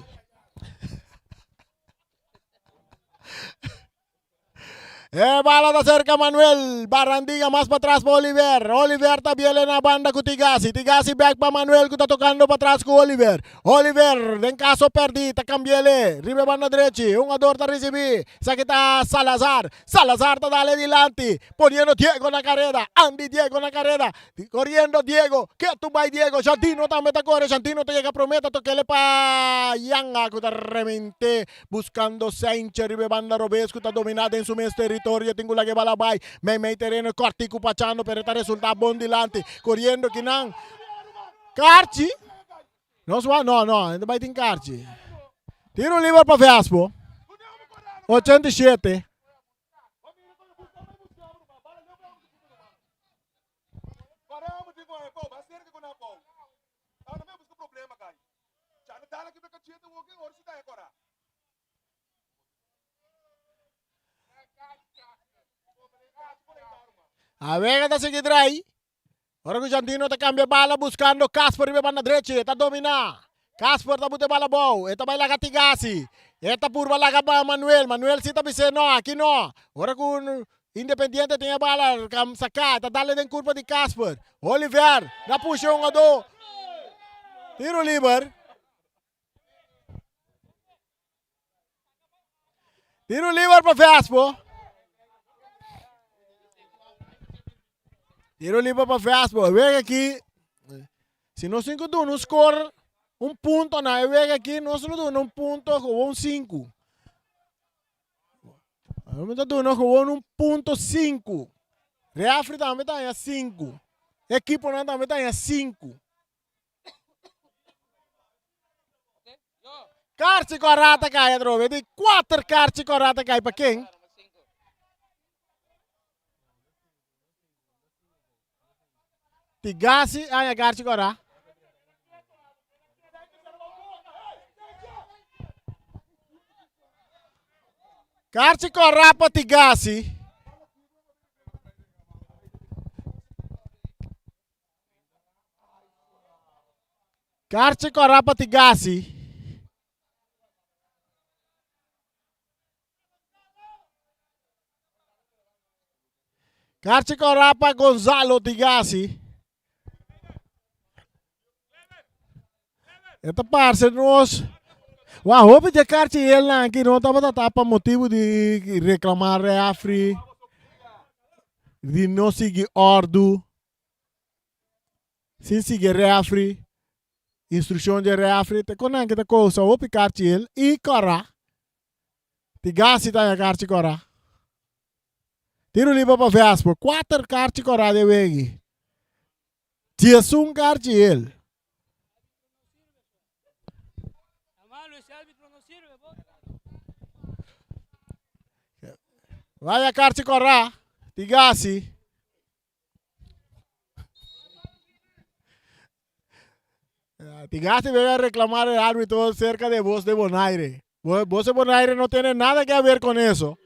E bala ta serka Manuel. Barandinga mas patras pa Oliver. Oliver ta biele na banda ku Tigasi. Tigasi bek pa Manuel ku ta tokando patras ku Oliver. Oliver den kaso perdi ta kambiele riba e banda drechi. Hungador ta risibi. Esaki ta Salazar. Salazar ta dale dilanti poniendo Diego na kareda. Andy Diego na kareda. Koriendo Diego. Ketu bai Diego. Shantino tambe ta kore. Shantino ta yega prome ta tokele pa Yanga ku ta remente Buscando Saintje riba e banda robes cu ta domina den su mes teritorio. Tin cu laga e bala bay meimei tereno. Cortico pachando pero e ta resulta bon dilanti. Coriendo kinan. Karchi? Nos wa? No, no. E ta bay tin karchi. Tiro liber pa Vespo. 87. A wega ta sigui drai. Ora ku Jandino ta kambia bala buskando Casper riba e banda drechi. E ta dominá. Casper ta buta e bala abou. E ta bai laga Tigasi. E ta purba laga pa Manuel. Manuel si ta bis'é no, aki no. Ora ku Independiente tin e bala kam saká. E ta dale den kurpa di Casper. Oliver na pusha e hungadó. Tiro liber. Tiro liber pa Vespo. Tiro liber pa Vespo. E wega aki, si nos tin ku duna un score, un punto na e wega aki, nos lo duna un punto gewoon sinku. Nos ta duna gewoon un punto sinku. Refri tambe ta haña sinku. Ekiponan tambe ta haña sinku. Karchi kòrá ta kai atrobe. Di kuater karchi kòrá ta kai pa ken? Tigasi haña karchi kòrá. Karchi kòrá pa Tigasi. Karchi kòrá pa Tigasi. Karchi kòrá pa Gonzalo Tigasi. E ta parse nos. Wa hopi dje karchi elnan aki no tabata ta pa motibu di reklamá refri, di no sigui òrdu. Sin sigui refri, instrukshon dje refri, te kon nan ke ta kousa hopi karchi el i kòrá. Tigasi ta haña karchi kòrá. Tiru liber pa Vespo, kuater karchi kòrá den wegi. 11 karchi el. Vaya karchi kòrá, Tigasi. Tigasi venga a reclamar el árbitro cerca de Voz de Bonaire. Voz de Bonaire no tiene nada que ver con eso.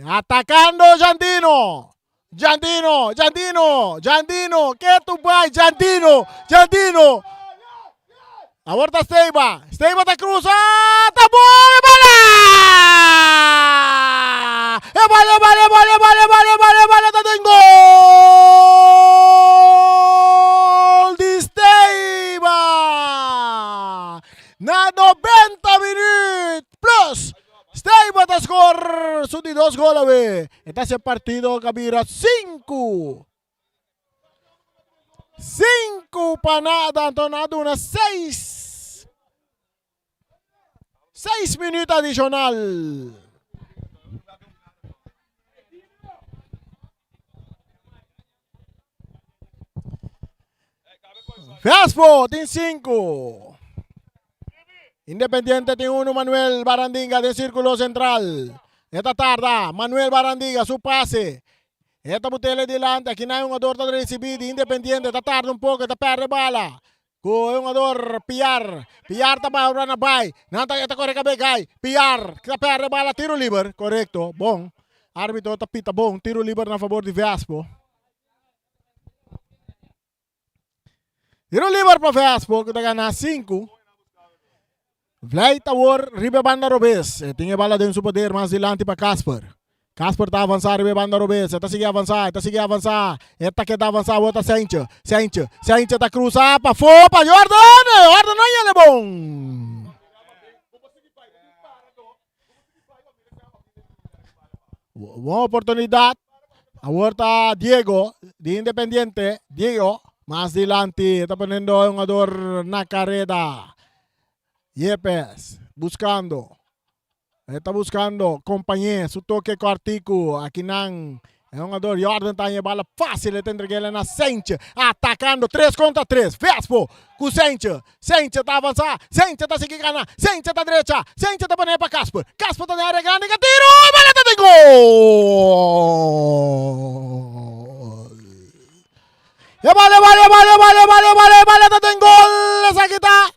Atacando Jandino. Jandino, Jandino, Jandino. ¿Qué tu vai? Jandino, Jandino. Ahora está Steiba. Steiba está cruza. ¡Está bom! ¡Bala! ¡E bala, bala, bala, bala, bala, bala, bala! ¡Está den gol! Di Steiba! Na 90 minuut plus. Steiba ta score su di dos gol awe. E ta haci e partido ka bira 5. Sinku pa nada, anto nan a duna seis. Seis minuut adishonal. Vespo tin sinku. Independiente tin unu Manuel Barandinga den sirkulo sentral. E ta tarda. Manuel Barandinga su pase. E ta butele dilanti. Aki nan e hungador ta ricibi di Independiente. Ta tarda un poco. E ta perde bala. Cu e hungador Piar. Piar ta bai ora na bai. Nan ta e ta core cabe gai. Piar ta perde bala. Tiro liber. Corecto. Bon. Arbitro ta pita bon. Tiro liber na favor di Vespo. Tiro liber pa Vespo ku ta gana 5. Vleit awor riba e banda robes. E tin e bala den su poder mas dilanti pa Casper. Casper ta avansá riba e banda robes. E ta sigui avansá, e ta sigui avansá. E ta keda avansá awor ta Seintje. Seintje, Seintje ta krusa pafó pa Jordan. Jordan no yele bon. Bon oportunidat. Awor ta Diego di Independiente. Diego mas dilanti. Ta poniendo e hungador na kareda. Yepes buscando. E ta buscando compañé. Su toque cortico. Akinan e hungador Jordan ta haña e bala fácil. E ta entreg'el na Sentje. Atacando 3 contra 3. Vespo cu Sentje. Sentje ta avansa. Sentje ta sigui gana. Sentje ta drecha. Sentje ta pone pa Casper. Casper ta den área grandi. Ka tiro! E bala ta den gol! E bala, e bala, e bala, e bala, e bala, e bala, e bala ta den gol! Esaki ta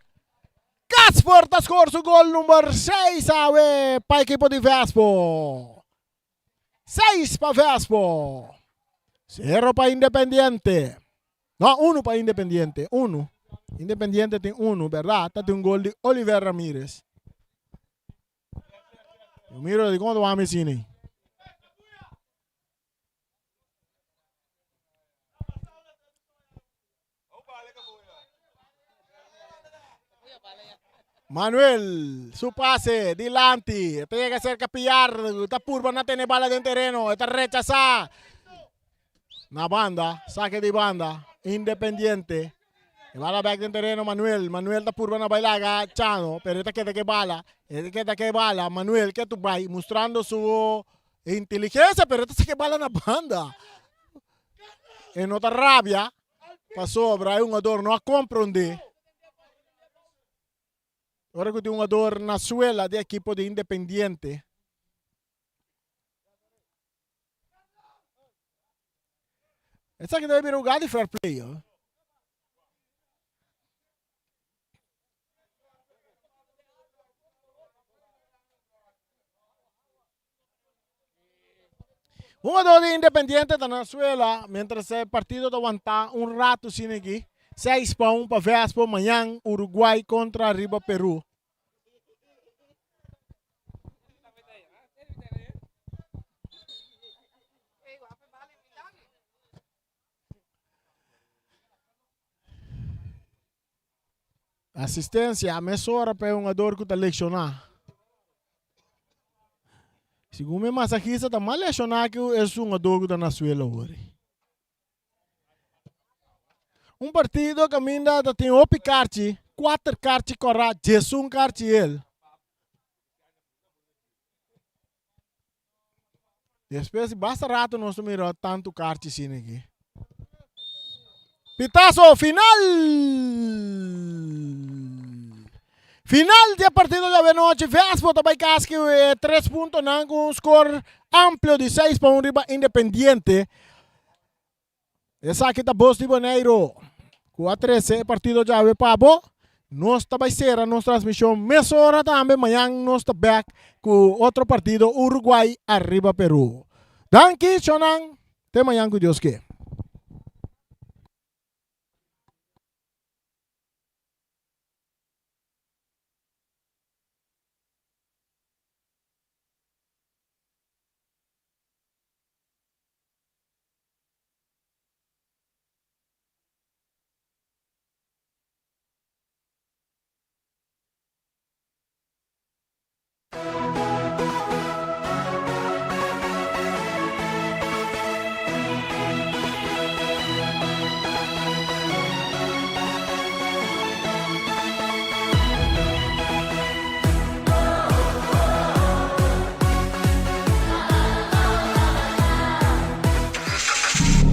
Casper ta score su gol number 6 awe pa ekipo di Vespo. 6 pa Vespo. 0 pa Independiente. No, 1 pa Independiente. 1. Independiente tin 1, berdad? Ta tin un gol di Oliver Ramirez. Yo miro di como ta wami asina. Manuel, su pase dilanti, ta yega cerca Piar, ta purba na tene bala den tereno, ta rechasa. Na banda, saque di banda, Independiente. E bala back den tereno Manuel, Manuel ta purba na bailaga Chano, pero ta keda ke bala, e keda ke bala, Manuel ke tu bai, mostrando su inteligencia, pero ta saque bala na banda. E no ta rabia, pasobra e hungador no a comprende. Ora ku tin un hungador na suela di ekipo di Independiente. Esaki debe bira lugar di fair play. Oh. Hungador di Independiente ta na suela mientras e partido ta wanta un rato sin aki. 6 pa 1 pa Vespo, mañan Uruguay contra riba Peru. Asistencia mesora pa e hungador ku ta lekshoná. Segun mi masahista ta mas lekshoná ku es hungador ku ta na suelo awor. Un partido kaminda ta tin hopi karchi, kuater karchi kòrá, diesun karchi el. Despues di basta rato nos ta mira tantu karchi asina aki. Pitazo final! Final di e partido di awenochi. Vespo ta bai kas ku e tres puntonan ku un skor amplio di seis pa un riba Independiente. Esaki ta Bos di Boneiru ku a trese e partido djawe pa bo. Nos ta bai sera nos transmishon mesora tambe. Mañan nos ta bek ku otro partido Uruguay ariba Peru. Danki shonnan. Te mañan ku Dios ke.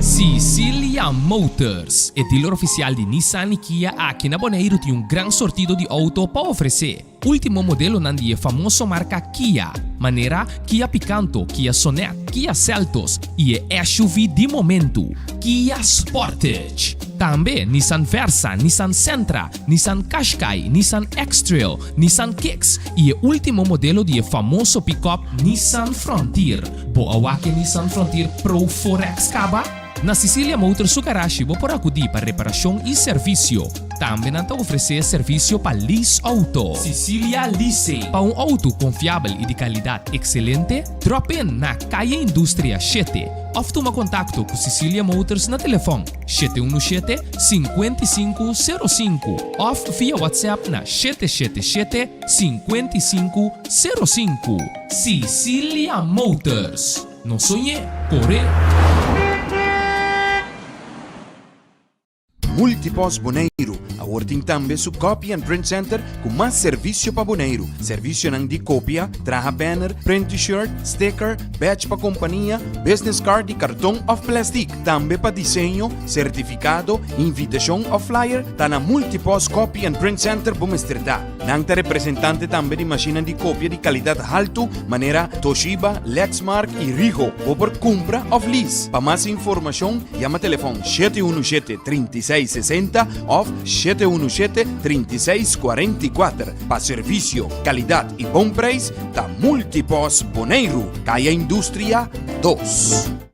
Sicilia Motors, e dealer oficial di Nissan y Kia aki na Boneiru tin un gran sortido di auto pa ofrece. Ultimo modelonan di e famoso marca Kia, manera Kia Picanto, Kia Sonet, Kia Seltos y e SUV di momento, Kia Sportage. Tambe Nissan Versa, Nissan Sentra, Nissan Qashqai, Nissan X-Trail, Nissan Kicks y e ultimo modelo di e famoso pick-up Nissan Frontier. Bo a wak e Nissan Frontier Pro 4X caba? Na Sicilia Motors su garashi bo por acudi pa reparacion y servicio. Tambe nan ta ofresé servisio pa lease outo. Cicilia Leasing. Pa un outo konfiabel i di kalidat ekselente, drop in na Kaya Industria shete òf tuma kontakto ku Cicilia Motors na telefòn 717 5505 òf via WhatsApp na 777 5505. Cicilia Motors. No soñ'é, kor'é! Multipost Boneiru awor tin tambe su Copy and Print Center ku mas servisio pa Boneiru. Servisionan di kopia, traha banner, print t-shirt, sticker, badge pa kompania, business card di karton òf plèstik. Tambe pa diseño, sertifikado, invitashon òf flyer ta na Multipost Copy and Print Center bo mester ta. Nan ta representante tambe di mashinnan di kopia di kalidat haltu manera Toshiba, Lexmark i Rigo. Bo por kumpra òf lease. Pa mas informashon yama telefòn 717 36 60 òf 717 36 44. Pa servisio, kalidat i bon preis ta Multipost Boneiru, Kaya Industria 2.